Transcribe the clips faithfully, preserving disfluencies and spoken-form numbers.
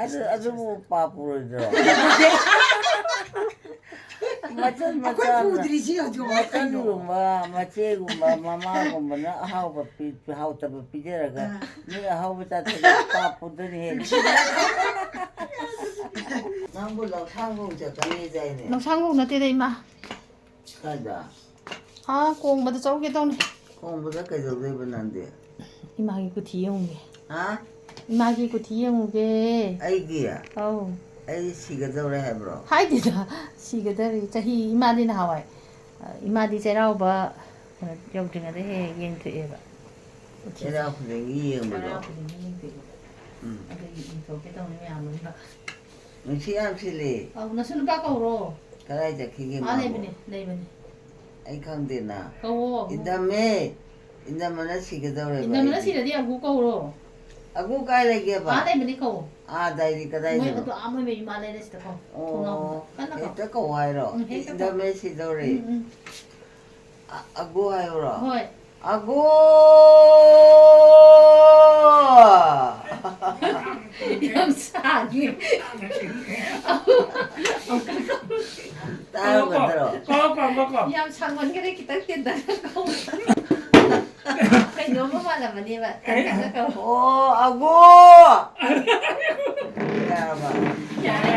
ꯑꯗꯨ, ꯑꯗꯨꯕꯨ ꯄꯥꯞ ꯄꯨꯔꯣꯏꯗ꯭ꯔꯣ? ꯃꯆꯟ ꯑꯩꯈꯣꯏ ꯃꯆꯥꯅ, ꯄꯨꯗ꯭ꯔꯤꯁꯤ ꯍꯧꯖꯤꯛ ꯀꯩꯅꯣ? ꯃꯆꯟꯒꯨꯝꯕ, ꯃꯆꯦꯒꯨꯝꯕ, ꯃꯃꯥꯒꯨꯝꯕꯅ ꯑꯍꯥꯎꯕ ꯄꯤ-, ꯍꯥꯎꯇꯕ ꯄꯤꯖꯔꯒ ꯑꯥ꯫ ꯃꯤ ꯑꯍꯥꯎꯕ ꯆꯥꯊꯣꯛꯑꯒ ꯄꯥꯞ ꯄꯨꯗꯣꯏꯅꯤ ꯍꯦ꯫ ꯅꯪꯕꯨ ꯂꯧꯁꯥꯡꯕꯧ ꯆꯠꯀꯅꯤ ꯍꯥꯏꯗꯥꯏꯅꯦ? ꯂꯧꯁꯥꯡꯕꯧ ꯅꯠꯇꯦꯗ, ꯏꯃꯥ꯫ ꯀꯥꯏꯗ? ꯑꯥ, ꯀꯣꯡꯕꯗ ꯆꯧꯒꯦ ꯇꯧꯅꯤ꯫ ꯀꯣꯡꯕꯗ ꯀꯩꯗꯧꯗꯣꯏꯕ ꯅꯪꯗꯤ? ꯏꯃꯥꯒꯤ ꯀꯨꯊꯤ ꯌꯦꯡꯉꯨꯒꯦ꯫ ꯍꯥ? ꯏꯃꯥꯒꯤ ꯀꯨꯊꯤ ꯌꯦꯡꯉꯨꯒꯦ꯫ ꯑꯩꯒꯤ? ꯑꯧ꯫ ꯑꯩ ꯁꯤꯒꯗꯧꯔꯦ ꯍꯥꯏꯕ꯭ꯔꯣ? ꯍꯥꯏꯗꯦꯗ, ꯁꯤꯒꯗꯧꯔꯦ꯫ ꯆꯍꯤ, ꯏꯃꯥꯗꯤ ꯅꯍꯥꯟꯋꯥꯏ, ꯑ, ꯏꯃꯥꯗꯤ ꯆꯩꯔꯥꯎꯕ ꯀꯩꯅꯣ ꯌꯧꯗ꯭ꯔꯤꯉꯩꯗ ꯍꯦꯛ ꯍꯦꯛ ꯌꯦꯡꯊꯣꯛꯑꯦꯕ꯫ ꯀꯨꯊꯤꯁꯦ꯫ ꯆꯩꯔꯥꯎ ꯈꯨꯗꯤꯡꯒꯤ ꯌꯦꯡꯕꯗꯣ? ꯆꯩꯔꯥꯎ ꯈꯨꯗꯤꯡꯒꯤ ꯌꯦꯡꯊꯣꯛꯑꯦꯕ꯫ ꯎꯝ꯫ ꯑꯗꯨꯒꯤ ꯌꯦꯡꯊꯣꯛꯀꯦ ꯇꯧꯅꯤ ꯃꯌꯥꯝ ꯑꯃ꯫ ꯅꯨꯡꯁꯤ ꯌꯥꯝ ꯁꯤꯜꯂꯤ꯫ ꯑꯧ, ꯅꯁꯨ ꯅꯨꯄꯥ ꯀꯧꯔꯣ꯫ ꯀꯗꯥꯏ ꯆꯠꯈꯤꯒꯦ ꯑꯥ, ꯃꯥꯕꯨ? ꯂꯩꯕꯅꯦ, ꯂꯩꯕꯅꯦ꯫ ꯑꯩ ꯈꯪꯗꯦꯅ꯫ ꯀꯧꯋꯣ, ꯑꯒꯨ꯫ ꯏꯟꯗꯝꯃꯦ꯫ ꯏꯟꯗꯝꯃꯅ ꯁꯤꯒꯗꯧꯔꯦꯕ ꯏꯟꯗꯝꯃꯅ ꯑꯩꯗꯤ꯫ ꯁꯤꯔꯗꯤ ꯑꯒꯨ ꯀꯧꯔꯣ꯫ ꯑꯒꯨ ꯀꯥꯏ ꯂꯩꯒꯦꯕ? ꯑꯥ, ꯂꯩꯕꯅꯦ, ꯀꯧꯋꯣ꯫ ꯑꯥ, ꯗꯥꯏꯔꯤ ꯃꯣꯏ ꯀꯗꯥꯏꯗꯅꯣ? ꯑꯗꯨ ꯑꯥ, ꯃꯣꯏ ꯃꯌꯨꯝ ꯑꯥ ꯂꯩꯔꯦ, ꯁꯤꯗ ꯀꯧ꯫ ꯑꯣ, ꯊꯣꯡꯅꯥꯎꯗ꯫ ꯀꯟꯅ ꯀꯧ꯫ ꯍꯦꯛꯇ ꯀꯧ ꯍꯥꯏꯔꯣ? ꯎꯝ, ꯍꯦꯛꯇ ꯀꯧ꯫ ꯏꯟꯗꯝꯃꯦ ꯁꯤꯗꯧꯔꯦ꯫ ꯎꯝ, ꯎꯝ꯫ ꯑ-, ꯑꯒꯨ ꯍꯥꯏꯌꯨꯔꯣ? ꯍꯣꯏ꯫ ꯑꯒꯨ! ꯌꯥꯝ ꯁꯥꯡꯉꯦ꯫ ꯇꯥꯔꯝꯒꯗ꯭ꯔꯣ? ꯀꯣ, ꯀꯣ, ꯀꯣ, ꯀꯣ꯫ ꯌꯥꯝ ꯁꯥꯡꯃꯟꯈꯔꯦ, ꯈꯤꯇꯪ ꯇꯦꯟꯊꯔꯒ ꯀꯧ꯫ ꯀꯩꯅꯣꯝꯃ ꯃꯥꯜꯂꯝꯃꯅꯦꯕ꯫ ꯀꯩ? ꯇꯦꯟꯊꯔꯒ ꯀꯧ꯫ ꯑꯣ, ꯑꯒꯨ! ꯌꯥꯔꯕ? ꯌꯥꯔꯦ꯫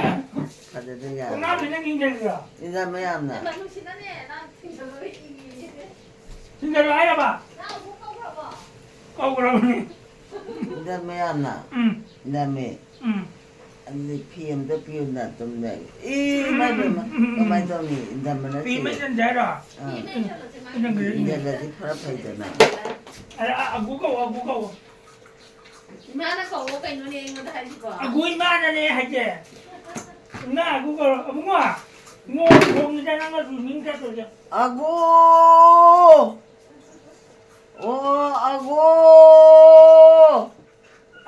ꯐꯖꯗ꯭ꯔꯦ, ꯌꯥꯔꯕ? ꯑꯉꯥꯡꯁꯤ ꯅꯪ ꯌꯦꯡꯁꯤꯟꯕꯤꯔꯣ? ꯏꯟꯗꯝꯃꯦ ꯌꯥꯝꯅ꯫ ꯏꯃꯥ, ꯅꯨꯡꯁꯤꯅꯅꯦ, ꯅꯪ ꯊꯤꯡꯖꯤꯜꯂꯣ, ꯏ꯫ ꯊꯤꯡꯖꯤꯜꯂꯣ ꯍꯥꯏꯔꯕ? ꯅꯪ ꯑꯃꯨꯛ ꯀꯧꯈ꯭ꯔꯕꯣ? ꯀꯧꯈ꯭ꯔꯕꯅꯤ꯫ ꯏꯟꯗꯝꯃꯦ ꯌꯥꯝꯅ꯫ ꯎꯝ꯫ ꯏꯟꯗꯝꯃꯦ꯫ ꯎꯝ꯫ ꯑꯗꯨꯗꯤ ꯐꯤ ꯑꯝꯇ ꯄꯤꯌꯨꯅ ꯑꯗꯨꯝ ꯂꯩ꯫ ꯏ, ꯏꯃꯥ ꯏꯕꯦꯝꯃ, ꯎꯝ, ꯎꯝ, ꯎꯝ꯫ ꯀꯃꯥꯏꯅ ꯇꯧꯅꯤ? ꯏꯟꯗꯝꯃꯅ ꯐꯤ ꯁꯤꯔꯦ꯫ ꯑꯃ ꯏꯟꯁꯤꯟꯁꯦ ꯍꯥꯏꯔꯣ? ꯑꯥ꯫ ꯏꯟꯁꯤꯜꯂꯁꯦ, ꯃꯥ꯫ ꯏꯟꯁꯤꯜꯂꯗꯤ ꯈꯔ ꯐꯩꯗꯅ꯫ ꯑ, ꯑ, ꯑꯒꯨ ꯀꯧ, ꯑꯒꯨ ꯀꯧ꯫ ꯏꯃꯥꯅ ꯀꯧꯋꯣ ꯀꯩꯅꯣꯅꯦ ꯑꯩꯉꯣꯟꯗ ꯍꯥꯏꯁꯤꯕꯣ? ꯑꯒꯨ ꯏꯃꯥꯅꯅꯦ ꯍꯥꯏꯁꯦ꯫ ꯏꯃꯥ ꯑꯒꯨ ꯀꯧꯔꯣ꯫ ꯑꯕꯨꯡꯉꯣ, ꯅꯣꯡ ꯈꯣꯡꯉꯤꯗ ꯅꯪꯅ ꯁ꯭ꯋꯤꯃꯤꯡ ꯆꯠꯇꯣꯏꯁꯦ꯫ ꯑꯒꯨ! ꯑꯣ, ꯑꯒꯨ!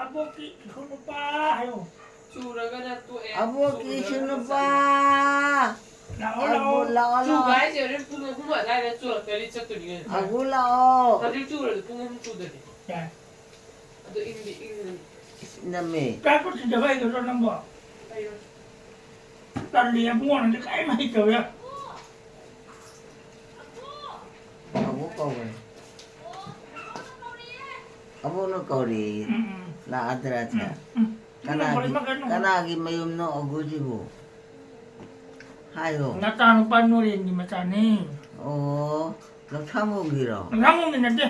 ꯑꯕꯣꯛꯀꯤ ꯏꯁꯨ ꯅꯨꯄꯥ ꯍꯥꯏꯌꯣ꯫ ꯆꯨꯔꯒꯅ ꯇꯣꯛꯑꯦ, ꯑꯕꯣꯛꯀꯤ ꯏꯁꯨ ꯆꯨꯗ꯭ꯔꯒꯅ ꯅꯨꯄꯥ! ꯂꯥꯛꯑꯣ, ꯑꯒꯨ, ꯂꯥꯛꯑꯣ꯫ ꯂꯥꯛꯑꯣ, ꯆꯨꯕ ꯂꯥꯛꯑꯣ꯫ ꯍꯥꯏꯁꯦ ꯍꯣꯔꯦꯟ ꯄꯨꯡ ꯑꯍꯨꯝ ꯑꯗꯨꯋꯥꯏꯗ ꯆꯨꯔꯛꯇ꯭ꯔꯗꯤ ꯆꯠꯇꯣꯏꯅꯤ ꯀꯩꯅꯣ꯫ ꯑꯒꯨ, ꯂꯥꯛꯑꯣ꯫ ꯍꯧꯖꯤꯛ ꯆꯨꯔꯁꯨ ꯄꯨꯡ ꯑꯍꯨꯝ ꯆꯨꯗꯗꯤ꯫ ꯌꯥꯏ꯫ ꯑꯗꯣ ꯏꯪꯗꯤ ꯏꯪꯉꯅꯤ꯫ ꯏꯁ, ꯏꯅꯝꯃꯦ꯫ ꯆꯥꯛꯇꯣ ꯊꯤꯟꯖꯕ ꯍꯩꯒꯗ꯭ꯔꯣ ꯅꯪꯕꯣ? ꯇꯜꯂꯤ, ꯑꯕꯨꯡꯉꯣ ꯅꯪꯗꯤ ꯀꯔꯤꯝ ꯍꯩꯇꯕ ꯌꯥ-, ꯑꯕꯣꯛ ꯀꯧꯔꯦ꯫ ꯑꯕꯣꯛꯅ ꯀꯧꯔꯦꯌꯦ꯫ ꯎꯝ, ꯎꯝ꯫ ꯂꯥꯛꯑꯗ꯭ꯔꯥ ꯁꯦ? ꯎꯝ, ꯎꯝ꯫ ꯀꯅꯥꯒꯤ, ꯏꯃꯥ ꯀꯩꯅꯣ꯫ ꯀꯅꯥꯒꯤ ꯃꯌꯨꯝꯅꯣ ꯑꯒꯨꯁꯤꯕꯨ? ꯍꯥꯏꯌꯣ꯫ ꯅꯆꯥꯅꯨꯄꯥ ꯅꯣꯔꯦꯟꯒꯤ ꯃꯆꯥꯅꯤ꯫ ꯑꯣ, ꯂꯧꯁꯥꯡꯕꯝꯒꯤꯔꯣ? ꯂꯧꯁꯥꯡꯕꯝꯒꯤ ꯅꯠꯇꯦ꯫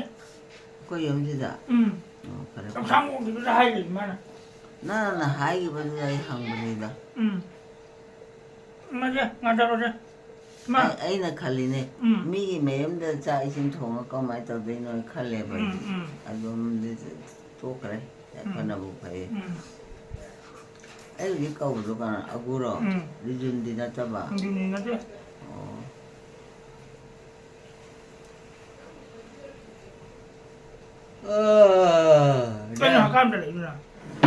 ꯑꯩꯈꯣꯏ ꯌꯨꯝꯁꯤꯗ? ꯎꯝ꯫ ꯑꯣ, ꯐꯔꯦ, ꯐꯔꯦ꯫ ꯂꯧꯁꯥꯡꯕꯝꯒꯤꯗꯨꯗ ꯍꯥꯏꯔꯤꯅꯤ ꯃꯥꯅ꯫ ꯅꯪꯅ ꯍꯥꯏꯈꯤꯕꯗꯨꯗ ꯑꯩ ꯍꯪꯕꯅꯤꯗ꯫ ꯎꯝ꯫ ꯃꯁꯦ, ꯉꯥꯟꯊꯔꯣꯁꯦ꯫ ꯃꯥ꯫ ꯑꯩ-, ꯑꯩꯅ ꯈꯜꯂꯤꯅꯦ, ꯎꯝ꯫ ꯃꯤꯒꯤ ꯃꯌꯨꯝꯗ ꯆꯥꯛ ꯏꯁꯤꯡ ꯊꯣꯡꯉ ꯀꯃꯥꯏꯅ ꯇꯧꯗꯣꯏꯅꯣ ꯈꯜꯂꯦꯕ ꯑꯩꯗꯤ꯫ ꯎꯝ, ꯎꯝ꯫ ꯑꯗꯨꯝꯗꯤ ꯇꯣꯛꯈ꯭ꯔꯦ꯫ ꯎꯝ꯫ ꯐꯅꯕꯨ ꯐꯩ꯫ ꯎꯝ꯫ ꯑꯩ ꯍꯧꯖꯤꯛ ꯀꯧꯕꯗꯣ ꯀꯅꯥ? ꯑꯒꯨꯔꯣ? ꯎꯝ꯫ ꯔꯤꯖꯨꯟꯗꯤ ꯅꯠꯇꯕ? ꯔꯤꯖꯨꯟꯗꯤ ꯅꯠꯇꯦ꯫ ꯑꯣ꯫ ꯑꯥ, ꯀꯩꯅꯣ ꯌꯥ꯫ ꯍꯀꯥꯝꯗ ꯂꯩꯗꯨꯅ?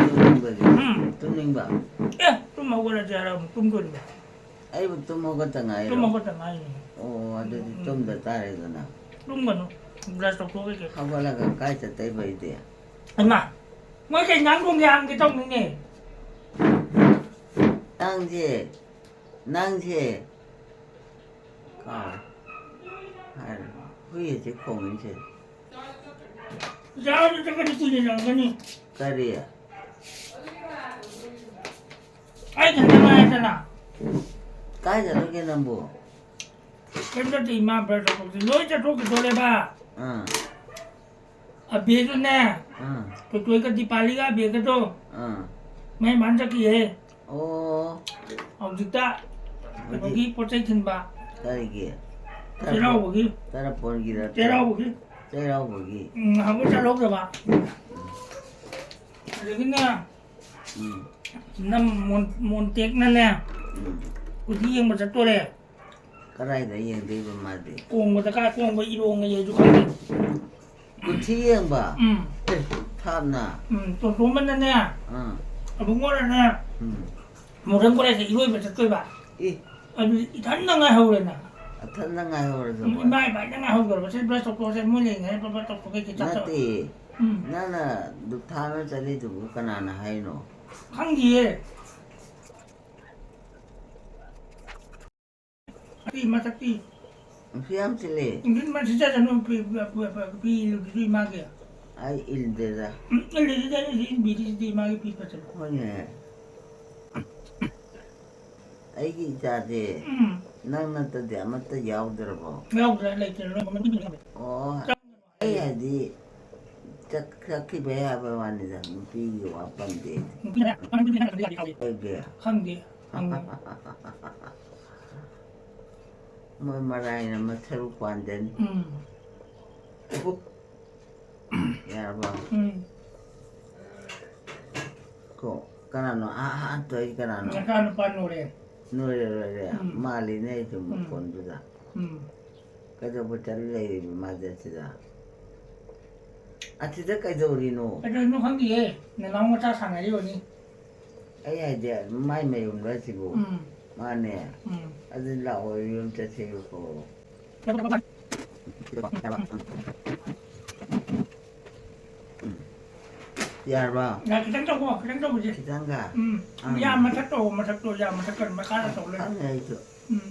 ꯇꯨꯝꯅꯤꯡꯕꯒꯤ꯫ ꯎꯝ꯫ ꯇꯨꯝꯅꯤꯡꯕ? ꯑꯦ, ꯇꯨꯝ ꯍꯧꯒꯠꯂꯁꯦ ꯍꯥꯏꯔ ꯑꯃꯨꯛ ꯇꯨꯝꯗꯣꯔꯤꯕ? ꯑꯩꯕꯨ ꯇꯨꯝ ꯍꯧꯒꯠꯇ ꯉꯥꯏꯔꯣ? ꯇꯨꯝ ꯍꯧꯒꯠꯇ ꯉꯥꯏꯔꯤ꯫ ꯑꯣ, ꯑꯗꯨꯗꯤ ꯎꯝ꯫ ꯇꯨꯝꯗ ꯇꯥꯔꯦꯗꯅ꯫ ꯇꯨꯝꯒꯅꯨ꯫ ꯕ꯭ꯔꯁ ꯇꯧꯊꯣꯛꯑꯒ ꯀꯩ-, ꯍꯧꯒꯠꯂꯒ ꯀꯥꯏ ꯆꯠꯇꯣꯏꯕ ꯑꯩꯗꯤ? ꯍꯩꯃꯥ! ꯃꯣꯏ ꯀꯩ ꯏꯟꯖꯥꯡ ꯊꯣꯡꯒꯦ ꯍꯪꯒꯦ ꯇꯧꯅꯤꯅꯦ꯫ ꯅꯪꯁꯦ, ꯅꯪꯁꯦ꯫ ꯀꯥꯎꯔꯦ꯫ ꯍꯥꯏꯔꯣ꯫ ꯍꯨꯏ ꯑꯁꯤ ꯈꯣꯡꯉꯤꯁꯦ꯫ ꯌꯥꯔꯣꯏꯗ ꯀꯔꯤ ꯀꯨꯏꯅ ꯂꯪꯒꯅꯤ? ꯀꯔꯤ? ꯑꯩ ꯏꯊꯟꯇ ꯉꯥꯏꯔꯦꯗꯅ꯫ ꯀꯥꯏ ꯆꯠꯂꯨꯒꯦ ꯅꯪꯕꯨ? ꯀꯩꯝ ꯆꯠꯇꯦ, ꯏꯃꯥ ꯕ꯭ꯔꯁ ꯇꯧꯊꯣꯛꯇꯦ꯫ ꯂꯣꯏ ꯆꯠꯊꯣꯛꯈꯤꯗꯣꯔꯦꯕ꯫ ꯑꯥ꯫ ꯑꯕꯦꯗꯨꯅꯦ, ꯑꯥ꯫ ꯇꯣꯇꯣꯏꯒ ꯗꯤꯄꯥꯂꯤꯒ ꯑꯕꯦꯒꯗꯣ ꯑꯥ꯫ ꯃꯩ ꯃꯥꯟ ꯆꯠꯈꯤꯌꯦ꯫ ꯑꯣ꯫ ꯍꯧꯖꯤꯛꯇ ꯍꯧꯖꯤꯛ ꯀꯩꯅꯣꯒꯤ ꯄꯣꯠ ꯆꯩ ꯊꯤꯟꯕ꯫ ꯀꯔꯤꯒꯤ? ꯆꯩꯔꯥꯎꯕꯒꯤ꯫ ꯇꯔꯄꯣꯟꯒꯤꯔ? ꯆꯩꯔꯥꯎꯕꯒꯤ꯫ ꯆꯩꯔꯥꯎꯕꯒꯤ꯫ ꯎꯝ, ꯉꯍꯥꯟꯃꯨꯛ ꯆꯠꯍꯧꯗꯕ꯫ ꯑꯗꯒꯤꯅꯦ, ꯎꯝ꯫ ꯅꯝ ꯃꯣꯟ-, ꯃꯣꯟꯇꯦꯛꯅꯅꯦ, ꯎꯝ꯫ ꯀꯨꯊꯤ ꯌꯦꯡꯕ ꯆꯠꯇꯣꯔꯦ꯫ ꯀꯗꯥꯏꯗ ꯌꯦꯡꯗꯣꯏꯕ ꯃꯥꯗꯤ? ꯀꯣꯡꯕꯗ ꯀꯥꯏ ꯀꯣꯡꯕ ꯏꯔꯣꯡꯉ ꯌꯩꯁꯨ ꯈꯪꯗꯦ꯫ ꯀꯨꯊꯤ ꯌꯦꯡꯕ? ꯎꯝ꯫ ꯑꯦ, ꯊꯥꯞꯅ? ꯎꯝ, ꯇꯣꯟꯇꯣꯝꯕꯅꯅꯦ, ꯑꯥ꯫ ꯑꯕꯨꯡꯉꯣꯅꯅꯦ, ꯎꯝ꯫ ꯃꯣꯗꯔꯟ ꯀꯣꯂꯦꯖꯇ ꯏꯔꯣꯏꯕ ꯆꯠꯇꯣꯏꯕ꯫ ꯑꯦ꯫ ꯑꯗꯨꯗꯤ ꯏꯊꯟꯗ ꯉꯥꯏꯍꯧꯔꯦꯅ꯫ ꯏꯊꯟꯗ ꯉꯥꯏꯍꯧꯔꯦ ꯎꯝ, ꯑꯗꯨꯕꯨ? ꯏꯃꯥ ꯏꯕꯥꯅꯤꯗ ꯉꯥꯏꯍꯧꯗꯣꯔꯕ꯫ ꯁꯦ ꯕ꯭ꯔꯁ ꯇꯧꯊꯣꯛꯑꯁꯦ, ꯃꯣꯏ ꯂꯩꯔꯤꯉꯩꯗ ꯕ꯭ꯔꯁ ꯇꯧꯊꯣꯛꯀꯦ, ꯆꯥꯛ ꯆꯥ-, ꯅꯠꯇꯦ꯫ ꯎꯝ꯫ ꯅꯪꯅ ꯗꯨꯛ ꯊꯥꯡꯅ ꯆꯠꯂꯤꯗꯨꯕꯨ ꯀꯅꯥꯅ ꯍꯥꯏꯅꯣ? ꯈꯪꯗꯤꯌꯦ꯫ ꯃꯊꯛꯇꯤ, ꯃꯊꯛꯇꯤ꯫ ꯅꯨꯄꯤ ꯌꯥꯝ ꯆꯤꯜꯂꯤ꯫ ꯅꯨꯄꯤ ꯃꯊꯛ ꯆꯠꯁꯅꯨ, ꯄꯤ-, ꯄꯤ-, ꯄꯤ-, ꯄꯤ-, ꯄꯤ ꯏꯜꯂꯨꯗꯨꯗꯤ ꯏꯃꯥꯒꯤ꯫ ꯑꯩ ꯏꯜꯗꯦꯗ꯫ ꯎꯝ, ꯏꯜꯂꯤꯗꯨꯗꯤ ꯑꯩꯅ ꯏꯟꯕꯤꯔꯤꯁꯤꯗꯤ ꯏꯃꯥꯒꯤ ꯄꯤ ꯐꯖꯕ꯫ ꯍꯣꯏꯅꯦ꯫ ꯑꯩꯒꯤ ꯏꯆꯥꯁꯦ ꯎꯝ꯫ ꯅꯪ ꯅꯠꯇꯗꯤ ꯑꯃꯠꯇ ꯌꯥꯎꯗ꯭ꯔꯕꯣ? ꯌꯥꯎꯗ꯭ꯔꯦ, ꯂꯩꯇ꯭ꯔꯦ, ꯂꯣꯏꯅꯃꯛ ꯅꯨꯄꯤ ꯂꯣꯏꯅꯃꯛ꯫ ꯑꯣ, ꯆꯪꯒꯅꯨ ꯑꯩ ꯍꯥꯏꯌꯦ꯫ ꯍꯥꯏꯗꯤ ꯆꯠ-, ꯆꯠꯈꯤꯕꯩ ꯍꯥꯏꯕ ꯋꯥꯅꯤꯗ, ꯅꯨꯄꯤꯒꯤ ꯋꯥ ꯄꯟꯗꯦ ꯑꯩꯗꯤ꯫ ꯅꯨꯄꯤ ꯍꯥꯏꯔꯛꯀꯅꯨ, ꯅꯨꯄꯤ ꯍꯥꯏꯔꯛꯀꯅꯨ, ꯌꯥꯗꯦ, ꯌꯥꯗꯦ꯫ ꯀꯩꯒꯤ? ꯈꯪꯗꯦ, ꯈꯪꯗꯦ꯫ ꯃꯣꯏ ꯃꯔꯥꯏꯅ ꯃꯁꯔꯨ ꯄꯥꯟꯖꯅꯤ꯫ ꯎꯝ꯫ ꯌꯥꯔꯕꯣ? ꯎꯝ꯫ ꯀꯣ, ꯀꯅꯥꯅꯣ? ꯑꯥ, ꯑꯥ, ꯑꯥ, ꯇꯧꯔꯤ ꯀꯅꯥꯅꯣ? ꯅꯆꯥꯅꯨꯄꯥ ꯅꯣꯔꯦꯟ꯫ ꯅꯣꯏꯔꯦ, ꯂꯣꯏꯔꯦ꯫ ꯎꯝ꯫ ꯃꯥꯜꯂꯤꯅꯦ ꯑꯩꯁꯨ ꯎꯝ꯫ ꯃꯈꯣꯟꯗꯨꯗ꯫ ꯎꯝ꯫ ꯀꯩꯗꯧꯕ ꯆꯠꯂ ꯂꯩꯔꯤꯕ ꯃꯥꯗꯤ ꯑꯁꯤꯗ? ꯑꯁꯤꯗ ꯀꯩꯗꯧꯔꯤꯅꯣ? ꯀꯩꯗꯧꯔꯤꯅꯣ ꯈꯪꯗꯤꯌꯦ꯫ ꯅꯅꯥꯎ ꯃꯆꯥ ꯁꯥꯟꯅꯔꯤꯕꯅꯤ꯫ ꯑꯩ ꯍꯥꯏꯗꯤ, ꯃꯥꯏ ꯃꯌꯨꯝꯗ ꯁꯤꯕꯨ꯫ ꯎꯝ꯫ ꯃꯥꯅꯦ꯫ ꯎꯝ꯫ ꯑꯗꯨ ꯂꯥꯛꯑꯣ, ꯌꯨꯝ ꯆꯠꯁꯦ, ꯀꯧꯔꯣ꯫ ꯌꯥꯔꯕ? ꯌꯥ, ꯈꯤꯇꯪ ꯇꯧꯀꯣ, ꯈꯤꯇꯪ ꯇꯧꯕꯁꯦ꯫ ꯈꯤꯇꯪꯒ? ꯎꯝ꯫ ꯑꯥ꯫ ꯌꯥ ꯃꯊꯛ ꯇꯧ, ꯃꯊꯛꯇꯣ, ꯌꯥ ꯃꯊꯛ ꯀꯟ-, ꯃꯈꯥꯗ ꯇꯧ ꯂꯩ꯫ ꯈꯪꯉꯦ ꯑꯩꯁꯨ꯫ ꯎꯝ꯫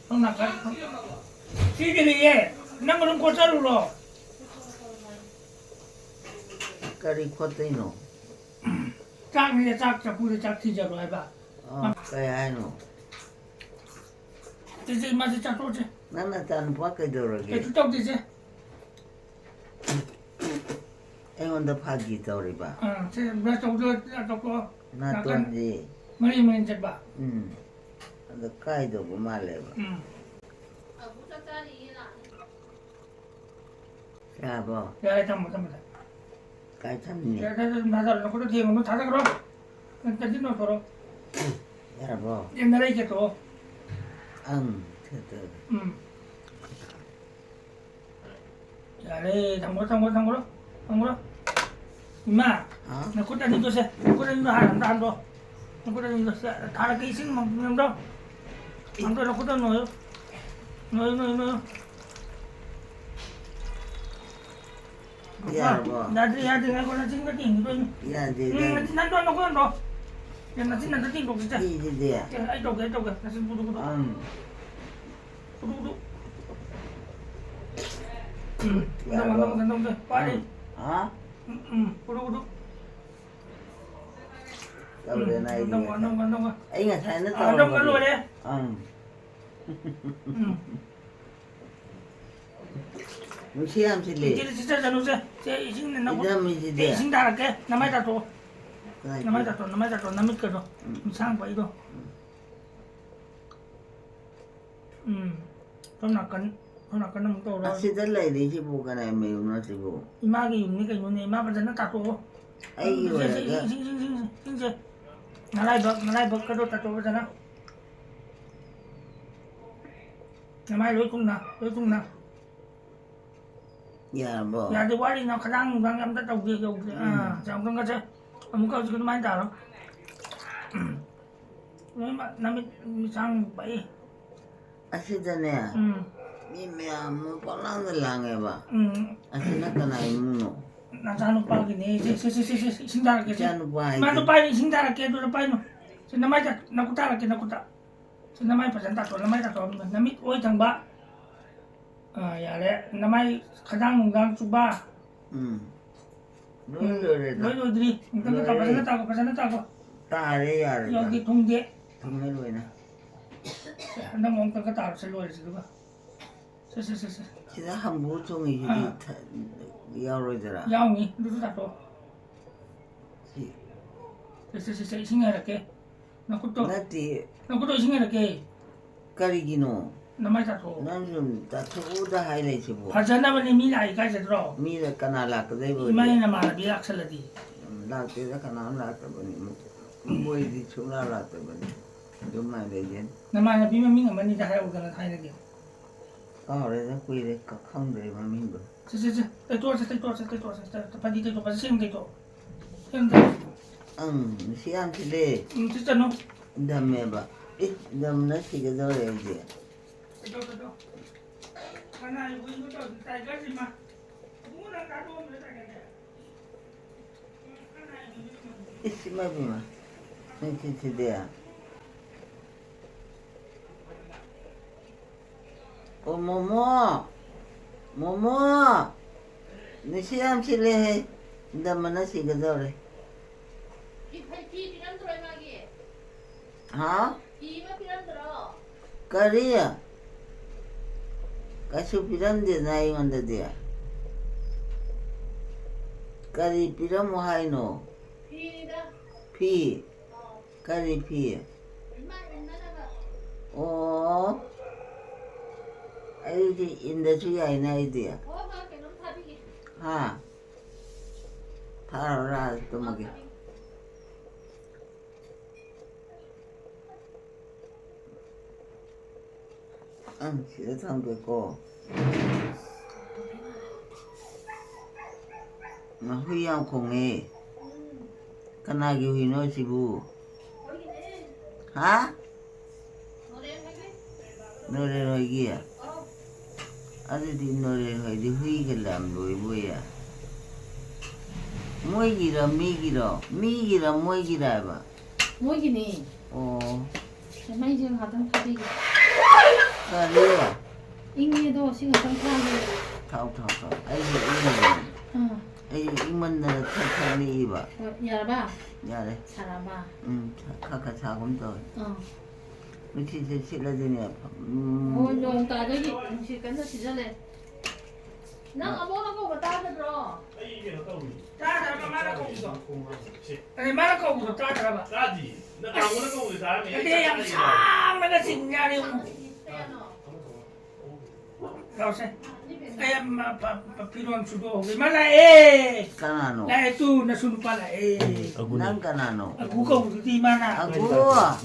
ꯁꯣꯝ ꯅꯥꯀꯟ꯫ ꯁꯤꯒꯤꯗꯤꯌꯦ, ꯅꯪ ꯑꯗꯨꯝ ꯀꯣꯠꯆꯔꯨꯔꯣ꯫ ꯀꯔꯤ ꯈꯣꯠꯇꯣꯏꯅꯣ? ꯆꯥꯛꯅꯤꯅꯦ, ꯆꯥꯛ ꯆꯐꯨꯗ ꯆꯥꯛ ꯊꯤꯖꯔꯣ ꯍꯥꯏꯕ꯫ ꯑꯥ, ꯀꯩ ꯍꯥꯏꯅꯣ? ꯆꯦꯆꯦ, ꯏꯃꯥꯁꯦ ꯆꯥꯊꯣꯛꯑꯁꯦ꯫ ꯅꯪ ꯅꯆꯥꯅꯨꯄꯥ ꯀꯩꯗꯧꯔꯒꯦ? ꯀꯩꯁꯨ ꯇꯧꯗꯦ, ꯏꯆꯦ꯫ ꯑꯩꯉꯣꯟꯗ ꯐꯥꯒꯤ ꯇꯧꯔꯤꯕ? ꯑꯥ, ꯁꯦ, ꯕ꯭ꯔꯁ ꯇꯧꯗꯣꯏ ꯇꯧꯊꯣꯛꯑꯣ꯫ ꯅꯥꯇꯣꯟꯗꯤ? ꯅꯥꯀꯟ ꯃꯔꯤ ꯃꯔꯤ ꯆꯠꯄ꯫ ꯎꯝ꯫ ꯑꯗꯣ ꯀꯥꯏꯗꯧꯕ ꯃꯥꯜꯂꯦꯕ꯫ ꯎꯝ꯫ ꯌꯥꯔꯕꯣ? ꯌꯥꯔꯦ, ꯊꯝꯃꯣ, ꯊꯝꯃꯣ, ꯊꯝꯃꯣ꯫ ꯀꯥꯏ ꯊꯝꯅꯤ? ꯌꯥꯔꯦ, ꯌꯥꯔꯦ, ꯅꯊꯥꯗꯔꯣ, ꯅꯈꯨꯠꯇꯣ ꯊꯦꯡꯉꯨꯅꯨ, ꯊꯥꯗꯈ꯭ꯔꯣ꯫ ꯅꯪ ꯇꯠꯂꯤ ꯅꯠꯇ꯭ꯔꯣ? ꯌꯥꯔꯕꯣ? ꯑꯦ, ꯅꯔꯩ ꯀꯦꯠꯇꯣ꯫ ꯑꯪ, ꯊꯦꯠꯇꯣ꯫ ꯎꯝ꯫ ꯌꯥꯔꯦ, ꯊꯝꯈ꯭ꯔꯣ, ꯊꯝꯈ꯭ꯔꯣ, ꯊꯝꯈ꯭ꯔꯣ, ꯊꯝꯈ꯭ꯔꯣ꯫ ꯏꯃꯥ, ꯍꯥ? ꯅꯈꯨꯠ ꯑꯅꯤꯗꯣ ꯁꯦ, ꯅꯈꯨꯠ ꯑꯅꯤꯗꯣ ꯍꯥꯟꯅ ꯑꯝꯇ ꯍꯥꯝꯗꯣꯛꯑꯣ꯫ ꯅꯈꯨꯠ ꯑꯅꯤꯗꯣ ꯁꯦ, ꯊꯥꯔꯛꯀꯦ, ꯏꯁꯤꯡ ꯃꯝꯗꯣ꯫ ꯍꯥꯝꯗꯣꯛꯑꯣ, ꯅꯈꯨꯠꯇꯣ ꯅꯣꯏꯌꯨ꯫ ꯅꯣꯏꯌꯨ, ꯅꯣꯏꯌꯨ, ꯅꯣꯏꯌꯨ꯫ ꯌꯥꯔꯕꯣ? ꯌꯥꯗ꯭ꯔꯤ, ꯌꯥꯗ꯭ꯔꯤ, ꯉꯥꯏꯈꯣ, ꯅꯆꯤꯟꯗꯣ ꯇꯦꯡꯈꯤꯗꯣꯏꯅꯤ꯫ ꯌꯥꯗꯦ, ꯎꯝ, ꯌꯥꯗꯦ꯫ ꯅꯆꯤꯟ ꯅꯪꯗꯣ, ꯅꯈꯨꯠ ꯍꯟꯗꯣ꯫ ꯌꯥ, ꯅꯆꯤꯟ ꯅꯟꯗꯣ ꯇꯦꯡꯊꯣꯛꯈꯤꯁꯦ꯫ ꯁꯤꯁꯤꯗꯤ꯫ ꯑꯦ, ꯑꯩ ꯇꯧꯒꯦ, ꯑꯩ ꯇꯧꯒꯦ꯫ ꯅꯆꯤꯟ ꯄꯨꯗꯨ, ꯄꯨꯗꯨ꯫ ꯑꯪ꯫ ꯄꯨꯗꯨ, ꯄꯨꯗꯨ꯫ ꯎꯝ, ꯌꯥꯔꯕꯣ? ꯅꯟꯗꯣ, ꯅꯟꯗꯣ, ꯅꯟꯗꯣ, ꯄꯥꯏ꯫ ꯎꯝ꯫ ꯍꯥ? ꯎꯝ, ꯎꯝ, ꯄꯨꯗꯨ, ꯄꯨꯗꯨ꯫ ꯇꯧꯔꯦꯅ ꯎꯝ, ꯑꯩꯗꯤ ꯅꯟꯗꯣ, ꯉꯁꯥꯏ꯫ ꯅꯟꯗꯣ, ꯅꯟꯗꯣ꯫ ꯑꯩ ꯉꯁꯥꯏꯅ ꯑꯥ, ꯅꯟꯗꯣ ꯇꯧꯔꯝꯕꯅꯤ꯫ ꯂꯣꯏꯔꯦ꯫ ꯑꯪ꯫ ꯎꯝ꯫ ꯅꯨꯡꯁꯤ ꯌꯥꯝ ꯁꯤꯜꯂꯤ꯫ ꯏꯆꯦꯗꯤ ꯁꯤꯠꯆꯖꯅꯨꯁꯦ꯫ ꯁꯦ, ꯏꯁꯤꯡ ꯅ-, ꯏꯆꯝ ꯃꯤꯁꯤꯗꯤ꯫ ꯁꯦ, ꯏꯁꯤꯡ ꯊꯥꯔꯛꯀꯦ꯫ ꯅꯃꯥꯏ ꯇꯥꯊꯣꯛꯑꯣ꯫ ꯀꯥꯏꯗꯦ꯫ ꯅꯃꯥꯏ ꯇꯥꯊꯣꯛꯑꯣ, ꯅꯃꯥꯏ ꯇꯥꯊꯣꯛꯑꯣ, ꯅꯃꯤꯠꯀꯗꯣ꯫ ꯎꯝ꯫ ꯏꯟꯁꯥꯡ ꯄꯛꯏꯗꯣ꯫ ꯎꯝ꯫ ꯎꯝ꯫ ꯁꯣꯝ ꯅꯥꯀꯟ, ꯁꯣꯝ ꯅꯥꯀꯟ ꯑꯃꯨꯛ ꯇꯧꯔꯣ꯫ ꯑꯁꯤꯗ ꯂꯩꯔꯤꯁꯤꯕꯨ ꯀꯅꯥꯏ ꯃꯌꯨꯝꯅꯣ ꯁꯤꯕꯨ? ꯏꯃꯥꯒꯤ ꯌꯨꯝꯅꯤ ꯀꯩꯅꯣꯅꯦ꯫ ꯏꯃꯥ ꯐꯖꯅ ꯇꯥꯊꯣꯛꯑꯣ꯫ ꯑꯩꯒꯤ ꯁꯦ, ꯁꯦ, ꯑꯣꯏꯔꯒ꯫ ꯏꯁꯤꯡ, ꯏꯁꯤꯡ, ꯏꯁꯤꯡ, ꯏꯁꯤꯡꯁꯦ꯫ ꯅꯔꯥꯏꯕꯛ, ꯅꯔꯥꯏꯕꯛꯀꯗꯣ ꯇꯥꯊꯣꯛꯑꯣ ꯐꯖꯅ꯫ ꯅꯃꯥꯏ ꯂꯣꯏ ꯀꯨꯝꯅ, ꯂꯣꯏ ꯀꯨꯝꯅ꯫ ꯌꯥꯔꯕꯣ? ꯌꯥꯗꯦ, ꯋꯥꯠꯂꯤ, ꯅꯪ ꯈꯗꯥꯡ ꯅꯨꯡꯗꯥꯡ ꯑꯝꯇ ꯇꯧꯗꯦ, ꯇꯧꯗꯦ꯫ ꯑꯥ, ꯎꯝ꯫ ꯆꯥꯎꯗꯪꯒꯁꯦ ꯑꯃꯨꯛꯀ ꯍꯧꯖꯤꯛ ꯑꯗꯨꯃꯥꯏꯅ ꯇꯥꯔꯣ꯫ ꯎꯝ꯫ ꯂꯣꯏꯅꯃꯛ ꯅꯃꯤꯠ ꯃꯤꯠꯁꯥꯡ ꯄꯛꯏ꯫ ꯑꯁꯤꯗꯅꯦ, ꯎꯝ꯫ ꯃꯤ ꯃꯌꯥꯝ ꯑꯃ ꯄꯪꯂꯥꯡꯗ ꯂꯥꯡꯉꯦꯕ꯫ ꯎꯝ꯫ ꯑꯁꯤꯅ ꯀꯅꯥ ꯏꯃꯨꯡꯅꯣ? ꯅꯆꯥꯅꯨꯄꯥꯒꯤꯅꯦ꯫ ꯁꯦ, ꯁꯦ, ꯁꯦ, ꯁꯦ, ꯁꯦ, ꯏꯁꯤꯡ ꯊꯥꯔꯛꯀꯦ, ꯁꯦ꯫ ꯏꯆꯥꯅꯨꯄꯥ ꯍꯥꯏꯗꯤ? ꯏꯃꯥꯗꯣ ꯄꯥꯏꯔꯤ, ꯏꯁꯤꯡ ꯊꯥꯔꯛꯀꯦ, ꯑꯗꯨꯗ ꯄꯥꯏꯅꯨ꯫ ꯁꯦ, ꯅꯃꯥꯏꯗ, ꯅꯈꯨꯠ ꯊꯥꯔꯛꯀꯦ, ꯅꯈꯨꯠꯇ꯫ ꯁꯤ ꯅꯃꯥꯏ ꯐꯖꯅ ꯇꯥꯊꯣꯛ, ꯅꯃꯥꯏ ꯇꯥꯊꯣꯛ, ꯅꯃꯤꯠ ꯑꯣꯏ ꯊꯪꯕ꯫ ꯑꯥ, ꯌꯥꯔꯦ꯫ ꯅꯃꯥꯏ ꯈꯗꯥꯡ ꯅꯨꯡꯗꯥꯡ ꯆꯨꯕ꯫ ꯎꯝ꯫ ꯂꯣꯏ ꯎꯝ, ꯂꯣꯏꯔꯦꯗ꯫ ꯂꯣꯏ ꯂꯣꯏꯗ꯭ꯔꯤ꯫ ꯑꯃꯨꯛꯇꯪꯒ ꯇꯥꯎ, ꯂꯣꯏꯔꯦ꯫ ꯐꯖꯅ ꯇꯥꯎ, ꯐꯖꯅ ꯇꯥꯎ꯫ ꯇꯥꯔꯦ, ꯌꯥꯔꯦꯗ꯫ ꯌꯧꯗꯦ, ꯊꯨꯡꯗꯦ꯫ ꯊꯨꯡꯉꯦ ꯂꯣꯏꯅ꯫ ꯁꯦ, ꯍꯟꯗꯛ ꯑꯃꯨꯛꯇꯪꯒ ꯇꯥꯔꯨꯁꯦ, ꯂꯣꯏꯔꯁꯦ, ꯑꯗꯨꯒ꯫ ꯁꯦ, ꯁꯦ, ꯁꯦ, ꯁꯦ꯫ ꯁꯤꯗ ꯍꯝꯕꯨ ꯊꯣꯡꯉꯤꯁꯤꯗꯤ ꯑꯥ꯫ ꯊ-, ꯌꯥꯎꯔꯣꯏꯗꯔꯥ? ꯌꯥꯎꯅꯤ, ꯑꯗꯨꯁꯨ ꯇꯥꯊꯣꯛ꯫ ꯁꯤ꯫ ꯁꯦ, ꯁꯦ, ꯁꯦ, ꯁꯦ, ꯏꯁꯤꯡ ꯍꯥꯏꯔꯛꯀꯦ꯫ ꯅꯈꯨꯠꯇꯣ꯫ ꯅꯠꯇꯦ꯫ ꯅꯈꯨꯠꯇꯣ ꯏꯁꯤꯡ ꯍꯩꯔꯛꯀꯦ꯫ ꯀꯔꯤꯒꯤꯅꯣ? ꯅꯃꯥꯏ ꯇꯥꯊꯣꯛꯑꯣ꯫ ꯅꯪꯁꯨ ꯇꯥꯊꯣꯛꯎꯗ ꯍꯥꯏ ꯂꯩꯁꯤꯕꯨ꯫ ꯐꯖꯅꯕꯅꯤ, ꯃꯤ ꯂꯥꯛꯏ ꯀꯥꯏ ꯆꯠꯇ꯭ꯔꯣ? ꯃꯤꯗ ꯀꯅꯥ ꯂꯥꯛꯀꯗꯣꯏꯕ ꯏꯃꯥꯏ ꯍꯧꯖꯤꯛ? ꯅꯃꯥꯟꯅꯕꯤ ꯂꯥꯛꯁꯜꯂꯗꯤ? ꯎꯝ, ꯂꯥꯛꯇꯦꯗ, ꯀꯅꯥꯝ ꯂꯥꯛꯇꯕꯅꯤ꯫ ꯃꯣꯏꯗꯤ ꯁꯨꯡꯂꯥꯛ ꯂꯥꯛꯇꯕꯅꯤ꯫ ꯑꯗꯨꯝ ꯉꯥꯏ ꯂꯩꯒꯦ꯫ ꯅꯃꯥꯟꯅꯕꯤ ꯃꯃꯤꯡ ꯑꯃꯅꯤꯗ ꯍꯥꯏꯔꯛꯎꯗꯅ ꯊꯥꯏꯅꯒꯤ꯫ ꯀꯥꯎꯔꯦꯗ, ꯀꯨꯏꯔꯦ, ꯀ-, ꯈꯪꯗ꯭ꯔꯦ ꯃꯃꯤꯡꯗꯣ꯫ ꯁꯦ, ꯁꯦ, ꯁꯦ, ꯇꯩꯊꯣꯛꯑꯁꯦ, ꯇꯩꯊꯣꯛꯑꯁꯦ, ꯇꯩꯊꯣꯛꯑꯁꯦ, ꯇ-, ꯐꯗꯤ ꯇꯩꯊꯣꯛꯄꯁꯦ, ꯁꯦꯝ ꯇꯩꯊꯣꯛ꯫ ꯁꯦꯝ ꯇꯩꯊꯣꯛ꯫ ꯑꯪ, ꯅꯨꯡꯁꯤ ꯌꯥꯝ ꯁꯤꯜꯂꯦ꯫ ꯎꯝ, ꯁꯤ ꯆꯠꯅꯨ꯫ ꯗꯝꯃꯦꯕ꯫ ꯑꯦ, ꯗꯝꯅ ꯁꯤꯒꯗꯧꯔꯦ ꯑꯩꯗꯤ꯫ ꯇꯩꯊꯣꯛ, ꯇꯩꯊꯣꯛ꯫ ꯀꯅꯥꯒꯤ ꯍꯨꯏꯅꯣ ꯇꯧꯔꯤꯁꯦ? ꯇꯥꯏꯒꯔꯁꯤ ꯃꯥ꯫ ꯏꯕꯨꯡꯉꯣ, ꯏꯁ, ꯏꯃꯥꯏ ꯄꯦꯝꯃ꯫ ꯅꯪ ꯁꯤ ꯁꯤꯗꯤ꯫ ꯑꯣ, ꯃꯣꯃꯣ꯫ ꯃꯣꯃꯣ꯫ ꯅꯨꯡꯁꯤꯠ ꯌꯥꯝ ꯁꯤꯠꯂꯦꯍꯦ꯫ ꯏꯟꯗꯝꯃꯅ ꯁꯤꯒꯗꯧꯔꯦ꯫ ꯐꯤ, ꯐꯤ ꯄꯤꯔꯝꯗ꯭ꯔꯣ ꯏꯃꯥꯒꯤ? ꯍꯥ? ꯐꯤ ꯑꯃ ꯄꯤꯔꯝꯗ꯭ꯔꯣ? ꯀꯔꯤ? ꯀꯩꯁꯨ ꯄꯤꯔꯝꯗꯦꯅ ꯑꯩꯉꯣꯟꯗꯗꯤ꯫ ꯀꯔꯤ ꯄꯤꯔꯝꯃꯣ ꯍꯥꯏꯅꯣ? ꯐꯤꯅꯤꯗ꯫ ꯐꯤ? ꯑꯥ꯫ ꯀꯔꯤ ꯐꯤ? ꯏꯃꯥ ꯏꯟꯅꯅꯕ꯫ ꯑꯣ꯫ ꯑꯩꯗꯤ ꯏꯟꯗꯁꯨ ꯌꯥꯏꯅ ꯑꯩꯗꯤ꯫ ꯍꯣꯏ, ꯍꯣꯏ, ꯀꯩꯅꯣꯝ ꯊꯥꯕꯤꯒꯦ꯫ ꯍꯥ? ꯊꯥꯔꯣꯔꯥ? ꯇꯨꯝꯃꯒꯦ꯫ ꯑꯪ, ꯁꯤꯗ ꯊꯝꯒꯦꯀꯣ꯫ ꯃꯥ, ꯍꯨꯏ ꯌꯥꯝ ꯈꯣꯡꯉꯦ꯫ ꯀꯅꯥꯒꯤ ꯍꯨꯏꯅꯣ ꯁꯤꯕꯨ? ꯍꯥ? ꯅꯣꯔꯦꯟ ꯍꯣꯏꯒꯤ? ꯑꯗꯨꯗꯤ ꯅꯣꯔꯦꯟ ꯍꯣꯏꯗꯤ ꯍꯨꯏꯒ ꯂꯝ ꯂꯣꯏꯕ ꯑꯣꯏꯌꯦ꯫ ꯃꯣꯏꯒꯤꯔ ꯃꯤꯒꯤꯔꯣ? ꯃꯤꯒꯤꯔ ꯃꯣꯏꯒꯤꯔ ꯍꯥꯏꯕ? ꯃꯣꯏꯒꯤꯅꯦ꯫ ꯑꯣ꯫ ꯃꯩꯁꯦ ꯉꯥꯛꯇꯪ ꯊꯥꯕꯤꯒꯦ꯫ ꯀꯔꯤ? ꯏꯪꯉꯦꯗꯣ, ꯁꯤ ꯉꯥꯛꯇꯪ ꯊꯥꯒꯦ꯫ ꯊꯥꯎ, ꯊꯥꯎ, ꯊꯥꯎ꯫ ꯑꯩꯁꯨ ꯏꯪꯉꯤꯕꯅꯤ꯫ ꯑꯥ꯫ ꯑꯩꯁꯨ ꯏꯪꯃꯟꯗꯅ ꯊꯛ ꯊꯛ ꯅꯤꯛꯏꯕ꯫ ꯍꯣꯏ, ꯌꯥꯔꯕ? ꯌꯥꯔꯦ꯫ ꯁꯥꯔꯕ? ꯎꯝ, ꯈꯔ ꯈꯔ ꯁꯥꯒꯨꯝ ꯇꯧꯋꯦ꯫ ꯑꯥ꯫ ꯅꯨꯡꯁꯤꯠꯁꯦ ꯁꯤꯠꯂꯗꯤꯅꯦ, ꯎꯝ꯫ ꯍꯣꯏ, ꯅꯣꯡ ꯇꯥꯗꯣꯏꯒꯤ ꯅꯨꯡꯁꯤꯠ ꯀꯟꯅ ꯁꯤꯠꯆꯜꯂꯦ꯫ ꯅꯪ ꯑꯃꯨꯛ ꯑꯉꯧꯕ ꯇꯥꯗꯕ꯭ꯔꯣ? ꯑꯩ ꯀꯩꯅꯣ ꯇꯧꯔꯤ꯫ ꯇꯥꯗ꯭ꯔꯕ ꯃꯥꯅ ꯀꯧꯕꯗꯣ? ꯁꯦ꯫ ꯑꯗꯩ ꯃꯥꯅ ꯀꯧꯕꯗꯣ ꯇꯥꯗ꯭ꯔꯕ? ꯇꯥꯗꯤ꯫ ꯅꯪ ꯇꯥꯃꯣꯅ ꯀꯧꯕꯗꯤ ꯇꯥꯔꯝꯃꯤ꯫ ꯑꯩ ꯅꯠꯇꯦ, ꯌꯥꯝ ꯆꯥꯛ ꯆꯥꯔꯤꯕ꯫ ꯁꯥꯡꯅꯒ ꯆꯤꯡ ꯌꯥꯔꯦ꯫ ꯀꯌꯥꯅꯣ? ꯂꯥꯎꯁꯦ꯫ ꯑꯩ ꯑꯃ ꯐ-, ꯐ-, ꯐꯤꯔꯣꯟ ꯁꯨꯗꯣꯛꯍꯧꯒꯦ꯫ ꯏꯃꯥ ꯂꯥꯛꯑꯦ꯫ ꯀꯅꯥꯅꯣ? ꯂꯥꯛꯑꯦ ꯇꯨ, ꯅꯁꯨ ꯅꯨꯄꯥ ꯂꯥꯛꯑꯦ꯫ ꯑꯒꯨꯅꯦ꯫ ꯅꯪ ꯀꯅꯥꯅꯣ? ꯑꯒꯨ ꯀꯧꯕꯗꯨꯗꯤ ꯏꯃꯥꯅ꯫ ꯑꯒꯨ꯫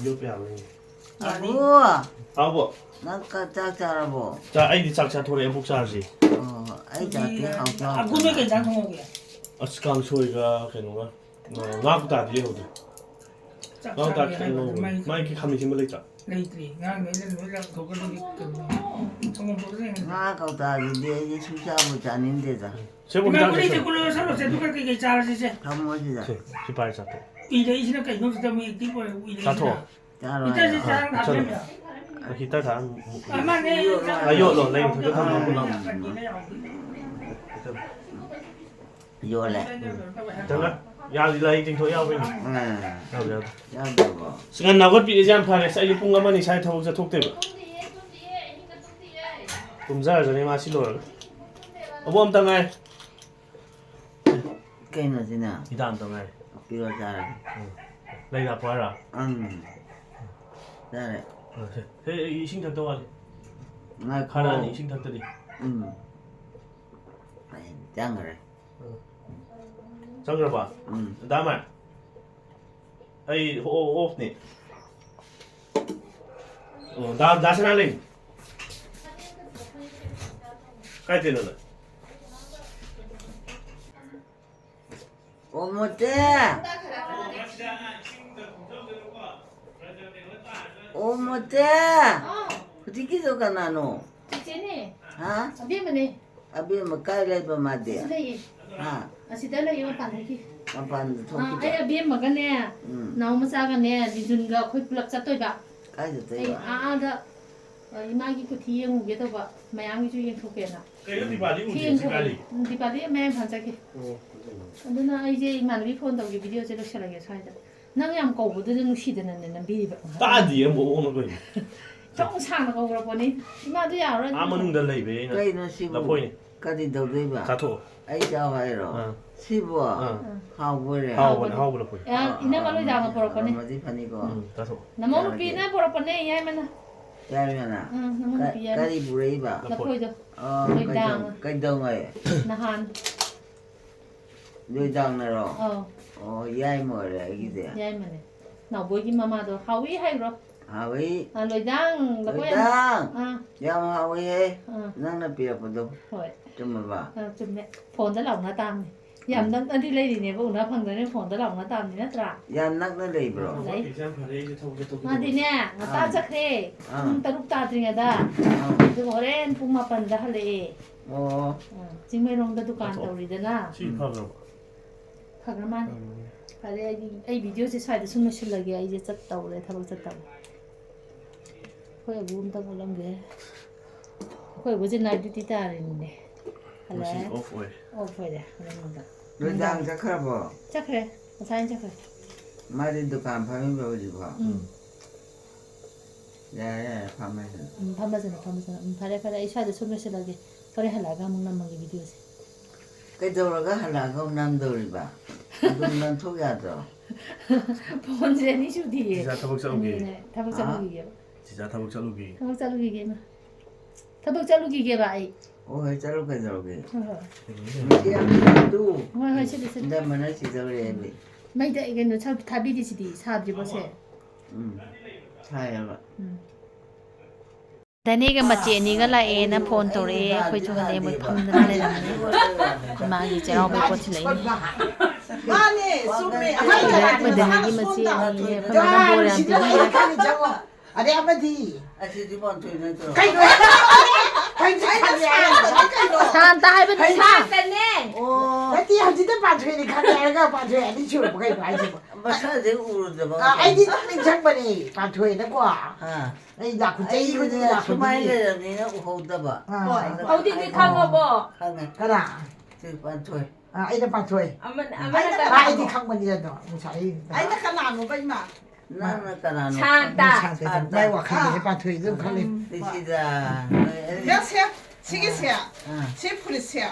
ꯌꯣꯠꯄ ꯌꯥꯕ꯭ꯔꯥ ꯌꯦꯡꯒꯦ꯫ ꯌꯥꯅꯤ꯫ ꯑꯒꯨ꯫ ꯍꯥꯎꯕꯣ꯫ ꯅꯪ ꯀ-, ꯆꯥꯛ ꯆꯥꯔꯕꯣ? ꯆꯥ-, ꯑꯩꯗꯤ ꯆꯥꯛ ꯆꯥꯊꯣꯔꯛꯑꯦ, ꯑꯃꯨꯛ ꯆꯥꯔꯁꯤ꯫ ꯑꯣ, ꯑꯩ ꯆꯥꯛꯇꯤ ꯍꯥꯎꯇ ꯑꯒꯨ ꯅꯣꯏ ꯀꯩ ꯍꯥꯎꯇꯅ꯫ ꯏꯟꯖꯥꯡ ꯊꯣꯡꯍꯧꯒꯦ? ꯑꯁ, ꯀꯥꯡꯁꯣꯏꯒ ꯀꯩꯅꯣꯒ, ꯉꯥ, ꯉꯥ ꯀꯧꯇꯥꯗꯤ ꯂꯩꯍꯧꯗꯦ꯫ ꯆꯥꯛ ꯉꯥ ꯀꯧꯇꯥ ꯆꯥꯒꯦ ꯈꯤꯇꯪ ꯍꯥꯏꯕꯗ ꯉꯧꯕꯅꯦ꯫ ꯃꯥꯏ ꯃꯥꯏ ꯈꯥꯃꯦꯟ ꯑꯁꯤꯟꯕ ꯂꯩꯇ꯭ꯔꯥ? ꯂꯩꯇ꯭ꯔꯤ꯫ ꯉꯔꯥꯡꯗꯣ ꯑꯩꯅ ꯂꯣꯏ ꯂꯪꯊꯣꯛꯈ꯭ꯔꯕꯒꯤ ꯀꯩꯅꯣ, ꯁꯪꯒꯣꯝ ꯄꯥꯎꯗꯔ ꯌꯦꯡꯉꯦ꯫ ꯉꯥ ꯀꯧꯇꯥꯁꯤꯗꯤ ꯑꯩꯗꯤ ꯁꯨꯡꯆꯥꯕꯨ ꯆꯥꯅꯤꯡꯗꯦꯗ꯫ ꯁꯦꯕꯣꯠ ꯏꯃꯥ, ꯈꯤꯇꯪ ꯒꯨꯂꯤꯁꯦ ꯆꯥꯁꯜꯂꯣ꯫ ꯀꯨꯜꯂꯒ ꯆꯠꯂꯣꯁꯦ, ꯑꯗꯨꯒ ꯀꯩꯀꯩ ꯆꯥꯔꯁꯤꯁꯦ? ꯊꯝꯃꯣ ꯁꯤꯗ꯫ ꯁꯤ, ꯁꯤ ꯄꯥꯏꯔ ꯆꯥꯊꯣꯛ꯫ ꯎꯏꯔꯛꯏꯁꯤꯅ ꯀꯩꯅꯣ? ꯁꯤꯗ ꯑꯃꯨꯛ active ꯑꯣꯏꯔꯦ, ꯎꯏꯔꯛꯏꯁꯤꯅ꯫ ꯆꯥꯊꯣꯛ꯫ ꯆꯥꯔꯣ ꯍꯤꯇꯔꯁꯦ ꯍꯥꯏꯔꯣ꯫ ꯆꯥꯔꯒ ꯆꯠꯂꯣ꯫ ꯊꯥꯕꯤꯔꯝꯃꯦ꯫ ꯍꯤꯇꯔ ꯊꯥꯔ ꯑꯃꯨꯛ ꯎꯏ꯫ ꯑꯃꯅꯦ, ꯑꯥ, ꯌꯣꯠꯂꯣ, ꯂꯩ ꯃꯊꯛꯇ ꯊꯝꯃꯣ, ꯄꯨꯂꯞ꯫ ꯌꯣꯠꯂꯦ꯫ ꯆꯪꯉ-, ꯌꯥꯗꯤ ꯂꯥꯏ ꯆꯤꯡꯊꯣꯛ ꯌꯥꯎꯕꯩꯅꯤ꯫ ꯑꯥ꯫ ꯌꯥꯎꯗꯦ, ꯌꯥꯎꯗꯦ꯫ ꯌꯥꯎꯗ꯭ꯔꯕꯣ? ꯑꯁ, ꯉꯟꯅ ꯍꯧꯒꯠꯄꯤꯔꯤꯁꯦ ꯌꯥꯝ ꯐꯔꯦ꯫ ꯑꯁ, ꯑꯩꯁꯨ ꯄꯨꯡ ꯑꯃ ꯑꯅꯤ ꯁ꯭ꯋꯥꯏꯗ ꯊꯕꯛ ꯆꯠꯊꯣꯛꯇꯦꯕ꯫ ꯇꯨꯝꯖꯔꯖꯅꯤ ꯃꯥ ꯁꯤ ꯂꯣꯏꯔꯒ꯫ ꯑꯕꯣꯛ ꯑꯝꯇ ꯉꯥꯏ꯫ ꯀꯩꯅꯣ ꯁꯤꯅ? ꯍꯤꯗꯥꯛ ꯑꯝꯇ ꯉꯥꯏ꯫ ꯄꯤꯔꯣ ꯆꯥꯔꯒꯦ꯫ ꯎꯝ꯫ ꯂꯩ ꯂꯥꯛꯄ ꯍꯥꯏꯔꯣ? ꯎꯝ꯫ ꯆꯥꯔꯦ꯫ ꯑ, ꯁꯦ, ꯁꯦ, ꯑꯩ ꯏꯁꯤꯡ ꯊꯛꯇ ꯋꯥꯠꯂꯤ꯫ ꯉꯥꯏꯈꯣ꯫ ꯈꯔꯅꯤ ꯏꯁꯤꯡ ꯊꯛꯇꯗꯤ꯫ ꯎꯝ꯫ ꯑꯩ ꯆꯪꯈ꯭ꯔꯦ꯫ ꯎꯝ꯫ ꯆꯪꯈ꯭ꯔꯕ? ꯎꯝ꯫ ꯗꯥ ꯃꯥꯔ꯫ ꯑꯩ ꯑꯣ-, ꯑꯣꯐꯅꯤ꯫ ꯑꯣ, ꯗꯥ, ꯗꯥ ꯁꯅꯥ ꯂꯩ꯫ ꯀꯥꯏ ꯆꯠꯂꯤꯅꯣ ꯅꯪ? ꯑꯣ, ꯃꯣꯇꯦ! ꯑꯣ, ꯃꯣꯇꯦ! ꯍꯧꯖꯤꯛꯀꯤꯗꯣ ꯀꯅꯥꯅꯣ? ꯆꯤꯆꯦꯅꯦ꯫ ꯍꯥ? ꯑꯕꯦꯝꯃꯅꯦ꯫ ꯑꯕꯦꯝꯃ ꯀꯥꯏ ꯂꯩꯕ ꯃꯥꯗꯤ? ꯑꯁꯤ ꯂꯩꯌꯦ꯫ ꯍꯥ? ꯑꯁꯤꯗ ꯂꯩꯌꯦ, ꯃꯄꯥꯟꯗꯒꯤ꯫ ꯃꯄꯥꯟꯗ ꯑꯥ, ꯊꯣꯛꯈꯤꯕ? ꯑꯩ ꯑꯕꯦꯝꯃꯒꯅꯦ, ꯎꯝ꯫ ꯅꯥꯎ ꯃꯆꯥꯒꯅꯦ, ꯂꯤꯖꯨꯟꯒ ꯑꯩꯈꯣꯏ ꯄꯨꯂꯞ ꯆꯠꯇꯣꯏꯕ꯫ ꯀꯥꯏ ꯑꯩ ꯆꯠꯇꯣꯏꯕ? ꯑꯥꯗ, ꯑ, ꯏꯃꯥꯒꯤ ꯀꯨꯊꯤ ꯌꯦꯡꯉꯨꯒꯦ ꯇꯧꯕ, ꯃꯌꯥꯝꯒꯤꯁꯨ ꯌꯦꯡꯊꯣꯛꯀꯦꯅ꯫ ꯀꯩꯅꯣ ꯗꯤꯄꯥꯂꯤ ꯎꯗ꯭ꯔꯤꯁꯦ ꯊꯦꯡꯈ꯭ꯔꯕꯅꯦ꯫ ꯀꯥꯏ ꯂꯩ? ꯎꯝ, ꯗꯤꯄꯥꯂꯤ ꯃꯌꯥꯡ ꯏꯝꯐꯥꯜ ꯆꯠꯈꯤ꯫ ꯑꯣ꯫ ꯑꯗꯨꯅ ꯑꯩꯁꯦ ꯏꯃꯥꯟꯅꯕꯤ ꯐꯣꯟ ꯇꯧꯒꯦ, ꯚꯤꯗꯤꯑꯣꯁꯦ ꯂꯣꯏꯁꯤꯜꯂꯒꯦ ꯁ꯭ꯋꯥꯏꯗ꯫ ꯅꯪ ꯌꯥꯝ ꯀꯧꯕꯗꯨꯗ ꯅꯨꯡꯁꯤꯗꯅꯅꯦ ꯅꯝꯕꯤꯔꯤꯕ꯫ ꯇꯥꯗꯤꯌꯦ ꯑꯃꯨꯛ ꯑꯣꯛꯅ ꯀꯩꯅꯣ꯫ ꯆꯥꯎ ꯁꯥꯡꯅ ꯀꯧꯔꯛꯄꯅꯤ꯫ ꯏꯃꯥꯗꯨ ꯌꯥꯔꯔꯣꯏ ꯑꯥ ꯑꯗꯨꯅ꯫ ꯃꯅꯨꯡꯗ ꯂꯩꯕ ꯑꯩꯅ꯫ ꯀꯩꯅꯣ ꯁꯤꯕꯨ? ꯂꯐꯣꯏꯅꯤ꯫ ꯀꯔꯤ ꯇꯧꯗꯣꯏꯕ? ꯆꯥꯊꯣꯛꯑꯣ꯫ ꯑꯩ ꯆꯥꯎ ꯍꯥꯏꯔꯣ? ꯑꯥ꯫ ꯁꯤꯕꯨ? ꯑꯥ꯫ ꯍꯥꯎꯕꯣꯏꯔꯦ? ꯍꯥꯎꯕꯅꯦ, ꯍꯥꯎꯕꯅꯦ꯫ ꯑꯍꯥꯎꯕ ꯂꯐꯣꯏ꯫ ꯑꯦ, ꯏꯅꯝꯃ ꯂꯣꯏꯖꯥꯅ ꯄꯣꯔꯛꯄꯅꯦ꯫ ꯑꯃꯗꯤ ꯐꯅꯤꯀꯣ? ꯎꯝ, ꯆꯥꯊꯣꯛꯑꯣ꯫ ꯅꯃꯧ ꯆꯥꯔꯒꯦ꯫ ꯅꯨꯄꯤꯅ ꯄꯣꯔꯛꯄꯅꯦ, ꯌꯥꯏꯃꯅ꯫ ꯌꯥꯏꯃꯅ? ꯎꯝ, ꯅꯃꯧ ꯀ-, ꯅꯨꯄꯤ ꯌꯥꯏꯃ꯫ ꯀꯔꯤ ꯄꯨꯔꯛꯏꯕ? ꯂꯐꯣꯏ꯫ ꯂꯐꯣꯏꯗꯣ꯫ ꯑꯣ, ꯂꯣꯏꯗꯥꯡ꯫ ꯀꯩꯗꯧ-, ꯀꯩꯗꯧꯉꯩ? ꯅꯍꯥꯟ꯫ ꯂꯣꯏꯗꯥꯡꯅꯔꯣ? ꯑꯧ꯫ ꯑꯣ, ꯌꯥꯏꯃ ꯑꯣꯏꯔꯦ ꯑꯩꯒꯤꯗꯤ꯫ ꯌꯥꯏꯃꯅꯦ꯫ ꯅꯥꯎꯕꯣꯏꯒꯤ ꯃꯃꯥꯗꯣ ꯍꯥꯎꯏ ꯍꯥꯏꯕ꯭ꯔꯣ? ꯍꯥꯎꯏ꯫ ꯑꯥ, ꯂꯣꯏꯗꯥꯡ, ꯂꯐꯣꯏ ꯌꯥꯝ-, ꯂꯣꯏꯗꯥꯡ! ꯑꯥ꯫ ꯌꯥꯝ ꯍꯥꯎꯏꯍꯦ, ꯑꯥ꯫ ꯅꯪꯅ ꯄꯤꯔꯛꯄꯗꯣ꯫ ꯍꯣꯏ꯫ ꯆꯨꯝꯃꯕ? ꯑꯥ, ꯆꯨꯝꯃꯦ꯫ ꯐꯣꯟꯗ ꯂꯥꯎꯅ ꯇꯥꯕꯅꯤ꯫ ꯌꯥꯝ ꯅꯛꯅꯗꯤ ꯂꯩꯔꯤꯅꯦꯕ, ꯎꯅ ꯐꯪꯗ꯭ꯔꯅꯦ, ꯐꯣꯟꯗ ꯂꯥꯎꯅ ꯇꯥꯕꯅꯤ ꯅꯠꯇ꯭ꯔꯥ? ꯌꯥꯝ ꯅꯛꯅ ꯂꯩꯕ꯭ꯔꯣ? ꯂꯩ꯫ ꯑꯦꯛꯖꯥꯝ ꯐꯔꯦ ꯑꯩꯁꯨ ꯊꯕꯛ ꯆꯠꯊꯣꯛꯀꯦ ꯃꯥꯗꯤꯅꯦ, ꯉꯟꯇꯥ ꯑꯥ꯫ ꯆꯠꯈ꯭ꯔꯦ꯫ ꯑꯥ꯫ ꯄꯨꯡ ꯇꯔꯨꯛ ꯇꯥꯗ꯭ꯔꯤꯉꯩꯗ꯫ ꯑꯥ꯫ ꯑꯗꯨꯒ ꯍꯣꯔꯦꯟ ꯄꯨꯡ ꯃꯥꯄꯟꯗ ꯍꯜꯂꯛꯑꯦ꯫ ꯑꯣ꯫ ꯑꯥ, ꯆꯤꯡꯃꯩꯔꯣꯡꯗ ꯗꯨꯀꯥꯟ ꯑꯗꯣ ꯇꯧꯔꯤꯗꯅ꯫ ꯁꯤ ꯐꯈ꯭ꯔꯕ? ꯐꯈ꯭ꯔ ꯃꯥꯅꯦ꯫ ꯐꯔꯦ, ꯑꯩ, ꯑꯩ ꯚꯤꯗꯤꯑꯣꯁꯦ ꯁ꯭ꯋꯥꯏꯗ ꯁꯨꯝ ꯂꯣꯏꯁꯤꯜꯂꯒꯦ, ꯑꯩꯁꯦ ꯆꯠꯇꯧꯔꯦ, ꯊꯕꯛ ꯆꯠꯇꯧꯔꯦ꯫ ꯑꯩꯈꯣꯏ ꯑꯕꯨ ꯑꯝꯇ ꯎꯠꯂꯝꯒꯦ꯫ ꯑꯩꯈꯣꯏ ꯑꯕꯨꯁꯦ ꯅꯥꯏꯠ ꯗ꯭ꯌꯨꯇꯤ ꯇꯥꯔꯤꯅꯤꯅꯦ꯫ ꯉꯁꯤ ꯍꯜꯂꯛꯑꯦ꯫ ꯑꯣꯐ ꯑꯣꯏ꯫ ꯑꯣꯐ ꯑꯣꯏꯔꯦ, ꯍꯣꯔꯦꯟ ꯅꯨꯡꯗꯥꯡ꯫ ꯅꯨꯡꯗꯥꯡ ꯆꯠꯈ꯭ꯔꯕꯣ? ꯆꯠꯈ꯭ꯔꯦ, ꯉꯁꯥꯏꯅ ꯆꯠꯈ꯭ꯔꯦ꯫ ꯃꯥꯗꯤ ꯗꯨꯀꯥꯟ ꯐꯝꯃꯤꯕ ꯍꯧꯖꯤꯛꯐꯥꯎ? ꯎꯝ꯫ ꯌꯥꯔꯦ, ꯌꯥꯔꯦ, ꯐꯝꯃꯁꯅꯨ꯫ ꯎꯝ, ꯐꯝꯃꯁꯅꯨ, ꯐꯝꯃꯁꯅꯨ꯫ ꯎꯝ, ꯐꯔꯦ, ꯐꯔꯦ, ꯑꯩ ꯁ꯭ꯋꯥꯏꯗ ꯁꯨꯝ ꯂꯣꯏꯁꯤꯜꯂꯒꯦ꯫ ꯍꯣꯔꯦꯟ ꯍꯜꯂꯛꯑꯒ ꯑꯃꯨꯛ ꯅꯝꯃꯒꯦ ꯚꯤꯗꯤꯑꯣꯁꯦ꯫ ꯀꯩꯗꯧꯔꯒ ꯍꯜꯂꯛꯑꯒ ꯑꯃꯨꯛ ꯅꯝꯗꯧꯔꯤꯕ? ꯑꯗꯨꯝ ꯅꯝꯊꯣꯛ ꯌꯥꯗ꯭ꯔꯣ? ꯐꯣꯟꯁꯦ ꯑꯅꯤ ꯁꯨꯗꯤꯌꯦ꯫ ꯆꯤꯆꯥ ꯊꯕꯛ ꯆꯠꯂꯨꯒꯦ꯫ ꯑꯅꯤꯅꯦ, ꯊꯕꯛ ꯍꯥ? ꯆꯠꯂꯨꯈꯤꯒꯦꯕ꯫ ꯆꯤꯆꯥ ꯊꯕꯛ ꯆꯠꯂꯨꯒꯦ꯫ ꯊꯕꯛ ꯆꯠꯂꯨꯈꯤꯒꯦ, ꯏꯃꯥ꯫ ꯊꯕꯛ ꯆꯠꯂꯨꯈꯤꯒꯦꯕ ꯑꯩ꯫ ꯍꯣꯏ, ꯍꯣꯏ, ꯆꯠꯂꯨ ꯀꯩꯗꯧꯔꯒꯦ? ꯍꯣꯏ, ꯍꯣꯏ꯫ ꯃꯤꯗꯤ ꯌꯥꯝ ꯅꯨꯡꯉꯥꯏꯇꯨ꯫ ꯍꯣꯏ, ꯍꯣꯏ, ꯁꯤꯗ, ꯁꯤꯗ꯫ ꯏꯟꯗꯝꯕꯅ ꯁꯤꯗꯧꯔꯦ ꯑꯩꯗꯤ꯫ ꯃꯩꯗ ꯀꯩꯅꯣ ꯁ-, ꯊꯥꯕꯤꯔꯤꯁꯤꯗꯤ ꯁꯥꯗ꯭ꯔꯤꯕꯣꯁꯦ? ꯎꯝ, ꯁꯥꯏꯌꯦꯕ꯫ ꯎꯝ꯫ ꯗꯅꯦꯒ ꯃꯆꯦ ꯑꯅꯤꯒ ꯂꯥꯛꯑꯦꯅ ꯐꯣꯟ ꯇꯧꯔꯛꯑꯦ꯫ ꯑꯩꯈꯣꯏꯁꯨ ꯍꯟꯗꯦ, ꯃꯣꯏ ꯐꯝꯗꯅ ꯂꯩꯔꯝꯃꯦ꯫ ꯃꯥꯒꯤ ꯆꯩꯔꯥꯎꯕꯩ ꯄꯣꯠ ꯊꯤꯜꯂꯛꯏꯅꯦ꯫ ꯃꯥꯅꯦ, ꯆꯨꯝꯃꯦ꯫ ꯑꯩꯈꯣꯏ ꯗꯅꯦꯒꯤ ꯃꯆꯦ ꯑꯅꯤ, ꯐꯝꯗꯅ ꯕꯣꯔ ꯌꯥꯝ ꯄꯤꯕꯤꯔꯦ꯫ ꯑꯗꯩ ꯑꯃꯗꯤ ꯑꯁꯤꯗꯤ ꯄꯥꯟꯊꯣꯏ ꯅꯠꯇ꯭ꯔꯣ? ꯀꯩꯅꯣ? ꯍꯧꯖꯤꯛ ꯁꯥꯟꯅꯩ ꯍꯥꯏꯔꯒ ꯀꯩꯅꯣ? ꯁꯥꯟꯇ ꯍꯥꯏꯕꯅꯤ, ꯁꯥ꯫ ꯅꯠꯇꯦ, ꯍꯧꯖꯤꯛꯇ ꯄꯥꯟꯊꯣꯏꯅꯤ ꯈꯪꯉꯦ ꯍꯥꯏꯔꯒ ꯄꯥꯟꯊꯣꯏ ꯑꯅꯤ ꯁꯨꯔꯕ ꯀꯩꯅꯣ ꯍꯥꯏꯁꯤꯕꯣ? ꯃꯁꯥꯁꯦ ꯎꯔꯨꯗꯕ ꯑ, ꯑꯩꯗꯤ ꯅꯤꯡꯁꯤꯡꯕꯅꯤ ꯄꯥꯟꯊꯣꯏꯅꯀꯣ꯫ ꯑꯥ꯫ ꯑꯩ ꯂꯥꯛꯈꯨ ꯆꯩ ꯑꯩꯕꯨꯗꯤ ꯂꯥꯛꯈꯨ ꯁꯨꯃꯥꯏꯅ ꯆꯩ꯫ ꯂꯩꯔꯕꯅꯤꯅ ꯎꯍꯧꯗꯕ꯫ ꯑꯥ꯫ ꯍꯣꯏ꯫ ꯑꯗ ꯍꯧꯖꯤꯛꯇꯤ ꯑꯩ ꯈꯪꯉꯕꯣ? ꯈꯪꯉꯦ꯫ ꯀꯅꯥ? ꯁꯤ ꯄꯥꯟꯊꯣꯏ꯫ ꯑ, ꯑꯩꯅ ꯄꯥꯟꯊꯣꯏ꯫ ꯑꯃꯅ, ꯑꯃꯅ ꯑꯩꯅ ꯀꯅꯥ? ꯄꯥ-, ꯑꯩꯗꯤ ꯈꯪꯕꯅꯤꯗ ꯑꯗꯣ ꯉꯁꯥꯏ ꯑꯩ ꯑꯩꯅ ꯀꯅꯥꯅꯣꯕ, ꯏꯃꯥ? ꯅꯪꯅ ꯀꯅꯥꯅꯣ? ꯁꯥꯟꯇ꯫ ꯁꯥꯟꯇ꯫ ꯃꯥꯏ ꯋꯥꯈꯜꯗꯗꯤ ꯄꯥꯟꯊꯣꯏ ꯑꯗꯨꯝ ꯈꯜꯂꯤ꯫ ꯅꯤꯁꯤꯗ꯫ ꯅꯣꯏ ꯑꯅꯤ꯫ ꯌꯥꯁꯦ, ꯁꯤꯒꯤꯁꯦ, ꯑꯥ꯫ ꯁꯤ ꯐꯨꯔꯤꯠꯁꯦ꯫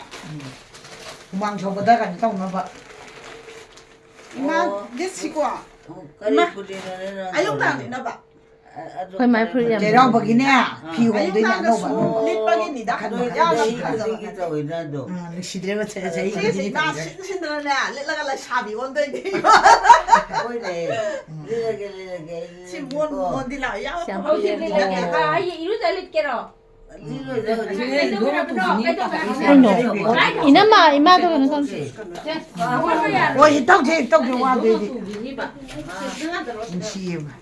ꯍꯨꯃꯥꯡ ꯁꯧꯕꯗ ꯀꯩꯅꯣ ꯇꯧꯅꯕ꯫ ꯏꯃꯥ, ꯑꯣ꯫ ꯂꯤꯠꯁꯤꯀꯣ꯫ ꯑꯣ, ꯀꯔꯤ ꯏꯃꯥ, ꯐꯨꯔꯤꯠꯅꯣꯅꯦ ꯅꯪ ꯑꯌꯨꯛ ꯇꯧꯔꯤꯁꯦ? ꯅꯨꯡꯗꯥꯡꯅꯤꯅꯕ꯫ ꯑ-, ꯑꯗꯨ ꯑꯩꯈꯣꯏ ꯃꯥꯏ ꯀꯔꯤ ꯐꯨꯔꯤꯠ ꯌꯥꯝ ꯐꯨꯔꯤꯠ? ꯆꯩꯔꯥꯎꯕꯒꯤꯅꯦ ꯐꯤ ꯑꯌꯨꯛ ꯍꯣꯡꯗꯣꯏꯅꯦ ꯅꯨꯡꯗꯥꯡꯗ ꯑꯅꯧꯕ ꯁꯨꯝ ꯑꯅꯧꯕ꯫ ꯂꯤꯠꯄꯒꯤꯅꯤꯗ꯫ ꯃꯈꯟ ꯅꯣꯏ ꯃꯈꯟ ꯌꯥꯝ ꯆꯍꯤ ꯐꯖꯕ ꯈꯨꯗꯤꯡꯒꯤ ꯃꯈꯟ꯫ ꯇꯧꯋꯤꯅ ꯑꯗꯣ꯫ ꯑꯥ, ꯅꯨꯡꯁꯤꯗ꯭ꯔꯦꯕ ꯆꯍꯤ ꯁꯤꯒꯤꯁꯦ ꯈꯨꯗꯤꯡꯒꯤ ꯏꯃꯥ ꯇꯧꯔꯤꯁꯦ꯫ ꯁꯤꯟ ꯁꯤꯟꯗꯅꯅꯦ ꯂꯤꯠꯂꯒ ꯂꯩꯁꯥꯕꯤ ꯑꯣꯟꯗꯣꯏꯅꯦ꯫ ꯍꯣꯏꯅꯦ꯫ ꯂꯤꯠꯂꯒꯦ, ꯂꯤꯠꯂꯒꯦ, ꯑꯩ ꯁꯤ ꯂꯤꯠꯂꯒꯦꯀꯣ꯫ ꯃꯣꯟ ꯃꯣꯟꯗꯤ ꯂꯥꯛꯑꯣ, ꯌꯥꯝ ꯌꯥꯝ ꯐꯕ ꯐꯖꯩ꯫ ꯐꯤꯕꯝꯗ ꯂꯩꯒꯦ꯫ ꯑꯣ꯫ ꯑꯥ, ꯑꯩ ꯏꯔꯨꯖ ꯂꯤꯠꯀꯦꯔꯣ? ꯀꯩꯅꯣ? ꯏꯅꯝꯃ, ꯏꯃꯥꯗꯣ ꯀꯩꯅꯣ ꯇꯧꯁꯤ꯫ ꯍꯣꯏ, ꯇꯧꯁꯦ, ꯇꯧꯁꯦ, ꯋꯥꯗꯣꯏꯗꯤ꯫ ꯅꯨꯡꯁꯤꯌꯦꯕ꯫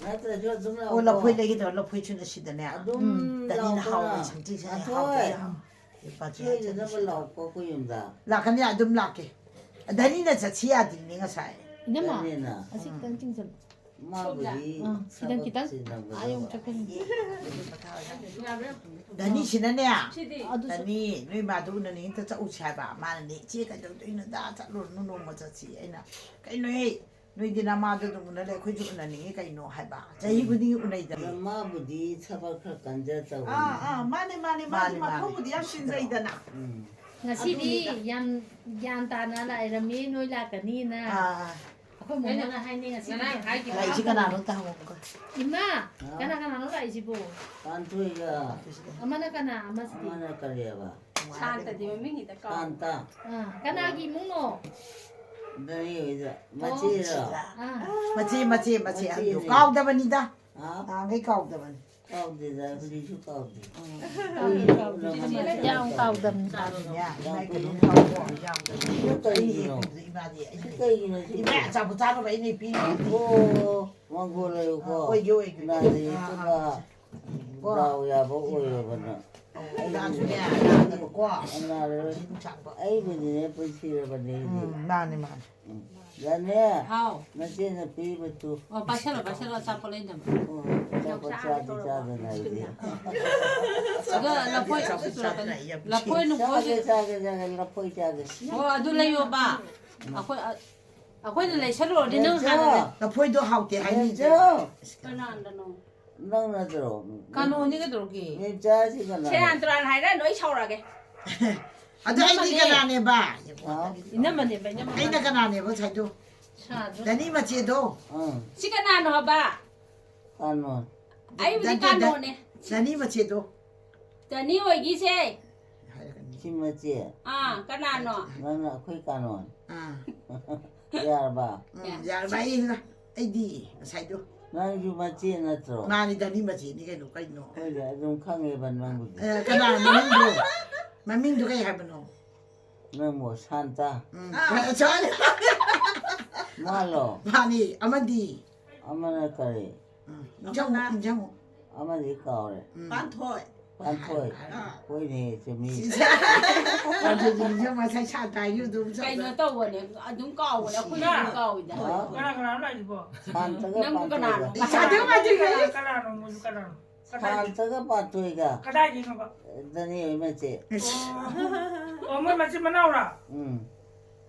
ꯅꯠꯇ꯭ꯔꯁꯨ ꯑꯗꯨꯝ ꯑꯣ, ꯂꯥꯛꯑꯣ꯫ ꯂꯐꯣꯏ ꯂꯩꯒꯦ ꯇꯧꯔ, ꯂꯐꯣꯏꯁꯨ ꯑꯁꯤꯗꯅꯦ꯫ ꯑꯗꯨꯝ ꯎꯝ꯫ ꯗꯅꯤꯅ ꯂꯥꯛꯑꯣ꯫ ꯍꯥꯎꯋꯦ, ꯁꯝꯇꯤꯁꯦ ꯍꯥꯎꯋꯦ꯫ ꯊꯣꯏ꯫ ꯂꯨꯄꯥ ꯀꯌꯥ ꯁꯣꯏꯗꯅꯕ ꯆꯠꯂꯤꯁꯤꯕꯣ? ꯂꯥꯛꯑꯣꯀꯣ, ꯑꯩꯈꯣꯏ ꯌꯨꯝꯗ꯫ ꯂꯥꯛꯀꯅꯤ, ꯑꯗꯨꯝ ꯂꯥꯛꯀꯦ꯫ ꯗꯅꯤꯅ ꯆꯠꯁꯤ ꯌꯥꯗ꯭ꯔꯤꯅꯦ ꯉꯁꯥꯏ꯫ ꯏꯅꯝꯃ, ꯗꯅꯤꯅ꯫ ꯑꯁꯤ ꯈꯤꯇꯪ ꯆꯤꯡꯁꯤꯜꯂꯨ꯫ ꯃꯥꯕꯨꯗꯤ ꯑꯥ, ꯁꯤꯗ ꯊꯕꯛ ꯈꯤꯇꯪ꯫ ꯆꯤꯟꯅꯕꯗꯣ꯫ ꯑꯥ, ꯌꯧ ꯆꯠꯈ꯭ꯔꯅꯤ꯫ ꯗꯅꯤꯁꯤꯅꯅꯦ, ꯑꯗꯨꯁꯨ꯫ ꯗꯅꯤ, ꯅꯣꯏ ꯃꯥꯗꯨ ꯎꯅꯅꯤꯡꯉꯤꯗ ꯆꯠꯂꯨꯁꯤ ꯍꯥꯏꯕ꯫ ꯃꯥꯅꯅꯦ, "ꯏꯆꯦ, ꯀꯩꯗꯧꯗꯣꯏꯅꯣꯗ, ꯆꯠꯂꯨꯔꯅꯨ, ꯅꯣꯡꯃ ꯆꯠꯁꯤ"꯫ ꯑꯩꯅ, "ꯀꯩꯅꯣꯍꯦ, ꯅꯣꯏꯗꯤ ꯅꯃꯥꯗꯣ ꯑꯗꯨꯝ ꯎꯅ ꯂꯩ, ꯑꯩꯈꯣꯏꯁꯨ ꯎꯅꯅꯤꯡꯉꯤ ꯀꯩꯅꯣ?" ꯍꯥꯏꯕ꯫ ꯆꯍꯤ ꯈꯨꯗꯤꯡꯒꯤ ꯎꯅꯩꯗꯅ꯫ ꯑꯗꯣ ꯃꯥꯕꯨꯗꯤ ꯊꯕꯛ ꯈꯔ ꯀꯟꯖ ꯇꯧꯕꯅꯤ꯫ ꯑꯥ, ꯑꯥ, ꯃꯥꯅꯦ, ꯃꯥꯅꯦ, ꯃꯥꯗꯤ ꯃꯥꯅꯦ, ꯃꯥꯅꯦ꯫ ꯃꯊꯧꯕꯨꯗꯤ ꯌꯥꯝ ꯆꯤꯟꯖꯩꯗꯅ꯫ ꯎꯝ꯫ ꯉꯁꯤꯗꯤ ꯑꯗꯨꯅꯤꯗ꯫ ꯌꯥꯝ ꯒ꯭ꯌꯥꯟ ꯇꯥꯅ ꯂꯥꯛꯏꯔꯝꯃꯤ, ꯅꯣꯏ ꯂꯥꯛꯀꯅꯤꯅ꯫ ꯑꯥ, ꯑꯥ꯫ ꯑꯩꯈꯣꯏ ꯃꯣꯃꯣꯅ ꯍꯥꯏꯅꯤ ꯉꯁꯤꯗꯤ꯫ ꯉꯔꯥꯡ ꯍꯥꯏꯈꯤꯕ꯫ ꯂꯥꯛꯏꯁꯤ ꯀꯅꯥꯅꯣ ꯑꯝꯇ ꯍꯪꯉꯣ ꯑꯃꯨꯛꯀ꯫ ꯏꯃꯥ, ꯍꯥ? ꯀꯅꯥ ꯀꯅꯥꯅꯣ ꯂꯥꯛꯏꯁꯤꯕꯣ? ꯄꯥꯟꯊꯣꯏꯒ꯫ ꯑꯃꯅ ꯀꯅꯥ? ꯑꯃꯁꯤꯗꯤ? ꯑꯃꯅ ꯀꯔꯤꯑꯕ? ꯁꯥꯟꯇꯗꯤ ꯃꯃꯤꯡ ꯍꯦꯛꯇ ꯀꯥꯎ꯫ ꯁꯥꯟꯇ꯫ ꯑꯥ, ꯀꯅꯥꯒꯤ ꯏꯃꯨꯡꯅꯣ? ꯗꯅꯤ ꯍꯣꯏꯗ꯫ ꯑꯣ꯫ ꯃꯆꯦꯔꯣ? ꯑꯥ꯫ ꯃꯆꯦ, ꯃꯆꯦ, ꯃꯆꯦ, ꯃꯆꯦꯅꯦ꯫ ꯑꯗꯨ ꯀꯥꯎꯗꯕꯅꯤꯗ꯫ ꯍꯥ? ꯅꯍꯥꯟꯈꯩ ꯀꯥꯎꯗꯕꯅꯤ꯫ ꯀꯥꯎꯗꯦꯗ, ꯍꯧꯖꯤꯛꯁꯨ ꯀꯥꯎꯗꯦ꯫ ꯎꯝ꯫ ꯀꯥꯎꯗꯦ, ꯀꯥꯎꯗꯦ꯫ ꯌꯥꯝ ꯀꯥꯎꯗꯕꯅꯤ꯫ ꯌꯥꯝ ꯏꯃꯥꯏ ꯀꯩꯅꯣꯝ ꯀꯨꯏꯅ ꯇꯧꯀꯣ, ꯌꯥꯝ ꯀꯩꯅꯣ꯫ ꯁꯤ ꯀꯩꯒꯤꯅꯣ? ꯏꯃꯥꯗꯤ ꯑꯩꯅ ꯁꯤ ꯀꯩꯒꯤꯅꯣ ꯁꯤ? ꯏꯃꯥ ꯑꯆꯥꯄꯣꯠ ꯆꯥꯅꯕ ꯑꯩꯅ ꯄꯤꯔꯤꯅꯤ꯫ ꯑꯣ, ꯃꯪꯒꯣꯜ ꯂꯩꯌꯨꯀꯣ꯫ ꯑꯣꯏꯒꯦ, ꯑꯣꯏꯒꯦ꯫ ꯅꯥꯗ ꯑꯥ, ꯌꯦꯛꯇꯕ꯫ ꯑꯥ꯫ ꯀꯣ꯫ ꯗꯥꯎ ꯌꯥꯕ ꯑꯣꯏꯔꯕꯅ꯫ ꯑꯣ, ꯏꯃꯥꯁꯨꯅꯦ, ꯅꯥꯗꯕꯀꯣ꯫ ꯅꯥꯔꯔꯣꯏ꯫ ꯅꯨꯡꯁꯥꯡꯕ꯫ ꯑꯩꯕꯨꯗꯤꯅꯦ ꯄꯨꯟꯁꯤꯔꯕꯅꯦ ꯑꯩꯗꯤ꯫ ꯎꯝ, ꯃꯥꯅꯦ, ꯃꯥꯅꯦ꯫ ꯎꯝ꯫ ꯌꯥꯅꯦ? ꯍꯥꯎ꯫ ꯅꯆꯦꯅ ꯄꯤꯕꯗꯨ꯫ ꯑꯣ, ꯄꯥꯏꯁꯜꯂꯣ, ꯄꯥꯏꯁꯜꯂꯣ, ꯑꯆꯥꯄꯣꯠ ꯂꯩꯅꯕ꯫ ꯑꯣ, ꯑꯆꯥꯄꯣꯠ ꯆꯥꯗꯤ ꯆꯥꯗꯅ ꯑꯩꯗꯤ꯫ ꯑꯗꯣ ꯂꯐꯣꯏ, ꯆꯥꯗꯤ ꯆꯥꯗꯅ ꯑꯩ ꯌꯥꯝ ꯂꯐꯣꯏ ꯅꯨꯡꯐꯣꯏ꯫ ꯆꯥꯒꯦ, ꯆꯥꯒꯦ, ꯆꯥꯒꯦ, ꯂꯐꯣꯏ ꯆꯥꯒꯦ꯫ ꯑꯣ, ꯑꯗꯨ ꯂꯩꯌꯣꯕ꯫ ꯑꯩꯈꯣꯏ, ꯑ, ꯑꯩꯈꯣꯏꯅ ꯂꯩꯁꯜꯂꯨꯔꯗꯤ ꯅꯪ ꯍꯥꯟꯅ ꯂꯩ-꯫ ꯂꯐꯣꯏꯗꯣ ꯍꯥꯎꯇꯦ ꯍꯥꯏꯅꯤ꯫ ꯀꯅꯥꯗꯅꯣ? ꯅꯪ ꯅꯠꯇ꯭ꯔꯣ? ꯀꯥꯅꯣꯅꯤ ꯀꯩꯗꯧꯔꯒꯦ? ꯃꯦꯝꯆꯥꯁꯤ ꯀꯅꯥꯅꯣ? ꯁꯦꯔꯥꯟ ꯇꯨꯔꯥꯟ ꯍꯥꯏꯔꯛꯑꯅꯨ, ꯑꯩ ꯁꯥꯎꯔꯛꯑꯒꯦ꯫ ꯑꯗꯣ ꯑꯩꯗꯤ ꯏꯅꯝꯃꯅꯦ꯫ ꯀꯅꯥꯅꯦꯕ? ꯍꯥ? ꯏꯅꯝꯃꯅꯦꯕ, ꯏꯅꯝꯃ꯫ ꯑꯩꯅ ꯀꯅꯥꯅꯦꯕ ꯉꯁꯥꯏꯗꯣ? ꯁꯥꯗ꯭ꯔꯣ? ꯗꯅꯤ ꯃꯆꯦꯗꯣ꯫ ꯑꯥ꯫ ꯁꯤ ꯀꯅꯥꯅꯣ ꯍꯥꯏꯕ? ꯀꯥꯅꯣ꯫ ꯑꯩꯕꯨꯗꯤ ꯗ-, ꯗ-, ꯗ-, ꯀꯥꯅꯣꯅꯦ꯫ ꯗꯅꯤ ꯃꯆꯦꯗꯣ꯫ ꯗꯅꯤ ꯑꯣꯏꯒꯤꯁꯦ꯫ ꯍꯥꯏꯔꯛꯀꯅꯤ꯫ ꯁꯤ ꯃꯆꯦ꯫ ꯑꯥ, ꯀꯅꯥꯅꯣ? ꯅꯪꯅ ꯑꯩꯈꯣꯏ ꯀꯥꯅꯣ꯫ ꯑꯥ꯫ ꯌꯥꯔꯕ? ꯎꯝ, ꯌꯥ-, ꯌꯥꯔꯕ? ꯑꯩ, ꯑꯩꯗꯤ ꯉꯁꯥꯏꯗꯣ꯫ ꯅꯪꯁꯨ ꯃꯆꯦ ꯅꯠꯇ꯭ꯔꯣ? ꯃꯥꯅꯤ, ꯗꯅꯤ ꯃꯆꯦꯅꯤ ꯀꯩꯅꯣ, ꯀꯩꯅꯣ? ꯍꯣꯏꯗ, ꯑꯗꯨꯝ ꯈꯪꯉꯦꯕ ꯅꯪꯕꯨꯗꯤ꯫ ꯑꯦ, ꯀꯅꯥ ꯃꯃꯤꯡꯗꯣ? ꯃꯃꯤꯡꯗꯣ ꯀꯩ ꯍꯥꯏꯕꯅꯣ? ꯅꯪꯕꯨ ꯁꯥꯟꯇ꯫ ꯎꯝ, ꯆꯥꯔꯦ꯫ ꯃꯥꯂꯣ? ꯃꯥꯅꯤ, ꯑꯃꯗꯤ? ꯑꯃꯅ ꯀꯔꯤ? ꯎꯝ, ꯅꯤꯡꯁꯤꯡꯉꯨ, ꯅꯤꯡꯁꯤꯡꯉꯨ꯫ ꯑꯃꯗꯤ ꯀꯥꯎꯔꯦ꯫ ꯎꯝ꯫ ꯄꯥꯟꯊꯣꯏ꯫ ꯄꯥꯟꯊꯣꯏ꯫ ꯑꯥ꯫ ꯍꯣꯏꯅꯦ, ꯆꯨꯝꯃꯤ꯫ ꯄꯥꯟꯊꯣꯏꯗꯤ ꯅꯤꯡꯁꯤꯡꯉꯨ, ꯉꯁꯥꯏ ꯁꯥꯟꯇ ꯍꯥꯏꯈꯤꯕꯗꯨ ꯑꯗꯨꯝ ꯀꯩꯅꯣ ꯇꯧꯕꯅꯦ, ꯑꯗꯨꯝ ꯀꯥꯎꯕꯅꯦ, ꯑꯩꯈꯣꯏꯅ ꯑꯗꯨꯝ ꯀꯥꯎꯏꯗ꯫ ꯍꯥ? ꯀꯅꯥ ꯀꯅꯥꯅꯣ ꯂꯥꯛꯏꯁꯤꯕꯣ? ꯁꯥꯟꯇꯒ ꯅꯪꯕꯨ ꯀꯅꯥꯅꯣ? ꯄꯥꯟꯊꯣꯏꯒ꯫ ꯁꯥꯟꯇꯒ ꯄꯥꯟꯊꯣꯏꯒ꯫ ꯀꯅꯥ- ꯀꯅꯥꯅꯣ, ꯃꯣꯏꯁꯨ ꯀꯅꯥꯅꯣ? ꯀꯗꯥꯏꯗꯒꯤ? ꯁꯥꯟꯇꯒ ꯄꯥꯟꯊꯣꯏꯒ꯫ ꯀꯗꯥꯏꯗꯒꯤꯅꯣꯕ? ꯗꯅꯤ ꯍꯣꯏ ꯃꯆꯦ꯫ ꯑꯣ, ꯃꯣꯏ ꯃꯆꯤꯟ ꯃꯅꯥꯎꯔꯥ? ꯎꯝ꯫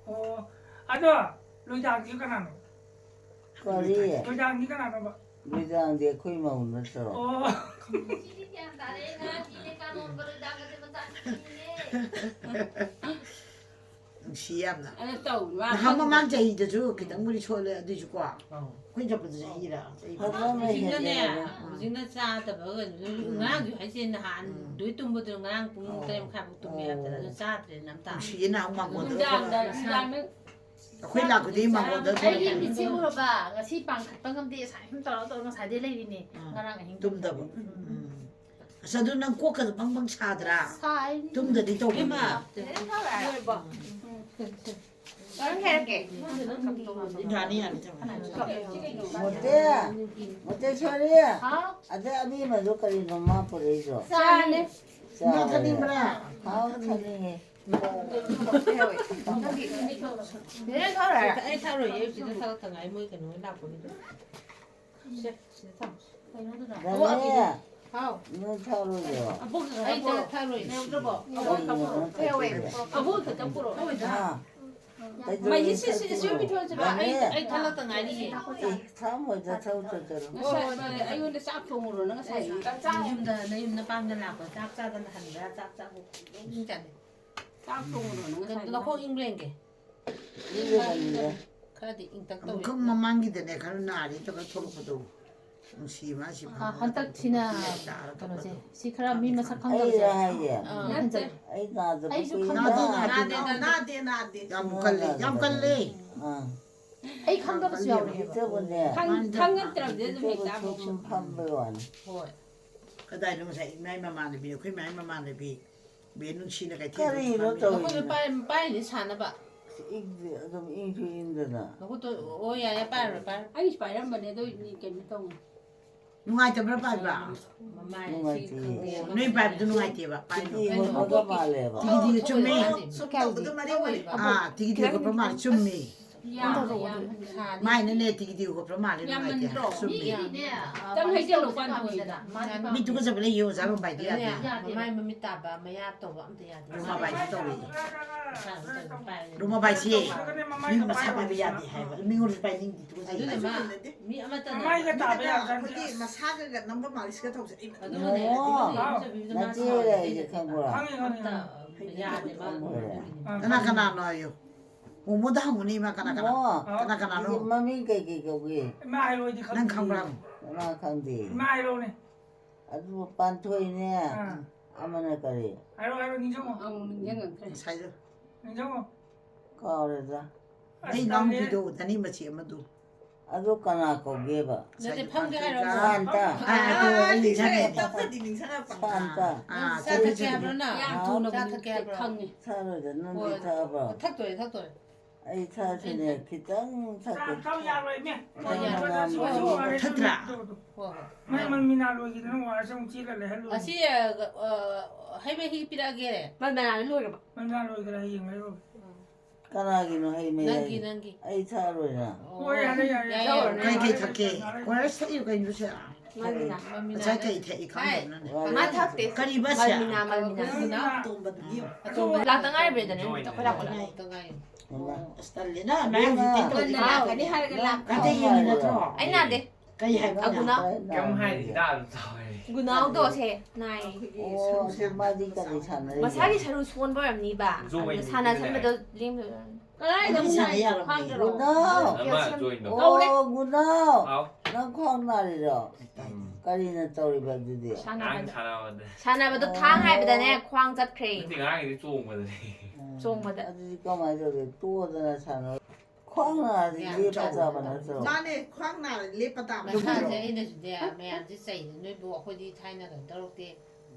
ꯑꯣ, ꯑꯗꯣ ꯂꯣꯏꯗꯥꯡꯁꯤ ꯀꯅꯥꯅꯣ? ꯀꯔꯤ? ꯂꯣꯏꯗꯥꯡꯁꯤ ꯀꯅꯥꯅꯣꯕ? ꯂꯣꯏꯗꯥꯡꯗꯤ ꯑꯩꯈꯣꯏ ꯃꯧ ꯅꯠꯇ꯭ꯔꯣ? ꯑꯣ, ꯁꯤꯗꯤ ꯒ꯭ꯌꯥꯟ ꯇꯥꯔꯦ, ꯉꯥꯒꯤꯅꯦ ꯀꯥꯔꯣꯟꯕ ꯂꯣꯏꯗꯥꯡꯒꯁꯦ ꯃꯆꯥ ꯅꯨꯄꯤꯅꯦ꯫ ꯅꯨꯡꯁꯤ ꯌꯥꯝꯅ꯫ ꯑꯗꯨ ꯇꯧ, ꯃꯥ ꯅꯍꯥꯟ ꯃꯃꯥꯡ ꯆꯍꯤꯗꯁꯨ ꯈꯤꯇꯪꯕꯨꯗꯤ ꯁꯣꯜꯂꯦ, ꯑꯗꯨꯏꯁꯨꯀꯣ꯫ ꯑꯩꯈꯣꯏ ꯆꯠꯄꯗꯁꯨ ꯍꯩꯔ꯫ ꯐꯖꯅ ꯍꯧꯖꯤꯛꯅꯅꯦ, ꯍꯦꯜꯂꯦ꯫ ꯍꯧꯖꯤꯛꯅ ꯆꯥꯗꯕ ꯀꯩꯅꯣ, ꯉꯔꯥꯡꯁꯨ ꯍꯥꯏꯁꯦ, ꯅꯍꯥꯟ ꯗꯨꯏ ꯇꯨꯝꯕꯗꯣ ꯉꯔꯥꯡ ꯄꯨꯡ ꯇꯔꯦꯠ ꯃꯈꯥꯏ ꯐꯥꯎ ꯇꯨꯝꯃꯦ ꯍꯥꯏꯕꯗ ꯑꯗꯨ ꯆꯥꯗ꯭ꯔꯦꯅ ꯑꯝꯇ꯫ ꯅꯨꯡꯁꯤꯌꯦ ꯅꯍꯥꯟ ꯃꯥꯡꯒꯣꯟꯗ ꯅꯨꯡꯗꯥꯡꯗ, ꯅꯨꯡꯗꯥꯡꯗ ꯑꯩꯈꯣꯏ ꯂꯥꯛꯄꯗꯤ ꯃꯥꯡꯒꯣꯟꯗ ꯑꯩꯒꯤ ꯊꯣꯛꯂꯛꯑꯦ꯫ ꯃꯤꯠꯁꯦ ꯎꯔꯕ? ꯉꯁꯤ ꯄꯥꯡꯈꯠꯄ ꯉꯝꯗꯦ, ꯁꯥꯏ ꯁꯨꯝ ꯇꯧꯔ ꯇꯧꯔ ꯉꯁꯥꯏꯗꯩ ꯂꯩꯔꯤꯅꯦ꯫ ꯑꯥ꯫ ꯉꯔꯥꯡ ꯑꯍꯤꯡ ꯇꯨꯝꯗꯕ꯫ ꯎꯝ꯫ ꯑꯁ ꯑꯗꯨ ꯅꯪ ꯀꯣꯛꯀꯗꯣ ꯕꯪ ꯕꯪ ꯁꯥꯗ꯭ꯔꯥ? ꯁꯥꯏ꯫ ꯇꯨꯝꯗꯗꯤ ꯇꯧꯕꯅꯤ꯫ ꯏꯃꯥ꯫ ꯀꯔꯝ ꯍꯥꯏꯔꯛꯀꯦ? ꯌꯥꯅꯤ, ꯌꯥꯅꯤ, ꯊꯝꯃꯦ꯫ ꯃꯣꯇꯦ, ꯃꯣꯇꯦꯁꯣꯔꯤ, ꯍꯥꯎ? ꯑꯗꯩ ꯑꯅꯤꯃꯗꯣ ꯀꯔꯤꯅꯣ ꯃꯥ ꯄꯨꯔꯛꯏꯗꯣ? ꯆꯥꯅꯦ꯫ ꯅꯪ ꯊꯛꯅꯤꯡꯕ꯭ꯔꯥ? ꯍꯥꯎ, ꯊꯛꯅꯤꯡꯉꯦ꯫ ꯅꯦꯅꯦ ꯊꯛꯎꯔꯦ? ꯑꯩ ꯊꯛꯑꯔꯣꯏꯌꯦ, ꯑꯩ ꯁꯤꯗ ꯊꯛꯂꯛꯇ ꯉꯥꯏ, ꯃꯣꯏ ꯀꯩꯅꯣ ꯂꯥꯛꯄꯒꯤꯗꯣ꯫ ꯁꯦ, ꯁꯤꯗ ꯊꯝꯃꯣ꯫ ꯀꯩꯅꯣꯗꯨꯅ? ꯗꯅꯤ, ꯍꯥꯎ꯫ ꯅꯣꯏ ꯊꯛꯑꯔꯣꯏꯗ꯭ꯔꯣ? ꯑꯩ ꯊꯛꯑꯔꯣꯏ꯫ ꯀꯔꯤꯒꯤꯅꯣ ꯅꯪ ꯊꯛꯇ꯭ꯔꯤꯁꯦ? ꯑꯕꯣꯛ ꯈꯛꯇ ꯄꯨꯔꯛꯑꯣ꯫ ꯍꯥ? ꯃꯩꯁꯤ ꯁꯤ ꯁꯤ ꯁꯤ ꯄꯤꯊꯣꯛꯑꯁꯤꯕ꯫ ꯑꯩ, ꯑꯩ ꯊꯛꯂꯛꯇ ꯉꯥꯏꯔꯤꯌꯦ꯫ ꯑꯦ, ꯊꯛꯑꯝꯃꯣꯏꯗ, ꯊꯛꯎ ꯆꯠꯆꯔꯣ꯫ ꯉꯁꯥꯏ ꯑꯩꯉꯣꯟꯗ ꯆꯥꯛ ꯊꯣꯡꯉꯨꯔꯣꯅ ꯉꯁꯥꯏ꯫ ꯌꯨꯝꯗ, ꯅꯌꯨꯝ ꯅꯄꯥꯝꯗ ꯂꯥꯛꯄ ꯆꯥꯛ ꯆꯥꯗꯅ ꯍꯟꯕ꯭ꯔꯥ? ꯆꯥꯛ ꯆꯥꯕ ꯑꯗꯨꯝ ꯆꯥꯅꯩ꯫ ꯆꯥꯛ ꯊꯣꯡꯉꯨꯔꯣꯅ ꯉꯁꯥꯏ꯫ ꯂꯧꯈꯣꯡ ꯏꯪꯕ꯭ꯔꯥ ꯌꯦꯡꯒꯦ? ꯏꯪꯉꯦ, ꯏꯪꯉꯦ꯫ ꯈꯔꯗꯤ ꯏꯪꯇꯛ ꯇꯧꯋꯦ꯫ ꯑꯃꯨꯛꯈꯛ ꯃꯃꯥꯡꯒꯤꯗꯅꯦ ꯈꯔ ꯅꯥꯔꯤ ꯇꯧꯔ ꯊꯣꯛꯂꯛꯄꯗꯣ꯫ ꯅꯨꯡꯁꯤꯕ ꯍꯥꯏꯁꯤ ꯑꯥ, ꯍꯟꯗꯛꯁꯤꯅ ꯀꯩꯅꯣꯁꯦ, ꯁꯤ ꯈꯔ ꯃꯤ ꯃꯁꯛ ꯑꯩꯔ ꯈꯪꯗꯕꯁꯦ꯫ ꯍꯥꯏꯁꯦ? ꯑꯥ, ꯍꯟꯗꯛ ꯑꯩ ꯅꯥꯗꯕ ꯑꯩꯁꯨ ꯀꯨꯏꯔꯦ꯫ ꯈꯪꯗꯕ꯫ ꯅꯥꯗꯦ, ꯅꯥꯗꯦ, ꯅꯥꯗꯦ, ꯅꯥꯗꯦ, ꯅꯥꯗꯦ꯫ ꯌꯥꯝ ꯀꯜꯂꯦ, ꯌꯥꯝ ꯀꯜꯂꯦ꯫ ꯑꯥ꯫ ꯑꯩ ꯈꯪꯗꯕꯁꯨ ꯌꯥꯎꯔꯛꯑꯦꯕ꯫ ꯍꯤꯇꯕꯨꯅꯦ꯫ ꯈꯪ-, ꯈꯪꯉꯛꯇ꯭ꯔꯕꯗꯤ ꯑꯗꯨꯝ ꯍꯦꯛꯇ ꯑꯃꯨꯛ ꯁꯨꯝ ꯐꯝꯕꯩ ꯋꯥꯅꯤ꯫ ꯍꯣꯏ꯫ ꯀꯗꯥꯏꯅꯣ ꯉꯁꯥꯏ ꯏꯃꯥꯏ ꯃꯃꯥꯟꯅꯕꯤ, ꯑꯩꯈꯣꯏ ꯏꯃꯥꯏ ꯃꯃꯥꯟꯅꯕꯤ ꯕꯦ ꯅꯨꯡꯁꯤꯅ ꯀꯩꯊꯦꯜꯗ ꯀꯔꯤꯅꯣ ꯇꯧꯔꯤꯁꯦ? ꯅꯈꯨꯠꯇꯣ ꯄꯥꯏ-, ꯄꯥꯏꯔꯤꯅꯦ ꯁꯥꯟꯅꯕ꯫ ꯏꯪꯗꯦ, ꯑꯗꯨꯝ ꯏꯪꯁꯨ ꯏꯪꯗꯅ꯫ ꯅꯈꯨꯠꯇꯣ, ꯑꯣ, ꯌꯥꯔꯦ, ꯄꯥꯏꯔꯣꯏ, ꯄꯥꯏꯔꯣꯏ꯫ ꯑꯩꯁꯨ ꯄꯥꯏꯔꯝꯕꯅꯦ, ꯑꯗꯨ ꯀꯩꯅꯣ ꯇꯧꯅꯤ꯫ ꯅꯨꯡꯉꯥꯏꯇꯕ꯭ꯔꯥ ꯄꯥꯏꯕ? ꯃꯃꯥꯏ ꯅꯨꯡꯉꯥꯏꯇꯦ꯫ ꯁꯤ ꯈꯪꯗꯦ꯫ ꯅꯣꯏ ꯄꯥꯏꯕꯗꯨ ꯅꯨꯡꯉꯥꯏꯇꯦꯕ, ꯄꯥꯏꯅꯨ꯫ ꯇꯤꯇꯤ ꯍꯣꯠꯄꯒ ꯃꯥꯜꯂꯦꯕ꯫ ꯇꯤꯒꯤꯗꯤ ꯆꯨꯝꯃꯦ꯫ ꯁꯨꯝ ꯇꯧꯕꯗ ꯃꯔꯤ ꯑꯣꯏꯔꯦ꯫ ꯑꯥ, ꯇꯤꯒꯤꯗꯤ ꯍꯣꯠꯄ ꯃꯥꯜꯂꯦ, ꯆꯨꯝꯃꯦ꯫ ꯌꯥꯝ, ꯌꯥꯝ꯫ ꯁꯥꯗꯤ ꯃꯥꯏꯅꯅꯦ ꯇꯤꯒꯤꯗꯤ ꯍꯣꯠꯄ ꯃꯥꯜꯂꯦ, ꯅꯨꯡꯉꯥꯏꯇꯦ꯫ ꯌꯥꯝꯃꯟꯗ꯭ꯔꯣ? ꯆꯨꯝꯃꯦ꯫ ꯃꯤꯒꯤꯗꯤꯅꯦ, ꯌꯥꯝ ꯈꯤꯇꯪ ꯍꯩꯖꯜꯂꯨ, ꯄꯥꯟꯊꯣꯛꯏꯗꯅ꯫ ꯃꯤ ꯇꯨꯀꯠꯆꯕ ꯂꯩ, ꯑꯣꯖꯥ ꯔꯣꯝꯕꯥꯏꯗꯤ ꯌꯥꯗꯦ꯫ ꯌꯥꯗꯦ꯫ ꯃꯃꯥꯏ ꯃꯃꯤꯠ ꯇꯥꯕ, ꯃꯌꯥ ꯇꯧꯕ ꯑꯝꯇ ꯌꯥꯗꯦ꯫ ꯔꯣꯃꯥꯕꯥꯏꯗꯤ ꯇꯧꯋꯦ꯫ ꯃꯁꯥ ꯑꯝꯇ ꯄꯥꯏꯔꯦ꯫ ꯔꯣꯃꯥꯕꯥꯏꯁꯦ ꯃꯤ ꯃꯁꯥ ꯄꯥꯏꯕ ꯌꯥꯗꯦ ꯍꯥꯏꯕ꯫ ꯃꯤꯉꯣꯟꯗꯁꯨ ꯄꯥꯏꯅꯤꯡꯗꯦ, ꯇꯨꯀꯠꯆꯩ꯫ ꯑꯗꯨꯅ ꯃꯥ, ꯃꯤ ꯑꯃꯠꯇꯅ ꯃꯃꯥꯏꯒ ꯇꯥꯕ ꯌꯥꯕ ꯑꯩꯈꯣꯏꯒꯤ ꯃꯁꯥꯒ ꯅꯝꯕ ꯃꯥꯂꯤꯁꯀ ꯇꯧꯁꯦ꯫ ꯑꯩ ꯑꯗꯨꯅꯅꯦ, ꯑꯣ, ꯑꯗꯨꯅꯅꯦ ꯏꯆꯦꯕꯤꯗꯨꯅ ꯃꯥ ꯅꯆꯦ ꯁꯥꯎꯔꯤꯁꯦ꯫ ꯍꯥꯏꯁꯦ ꯈꯪꯕ꯭ꯔꯥ? ꯈꯪꯉꯦ, ꯈꯪꯉꯦ꯫ ꯑꯝꯇ ꯌꯥꯗꯦ, ꯃꯥ ꯈꯪꯕ꯭ꯔꯥ? ꯑꯗꯨꯒꯤꯅꯦ꯫ ꯑꯥ, ꯀꯅꯥ ꯀꯅꯥꯅꯣ ꯍꯥꯏꯌꯨ? ꯃꯣꯃꯣꯗ ꯍꯪꯉꯨꯅꯦ, ꯏꯃꯥ, ꯀꯅꯥ ꯀꯅꯥ? ꯑꯣ, ꯀꯅꯥ ꯀꯅꯥꯅꯣ? ꯃꯃꯤꯡ ꯀꯩꯀꯩ ꯀꯧꯒꯦ? ꯏꯃꯥ ꯍꯥꯏꯔꯣꯏꯗꯤ ꯅꯪ ꯈꯪꯗꯦ꯫ ꯈꯪꯕ꯭ꯔꯥ? ꯏꯃꯥ ꯈꯪꯗꯦ꯫ ꯏꯃꯥ ꯍꯥꯏꯔꯣꯅꯦ꯫ ꯑꯗꯨ ꯄꯥꯟꯊꯣꯏꯅꯦ꯫ ꯑꯥ꯫ ꯑꯃꯅ ꯀꯔꯤ? ꯍꯥꯏꯔꯣ, ꯍꯥꯏꯔꯣ, ꯅꯤꯡꯁꯤꯡꯉꯣ꯫ ꯑꯃꯨꯛ ꯅꯤꯡꯁꯤꯡꯉꯛꯇ꯭ꯔꯦ꯫ ꯉꯁꯥꯏꯗꯣ ꯅꯤꯡꯁꯤꯡꯉꯣ꯫ ꯀꯥꯎꯔꯦꯗ꯫ ꯑꯁ, ꯑꯩ ꯇꯜꯂꯦ꯫ ꯏꯅꯥꯎꯅꯨꯄꯤꯗꯣ, ꯙꯅꯤ ꯃꯆꯦ ꯑꯃꯗꯣ꯫ ꯑꯗꯨ ꯀꯅꯥ ꯀꯧꯒꯦꯕ? ꯅꯠꯇꯦ, ꯐꯝꯒꯦ ꯍꯥꯏꯔꯣ? ꯁꯥꯟꯇ꯫ ꯑꯥ, ꯑꯗꯣ ꯑꯩ ꯅꯤꯡꯁꯤꯡꯉꯦ꯫ ꯇꯞꯅꯗꯤ ꯅꯤꯡꯁꯤꯡꯉꯛꯄ꯫ ꯁꯥꯟꯇ꯫ ꯑꯥ, ꯆꯥ ꯊꯛꯀꯦ ꯍꯥꯏꯕ꯭ꯔꯣ ꯅꯪ? ꯌꯥꯝ ꯍꯥꯎ꯫ ꯊꯨꯅ ꯆꯥ ꯊꯛꯀꯦ ꯍꯥꯏꯕ꯭ꯔꯣ? ꯈꯪꯉꯦ꯫ ꯊꯛꯑꯔꯣꯏꯗ, ꯅꯪꯗꯤ ꯍꯣꯏ꯫ ꯊꯛꯑꯕ꯭ꯔꯣ? ꯊꯛꯇꯣꯔꯦ, ꯊꯛꯇꯣꯔꯦ꯫ ꯑꯩ ꯊꯛꯑꯁꯨꯅꯦ, ꯈꯤꯇꯪ ꯊꯛꯀꯦ꯫ ꯆꯥ ꯊꯛ ꯌꯥꯔꯣꯏ, ꯏꯃꯦ꯫ ꯌꯥꯔꯣꯏ, ꯌꯥꯔꯣꯏ꯫ ꯁꯨ ꯁꯨ ꯋꯥꯔꯦ, ꯊꯛꯇ꯭ꯔꯥ? ꯁꯨ ꯇꯧ, ꯇꯧ꯫ ꯍꯣꯏ, ꯍꯣꯏ꯫ ꯃꯥꯏ ꯃꯟꯃꯤꯅꯥ ꯂꯣꯏꯈꯤꯗꯅ ꯋꯥꯔꯁꯦ ꯑꯃꯨꯛ ꯆꯦꯜꯂ ꯂꯩꯍꯜꯂꯨ꯫ ꯑꯁꯤ, ꯑ, ꯑ, ꯍꯩ ꯃꯍꯤ ꯄꯤꯔꯛꯑꯒꯦ꯫ ꯃꯟꯃꯅꯥꯗꯤ ꯂꯣꯏꯔꯕ? ꯃꯟꯃꯤꯅꯥ ꯂꯣꯏꯈ꯭ꯔꯦ, ꯍꯌꯦꯡ ꯂꯩꯔꯨꯔꯒꯦ꯫ ꯀꯅꯥꯒꯤꯅꯣ ꯍꯩ ꯃꯍꯤ? ꯅꯪꯒꯤ, ꯅꯪꯒꯤ꯫ ꯑꯩ ꯊꯛꯑꯔꯣꯏꯅ꯫ ꯑꯣ, ꯍꯣꯏ, ꯌꯥꯔꯦ, ꯌꯥꯔꯦ꯫ ꯌꯥꯔꯦ, ꯌꯥꯔꯦ꯫ ꯀꯩ ꯀꯩ ꯊꯛꯀꯦ? ꯀꯣꯔꯁ ꯊꯛꯏꯔꯣ ꯀꯩꯅꯣ ꯁꯦ? ꯃꯟꯃꯅꯥ꯫ ꯃꯃꯤꯅꯥ꯫ ꯉꯁꯥꯏ ꯀꯩ ꯊꯛꯏ ꯈꯪꯗꯕ ꯅꯪꯅ? ꯍꯣꯏ꯫ ꯃꯥ ꯊꯛꯇꯦ꯫ ꯀꯔꯤꯕ ꯁꯦ? ꯃꯟꯃꯅꯥ, ꯃꯟꯃꯅꯥ꯫ ꯃꯟꯃꯅꯥ꯫ ꯑꯇꯣꯝꯕꯗꯨꯗꯤ꯫ ꯑꯇꯣꯝꯕ꯫ ꯂꯥꯛꯇ ꯉꯥꯏꯔꯤꯕ꯭ꯔꯦꯗꯅ, ꯅꯨꯃꯤꯠꯇꯣ ꯑꯩꯈꯣꯏ ꯂꯥꯛꯄꯗ꯫ ꯂꯥꯛꯇ ꯉꯥꯏꯔꯤ꯫ ꯑꯁ, ꯇꯜꯂꯦꯗ, ꯃꯌꯥꯝꯁꯤ ꯇꯤꯡ ꯇꯧꯔꯤ꯫ ꯂꯥꯛꯀꯅꯤ ꯍꯥꯏꯔꯒ ꯂꯥꯛꯇꯦ꯫ ꯀꯗꯥꯏ ꯌꯦꯡꯉꯤ ꯅꯠꯇ꯭ꯔꯣ? ꯑꯩ ꯅꯥꯗꯦ꯫ ꯀꯩ ꯍꯥꯏꯕ? ꯑꯒꯨꯅꯥ꯫ ꯀꯩꯝ ꯍꯥꯏꯗꯦ, ꯍꯤꯗꯥꯛ ꯑꯗꯨꯝ ꯆꯥꯎꯋꯦ꯫ ꯒꯨꯅꯥꯎꯗꯣ ꯁꯦ ꯅꯥꯏ꯫ ꯑꯣ, ꯑꯗꯨ ꯃꯥꯗꯤ ꯀꯔꯤ ꯁꯥꯟꯅꯔꯤꯕ? ꯃꯁꯥꯒꯤ ꯁꯔꯨ ꯁꯣꯟꯕ ꯑꯣꯏꯔꯝꯅꯤꯕ꯫ ꯖꯣꯏꯟ ꯑꯗꯨꯅ ꯁꯥꯟꯅ ꯂꯩꯕꯅꯦ꯫ ꯁꯟꯕꯗꯣ ꯂꯦꯡꯗꯣꯏ ꯑꯣꯏꯔꯝꯅꯤ꯫ ꯑꯗꯨꯝ ꯁꯥꯟꯅ ꯌꯥꯔꯕꯅꯦ꯫ ꯒꯨꯅꯥꯎ! ꯑꯃ ꯖꯣꯏꯟꯗꯣ꯫ ꯑꯣ, ꯒꯨꯅꯥꯎ! ꯍꯥꯎ꯫ ꯅꯪ ꯈ꯭ꯋꯥꯡ ꯅꯥꯔꯤꯔꯣ? ꯎꯝ꯫ ꯀꯔꯤꯅ ꯇꯧꯔꯤꯕ ꯑꯗꯨꯗꯤ? ꯉꯔꯥꯡ ꯁꯥꯟꯅꯕꯗ꯫ ꯁꯥꯟꯅꯕꯗ꯫ ꯁꯥꯟꯅꯕꯗꯣ ꯊꯥꯡ ꯍꯥꯏꯕꯗꯅꯦ ꯈ꯭ꯋꯥꯡ ꯆꯠꯈ꯭ꯔꯦ꯫ ꯅꯠꯇꯦ, ꯉꯔꯥꯡꯒꯤꯗꯤ ꯆꯣꯡꯕꯗꯅꯦ꯫ ꯎꯝ. ꯆꯣꯡꯕꯗ꯫ ꯑꯗꯨꯗꯤ ꯀꯃꯥꯏꯅ ꯇꯧꯒꯦ? ꯇꯣꯛꯑꯗꯅ ꯁꯥꯟꯅꯔꯣ꯫ ꯈ꯭ꯋꯥꯡ ꯅꯥꯔꯗꯤ ꯂꯦꯞꯄ ꯆꯥꯕ ꯅꯠꯇ꯭ꯔꯣ? ꯃꯥꯅꯦ, ꯈ꯭ꯋꯥꯡ ꯅꯥꯔꯗꯤ ꯂꯦꯞꯄ ꯇꯥꯕꯅꯤ꯫ ꯃꯁꯥꯁꯦ ꯑꯩꯅꯁꯨꯅꯦ ꯃꯌꯥꯝꯁꯦ ꯆꯩꯔꯦ, ꯅꯣꯏꯕꯨ ꯑꯩꯈꯣꯏꯗꯤ ꯊꯥꯏꯅ ꯀꯩꯅꯣ ꯇꯧꯔꯛꯇꯦ,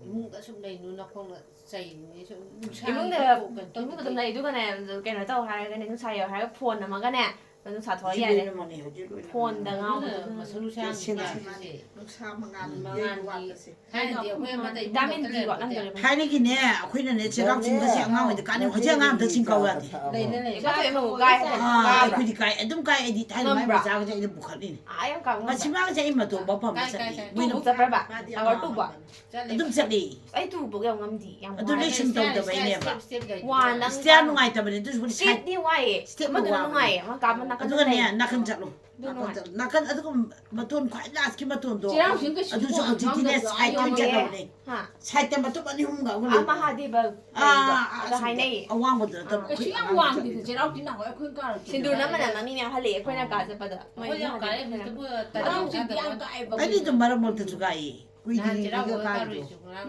ꯏꯃꯨꯡꯗ ꯁꯨꯝ ꯂꯩꯅꯨ, ꯅꯈꯣꯡꯅ ꯆꯩꯔꯤꯅꯦ ꯁꯨꯝ ꯅꯨꯡꯁꯥ ꯏꯃꯨꯡꯗ ꯊꯣꯛꯄ ꯀꯩꯅꯣ ꯏꯃꯨꯡꯗ ꯑꯗꯨꯝ ꯇꯧꯕꯗ ꯂꯩ ꯑꯗꯨꯒꯅꯦ, ꯀꯩꯅꯣ ꯇꯧ ꯍꯥꯏꯔꯒꯅꯦ, ꯅꯨꯡꯁꯥ ꯌꯧ ꯍꯥꯏꯔꯒ ꯐꯣꯟ ꯅꯝꯃꯒꯅꯦ, ꯅꯨꯡꯁꯥ ꯊꯣꯛꯑ ꯌꯥꯔꯦ꯫ ꯂꯣꯏꯅꯃꯛꯅꯦ ꯍꯧꯖꯤꯛ ꯂꯣꯏꯅ꯫ ꯐꯣꯟꯗ ꯉꯥꯎꯕꯗꯣ ꯑꯗꯨꯅ ꯑꯗꯨꯝ ꯃꯁꯜ ꯅꯨꯡꯁꯥ ꯌꯥꯝ ꯁꯦꯟ- ꯌꯥꯔꯤꯁꯦ꯫ ꯅꯨꯡꯁꯥ ꯃꯉꯥꯜ ꯃꯉꯥꯜꯒꯤ ꯋꯥꯠꯄꯁꯦ꯫ ꯊꯥꯏꯅꯗꯤ ꯑꯩꯈꯣꯏ ꯑꯃꯗ ꯏꯃꯨꯡ ꯚꯤꯇꯥꯃꯤꯟ ꯈꯛꯇ ꯗꯤ ꯂꯩꯔꯛꯄꯁꯦ꯫ ꯋꯥꯠꯂꯝꯗꯣꯔꯤꯕꯅꯤ꯫ ꯊꯥꯏꯅꯒꯤꯅꯦ ꯑꯩꯈꯣꯏꯅꯅꯦ ꯆꯩꯔꯥꯎ ꯆꯤꯡꯒꯁꯦ ꯑꯉꯥꯡ ꯑꯣꯏꯗ ꯀꯥꯟꯗ ꯍꯧꯖꯤꯛ ꯑꯉꯥꯡ ꯑꯝꯇ ꯆꯤꯡ ꯀꯥꯎ ꯌꯥꯗꯦ꯫ ꯂꯩꯅ ꯂꯩ꯫ ꯏꯁꯥ ꯊꯣꯛꯑꯦ ꯃꯨꯛ ꯀꯥꯏ ꯑꯥ ꯀꯥꯕ꯭ꯔꯥ? ꯑꯩꯈꯣꯏꯗꯤ ꯀꯥꯏ ꯑꯗꯨꯝ ꯀꯥꯏ ꯑꯩꯗꯤ ꯊꯥꯏꯅ ꯃꯥꯏ ꯉꯝꯕ꯭ꯔꯥ? ꯃꯆꯥꯒꯁꯦ ꯑꯩꯅ ꯄꯨꯈꯠꯂꯤꯅꯦ꯫ ꯑꯥ ꯌꯥꯝ ꯀꯥꯕ ꯉꯝꯕ꯭ꯔꯥ? ꯃꯁꯤꯃꯒꯁꯦ ꯑꯩ ꯃꯇꯣꯟ ꯄꯝꯕ ꯀꯥꯏ, ꯀꯥꯏ, ꯆꯠꯂꯤ꯫ ꯀꯥꯏ꯫ ꯃꯣꯏꯅ ꯇꯨꯕꯨꯛ ꯆꯠꯄ꯭ꯔꯕ? ꯃꯥꯗꯤ ꯇꯥꯋꯔ ꯑꯉꯥꯡ ꯇꯨꯕ? ꯑꯣꯏꯕꯅꯤ꯫ ꯆꯠꯂꯦ꯫ ꯑꯗꯨꯝ ꯆꯠꯂꯤ꯫ ꯑꯩ ꯇꯨꯕꯨꯛ ꯌꯥꯝ ꯉꯝꯗꯤ ꯌꯥꯝ ꯑꯗꯨ ꯋꯥꯏ꯫ ꯂꯣꯏ ꯁꯨꯝ ꯇꯧꯗꯕꯩꯅꯦꯕ꯫ ꯏꯁꯇꯦꯞ, ꯏꯁꯇꯦꯞ ꯂꯩ꯫ ꯋꯥ, ꯅꯪ ꯏꯁꯇꯤꯌꯥꯔ ꯅꯨꯡꯉꯥꯏꯇꯕꯅꯦ ꯑꯗꯨꯁꯨ ꯁꯥꯏꯠ ꯁꯤꯠꯇꯤ ꯋꯥꯏꯌꯦ꯫ ꯁꯤꯠꯇꯤ ꯑꯃꯗꯨꯅ ꯋꯥꯕꯅꯦ꯫ ꯅꯨꯡꯉꯥꯏꯌꯦ꯫ ꯑꯃ ꯀꯥꯕ ꯅꯥꯀꯟꯗ ꯑꯗꯨꯒꯅꯦ ꯂꯩ꯫ ꯅꯥꯀꯟ ꯆꯠꯂꯣ꯫ ꯑꯗꯨ ꯅꯥꯀꯟ ꯅꯨꯡꯉꯥꯏ꯫ ꯆꯠꯂꯣ꯫ ꯅꯥꯀꯟ ꯑꯗꯨꯒ ꯃꯇꯣꯟ ꯈ꯭ꯋꯥꯏ ꯂꯥꯁꯀꯤ ꯃꯇꯣꯟꯗꯣ꯫ ꯆꯩꯔꯥꯎ ꯆꯤꯡ ꯀꯩꯁꯨ ꯑꯗꯨꯁꯨ ꯋꯥꯡꯕ ꯍꯧꯖꯤꯛꯇꯤꯅꯦ ꯉꯝꯗꯕ ꯁꯥꯏꯠ ꯑꯣꯏꯅ ꯌꯥꯎꯋꯦ꯫ ꯍꯥ? ꯁꯥꯏꯠꯇ ꯃꯇꯨꯝ ꯑꯅꯤ ꯑꯍꯨꯝꯒ ꯑꯃ ꯑꯥ ꯂꯩꯕ꯫ ꯃꯍꯥꯗꯦꯕ ꯑꯥ, ꯂꯩꯕꯗꯣ꯫ ꯑꯥ, ꯑꯗꯣ ꯑꯁꯤꯗ ꯍꯥꯏꯅꯩꯌꯦ꯫ ꯑꯋꯥꯡꯕꯗꯨ ꯅꯠꯇꯕ ꯀꯩꯁꯨ ꯑꯩꯈꯣꯏ ꯌꯥꯝ ꯑꯉꯥꯡ ꯋꯥꯡꯗꯦꯗ ꯆꯠꯄꯗ꯫ ꯆꯩꯔꯥꯎ ꯆꯤꯡ ꯅꯍꯥꯟꯋꯥꯏ ꯑꯩꯈꯣꯏꯅ ꯀꯥꯔꯛꯄꯗ꯫ ꯁꯤꯟꯗꯨꯔꯅ ꯃꯅꯝ ꯑꯃ ꯃꯤ ꯃꯌꯥꯝ ꯍꯜꯂꯛꯑꯦ ꯑꯩꯈꯣꯏꯅ ꯀꯥ ꯆꯠꯄꯗ꯫ ꯃꯣꯏ ꯑꯩꯈꯣꯏ ꯌꯥꯝ ꯃꯍꯥꯗꯦꯕ ꯀꯥꯔꯛꯑꯦ ꯈꯔ꯫ ꯍꯧꯖꯤꯛꯇꯕꯨ ꯆꯩꯔꯥꯎ ꯇꯔꯥꯃꯨꯛ ꯆꯤꯡꯗꯤ ꯌꯥꯝ ꯆꯠꯇꯕ꯫ ꯀꯥꯛꯑꯦꯕ꯫ ꯑꯩꯗꯤ ꯑꯗꯨꯝ ꯃꯔꯛ ꯃꯔꯛꯇꯁꯨ ꯀꯥꯏꯌꯦ꯫ ꯀꯨꯏꯗ꯭ꯔꯤ ꯅꯍꯥꯟ ꯑꯩꯒ ꯆꯩꯔꯥꯎꯕ ꯀꯥꯏꯗꯣ꯫ ꯀꯥꯔꯨꯏꯁꯨ ꯉꯔꯥꯡ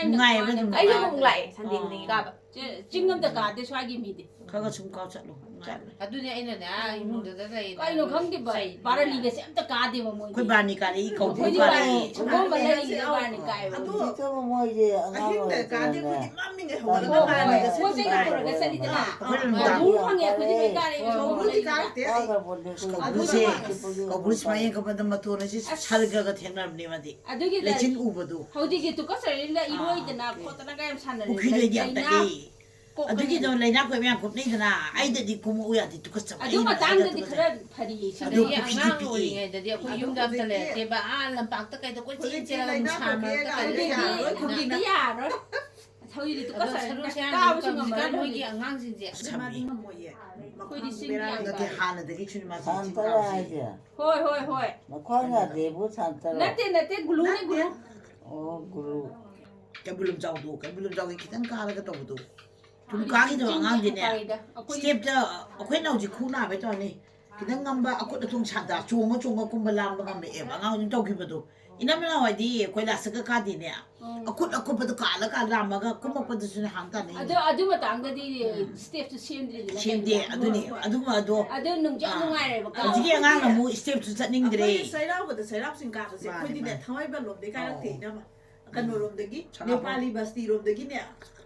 ꯅꯨꯡꯉꯥꯏꯌꯦꯕ ꯑꯗꯨꯝ ꯀꯥꯔꯦ꯫ ꯑꯩꯁꯨ ꯑꯃꯨꯛ ꯂꯥꯛꯑꯦ ꯁꯟꯗꯦ ꯈꯨꯗꯤꯡꯒꯤ ꯀꯥꯕ꯫ ꯆꯦ-, ꯆꯤꯡ ꯑꯝꯇ ꯀꯥꯗꯦ ꯁ꯭ꯋꯥꯏꯒꯤ ꯃꯤꯗꯤ꯫ ꯈꯔ ꯈꯔ ꯁꯨꯝ ꯀꯥꯎ ꯆꯠꯂꯣ꯫ ꯅꯨꯡꯉꯥꯏꯕꯅꯦ꯫ ꯑꯗꯨꯅꯦ ꯑꯩꯅꯅꯦ ꯑꯥ ꯏꯃꯨꯡꯗꯨꯗ ꯂꯩ ꯀꯩꯅꯣ ꯈꯪꯗꯦꯕ, ꯆꯩ꯫ ꯕꯥꯔꯂꯤꯒꯁꯦ ꯑꯝꯇ ꯀꯥꯗꯦꯕ ꯃꯣꯏꯗꯤ꯫ ꯑꯩꯈꯣꯏ ꯕꯥꯔꯅꯤ ꯀꯥꯔꯛꯏ ꯀꯧꯕ꯭ꯔꯨ ꯑꯩꯈꯣꯏꯗꯤ ꯀꯥꯔꯛꯏ꯫ ꯁꯒꯣꯜꯕꯟ ꯂꯩꯔꯤꯉꯩꯗ ꯕꯥꯔꯂꯤ ꯀꯥꯏꯕ꯫ ꯑꯗꯨ ꯍꯧꯖꯤꯛꯇꯕꯨ ꯃꯣꯏꯁꯦ ꯑꯉꯥꯡ ꯑꯍꯤꯡꯗ ꯀꯥꯗꯦ ꯑꯣꯏꯔꯤꯀꯥꯟꯗꯅꯦ꯫ ꯑꯩꯈꯣꯏꯗꯤ ꯃꯝꯃꯤꯉꯩ ꯍꯣꯏ, ꯍꯧꯒꯠꯂꯒ ꯍꯣꯏ, ꯀꯥꯔꯤꯁꯦ ꯍꯣꯏ꯫ ꯄꯣꯠ ꯆꯩ ꯅꯨꯡꯉꯥꯏ꯫ ꯄꯨꯔꯒ ꯆꯠꯂꯤꯗꯅ꯫ ꯑꯩꯈꯣꯏꯅ ꯒꯨꯔꯨ ꯅꯨꯡꯗꯥꯡ ꯐꯪꯉꯦ ꯑꯩꯈꯣꯏꯗꯤ ꯂꯣꯏ ꯀꯥꯔꯦ꯫ ꯍꯣꯏ, ꯍꯣꯏ, ꯍꯣꯏ, ꯀꯥꯔꯛꯇꯦ ꯑꯩ꯫ ꯀꯧꯕ꯭ꯔꯨꯁꯦ, ꯀꯧꯕ꯭ꯔꯨ ꯁꯨꯃꯥꯏꯅ ꯌꯦꯡꯉꯛꯄꯗ ꯃꯇꯣꯟ ꯑꯁꯤ ꯁꯔꯒꯒ ꯊꯦꯡꯅꯔꯕꯅꯦ ꯃꯥꯗꯤ꯫ ꯑꯗꯨꯒꯤ ꯂꯩꯆꯤꯟ ꯎꯕꯗꯣ꯫ ꯍꯧꯖꯤꯛꯁꯦ ꯇꯨꯀꯠꯆꯔꯤꯅ ꯏꯔꯣꯏꯗꯅ ꯈꯣꯠꯇꯅꯒ ꯌꯥꯝ ꯁꯥꯟꯅꯔꯦ꯫ ꯄꯨꯈ꯭ꯔꯤꯗꯩꯗꯤ ꯌꯥꯝ ꯂꯩꯅꯥ ꯅꯛꯑꯦ꯫ ꯀꯣꯛꯀꯅꯤ꯫ ꯑꯗꯨꯒꯤꯗꯣ ꯂꯩꯅꯥ ꯀꯣꯏꯕ ꯌꯥꯝ ꯀꯨꯞꯅꯩꯗꯅ, ꯑꯩꯗꯗꯤ ꯀꯨꯝꯃꯛꯎ ꯌꯥꯗꯦ, ꯇꯨꯀꯠꯆꯕ꯫ ꯑꯗꯨ ꯑꯩꯅ ꯃꯇꯥꯡꯗꯗꯤ ꯇꯨꯀꯠꯆꯕ꯫ ꯈꯔ ꯐꯔꯤꯌꯦ ꯁꯤꯗ꯫ ꯑꯗꯨ ꯑꯗꯒꯤ ꯄꯨꯈ꯭ꯔꯤꯁꯨ ꯑꯉꯥꯡ ꯄꯤꯛꯑꯦ꯫ ꯑꯣꯏꯔꯤꯉꯩꯗꯗꯤ ꯑꯩꯈꯣꯏ ꯌꯨꯝꯗ ꯑꯝꯇ ꯂꯩꯔꯛꯇꯦꯕ꯫ ꯑꯥ ꯂꯝꯄꯥꯛꯇ ꯀꯩꯗ ꯀꯣꯏꯆꯦꯟ ꯍꯧꯖꯤꯛꯇꯤ ꯆꯦꯜꯂꯒ ꯂꯩꯅꯥ ꯅꯨꯡꯁꯥ ꯀꯣꯛꯄꯤ ꯃꯔꯛꯇ ꯀꯥꯏꯅ ꯀꯩꯗ ꯍꯧꯖꯤꯛꯇꯤ ꯌꯥꯔꯣꯏ꯫ ꯁꯥꯟꯅꯗꯅ꯫ ꯍꯧꯖꯤꯛꯇꯤ ꯌꯥꯔꯣꯏ꯫ ꯊꯧꯔꯤꯗꯤ ꯑꯗꯣ ꯇꯨꯀꯠꯆꯔꯦ꯫ ꯁꯔꯨꯁꯦ ꯌꯥꯝ ꯀꯥꯕꯁꯨ ꯍꯧꯖꯤꯛꯀꯥꯟ ꯉꯝꯃꯔꯣꯏ ꯃꯣꯏꯒꯤ ꯍꯧꯖꯤꯛ꯫ ꯑꯉꯥꯡꯁꯤꯡꯁꯦ ꯁꯝꯃꯦ꯫ ꯃꯥꯗꯤ ꯉꯝꯃꯣꯏꯌꯦ꯫ ꯑꯩꯈꯣꯏꯗꯤ ꯆꯤꯡ ꯌꯥꯝ ꯅꯠꯇꯦ, ꯍꯥꯟꯅꯗꯒꯤ ꯁꯨꯅꯤ ꯃꯥꯁꯦ ꯆꯤꯡ ꯁꯥꯟꯇꯔꯥ ꯀꯥꯕꯁꯦ꯫ ꯍꯥꯏꯁꯦ? ꯍꯣꯏ, ꯍꯣꯏ, ꯍꯣꯏ꯫ ꯃꯈ꯭ꯋꯥꯡ ꯌꯥꯗꯦꯕꯨ ꯁꯥꯟꯇꯔꯥ? ꯅꯠꯇꯦ, ꯅꯠꯇꯦ, ꯒ꯭ꯂꯨꯅꯦ, ꯒ꯭ꯂꯨ꯫ ꯑꯣ, ꯒ꯭ꯂꯨ꯫ ꯀꯩꯕꯨꯜ ꯂꯝꯖꯥꯎꯗꯣ, ꯀꯩꯕꯨꯜ ꯂꯝꯖꯥꯎꯒꯤ ꯈꯤꯇꯪ ꯀꯥꯔꯒ ꯇꯧꯕꯗꯣ꯫ ꯁꯨꯝ ꯀꯥꯈꯤꯗꯕ ꯑꯉꯥꯡꯗꯤꯅꯦ, ꯀꯥꯏꯗ? ꯑꯩꯈꯣꯏ ꯁ꯭ꯇꯦꯞꯇ ꯑꯩꯈꯣꯏꯅ ꯍꯧꯖꯤꯛ ꯈꯨ ꯅꯥꯕꯩ ꯇꯧꯔꯅꯤ꯫ ꯈꯤꯇꯪ ꯉꯝꯕ ꯑꯀꯨꯠ ꯑꯇꯣꯡ ꯁꯥꯟꯗ ꯆꯣꯡꯉ ꯆꯣꯡꯉ ꯀꯨꯝꯕ ꯂꯥꯝꯕ ꯉꯝꯃꯛꯑꯦꯕ ꯑꯉꯥꯡ ꯑꯣꯏꯅ ꯇꯧꯈꯤꯕꯗꯣ꯫ ꯏꯅꯝ ꯅꯅꯥꯎ ꯍꯥꯏꯗꯤ ꯀꯣꯏꯂꯥꯁꯇꯒ ꯀꯥꯗꯦꯅꯦ꯫ ꯎꯝ꯫ ꯑꯀꯨꯠ ꯑꯀꯨꯠꯄꯗꯣ ꯀꯥꯜꯂ ꯀꯥꯜꯂ ꯂꯥꯝꯃꯒ ꯀꯨꯝꯃꯛꯄꯗꯨꯁꯨꯅꯦ ꯍꯥꯡ ꯇꯥꯅꯩ꯫ ꯑꯗꯣ ꯑꯗꯨ ꯃꯇꯥꯡꯗꯗꯤ ꯎꯝ꯫ ꯁ꯭ꯇꯦꯞꯁꯨ ꯁꯦꯝꯗ꯭ꯔꯤꯗꯅ ꯁꯦꯝꯗꯦ꯫ ꯀꯩꯅꯣ꯫ ꯑꯗꯨꯅꯦ꯫ ꯑꯗꯨꯃ ꯑꯗꯣ ꯑꯗꯨ ꯅꯨꯡꯗꯤ ꯌꯥꯝ ꯑꯥ꯫ ꯅꯨꯡꯉꯥꯏꯔꯦꯕꯀꯣ꯫ ꯍꯧꯖꯤꯛꯀꯤ ꯑꯉꯥꯡ ꯑꯃꯨꯛ ꯁ꯭ꯇꯦꯞꯁꯨ ꯆꯠꯅꯤꯡꯗ꯭ꯔꯦ꯫ ꯑꯩꯈꯣꯏꯅ ꯆꯩꯔꯥꯎꯕꯗ ꯆꯩꯔꯥꯎ ꯆꯤꯡ ꯀꯥꯕꯁꯦ ꯃꯥꯅꯦ, ꯑꯩꯈꯣꯏꯗꯤꯅꯦ ꯃꯥꯅꯦ꯫ ꯊꯥꯡꯃꯩꯕꯟ ꯂꯣꯝꯗꯩ ꯀꯥꯔꯛꯇꯦ ꯑꯣ꯫ ꯏꯅꯝꯃ꯫ ꯀꯩꯅꯣꯔꯣꯝꯗꯒꯤ, ꯁꯉꯥꯡꯐꯝ꯫ ꯅꯦꯄꯥꯂꯤ ꯕꯁꯇꯤꯔꯣꯝꯗꯒꯤꯅꯦ,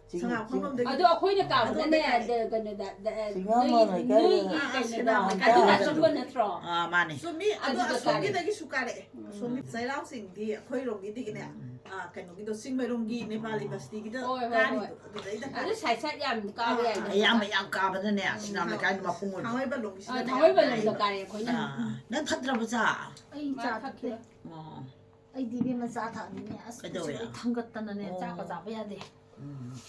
ꯆꯤꯡ, ꯁꯉꯥꯡꯐꯝ ꯆꯤꯡ꯫ ꯂꯣꯝꯗꯒꯤ꯫ ꯑꯗꯣ ꯑꯩꯈꯣꯏꯅ ꯀꯥꯕꯗꯅꯦ, ꯑꯗꯣꯝꯗꯒꯤ꯫ ꯗ-, ꯀꯩꯅꯣꯗ, ꯗ-, ꯆꯤꯡꯉꯝ ꯅꯣꯏꯒꯤ, ꯂꯩꯀꯥꯏꯗ꯫ ꯅꯣꯏꯒꯤ ꯑꯥ, ꯑꯥ, ꯀꯩꯅꯣꯗꯣ, ꯁꯦꯅꯥꯄꯥꯇꯤ ꯑꯗꯨꯅ ꯀꯥꯕꯗꯣ꯫ ꯑꯆꯨꯝꯕ ꯅꯠꯇ꯭ꯔꯣ? ꯑꯥ, ꯃꯥꯅꯦ꯫ ꯆꯨꯝꯃꯤ, ꯑꯗꯣ ꯑꯗꯨꯗ ꯀꯥꯔꯦ꯫ ꯑꯁꯣꯝꯒꯤꯗꯒꯤꯁꯨ ꯀꯥꯔꯛꯑꯦ꯫ ꯎꯝ꯫ ꯑꯁꯣꯝꯒꯤ ꯆꯩꯔꯥꯎ ꯆꯤꯡꯗꯤ ꯑꯩꯈꯣꯏꯔꯣꯝꯒꯤꯗꯒꯤꯅꯦ, ꯎꯝ꯫ ꯑꯥ, ꯀꯩꯅꯣꯒꯤꯗꯣ, ꯆꯤꯡꯃꯩꯔꯣꯡꯒꯤ ꯅꯦꯄꯥꯂꯤ ꯕꯁꯇꯤꯒꯤꯗꯣ ꯍꯣꯏ, ꯍꯣꯏ, ꯀꯥꯔꯤꯗꯣ, ꯍꯣꯏ꯫ ꯑꯗꯨꯗꯩꯗ ꯀꯥꯔꯦ꯫ ꯑꯗꯨ ꯁꯥꯏꯠ ꯁꯥꯏꯠ ꯌꯥꯝ ꯀꯥꯕ ꯑꯥ, ꯌꯥꯏꯗꯅ꯫ ꯑꯌꯥꯝꯕ ꯌꯥꯝ ꯀꯥꯕꯗꯅꯦ, ꯎꯝ, ꯁꯤꯅꯥꯝ ꯂꯩꯀꯥꯏ ꯃꯄꯨꯡ ꯑꯣꯏꯕ꯫ ꯊꯥꯡꯃꯩꯕꯟꯂꯣꯝꯒꯤꯁꯤꯗꯅꯦ ꯑꯥ, ꯊꯥꯡꯃꯩꯕꯟꯂꯣꯝꯗ ꯌꯥꯝ ꯀꯥꯔꯦ ꯑꯩꯈꯣꯏꯅ꯫ ꯑꯥ, ꯅꯪ ꯊꯛꯇ꯭ꯔꯕ ꯆꯥ? ꯑꯩ ꯃꯥ ꯆꯥ ꯊꯛꯇ꯭ꯔꯦ꯫ ꯊꯛꯈꯤꯔꯣꯏ꯫ ꯑꯣ꯫ ꯑꯩꯗꯤ ꯏꯕꯦꯝꯃ ꯆꯥ ꯊꯛꯑꯗꯤꯅꯦ, ꯑꯁ, ꯄꯨꯛꯁꯦ ꯑꯣ꯫ ꯂꯣꯏ ꯊꯥꯡꯒꯠꯇꯅꯅꯦ, ꯑꯣ꯫ ꯆꯥꯛꯀ ꯆꯥꯕ ꯌꯥꯗꯦ꯫ ꯎꯝ꯫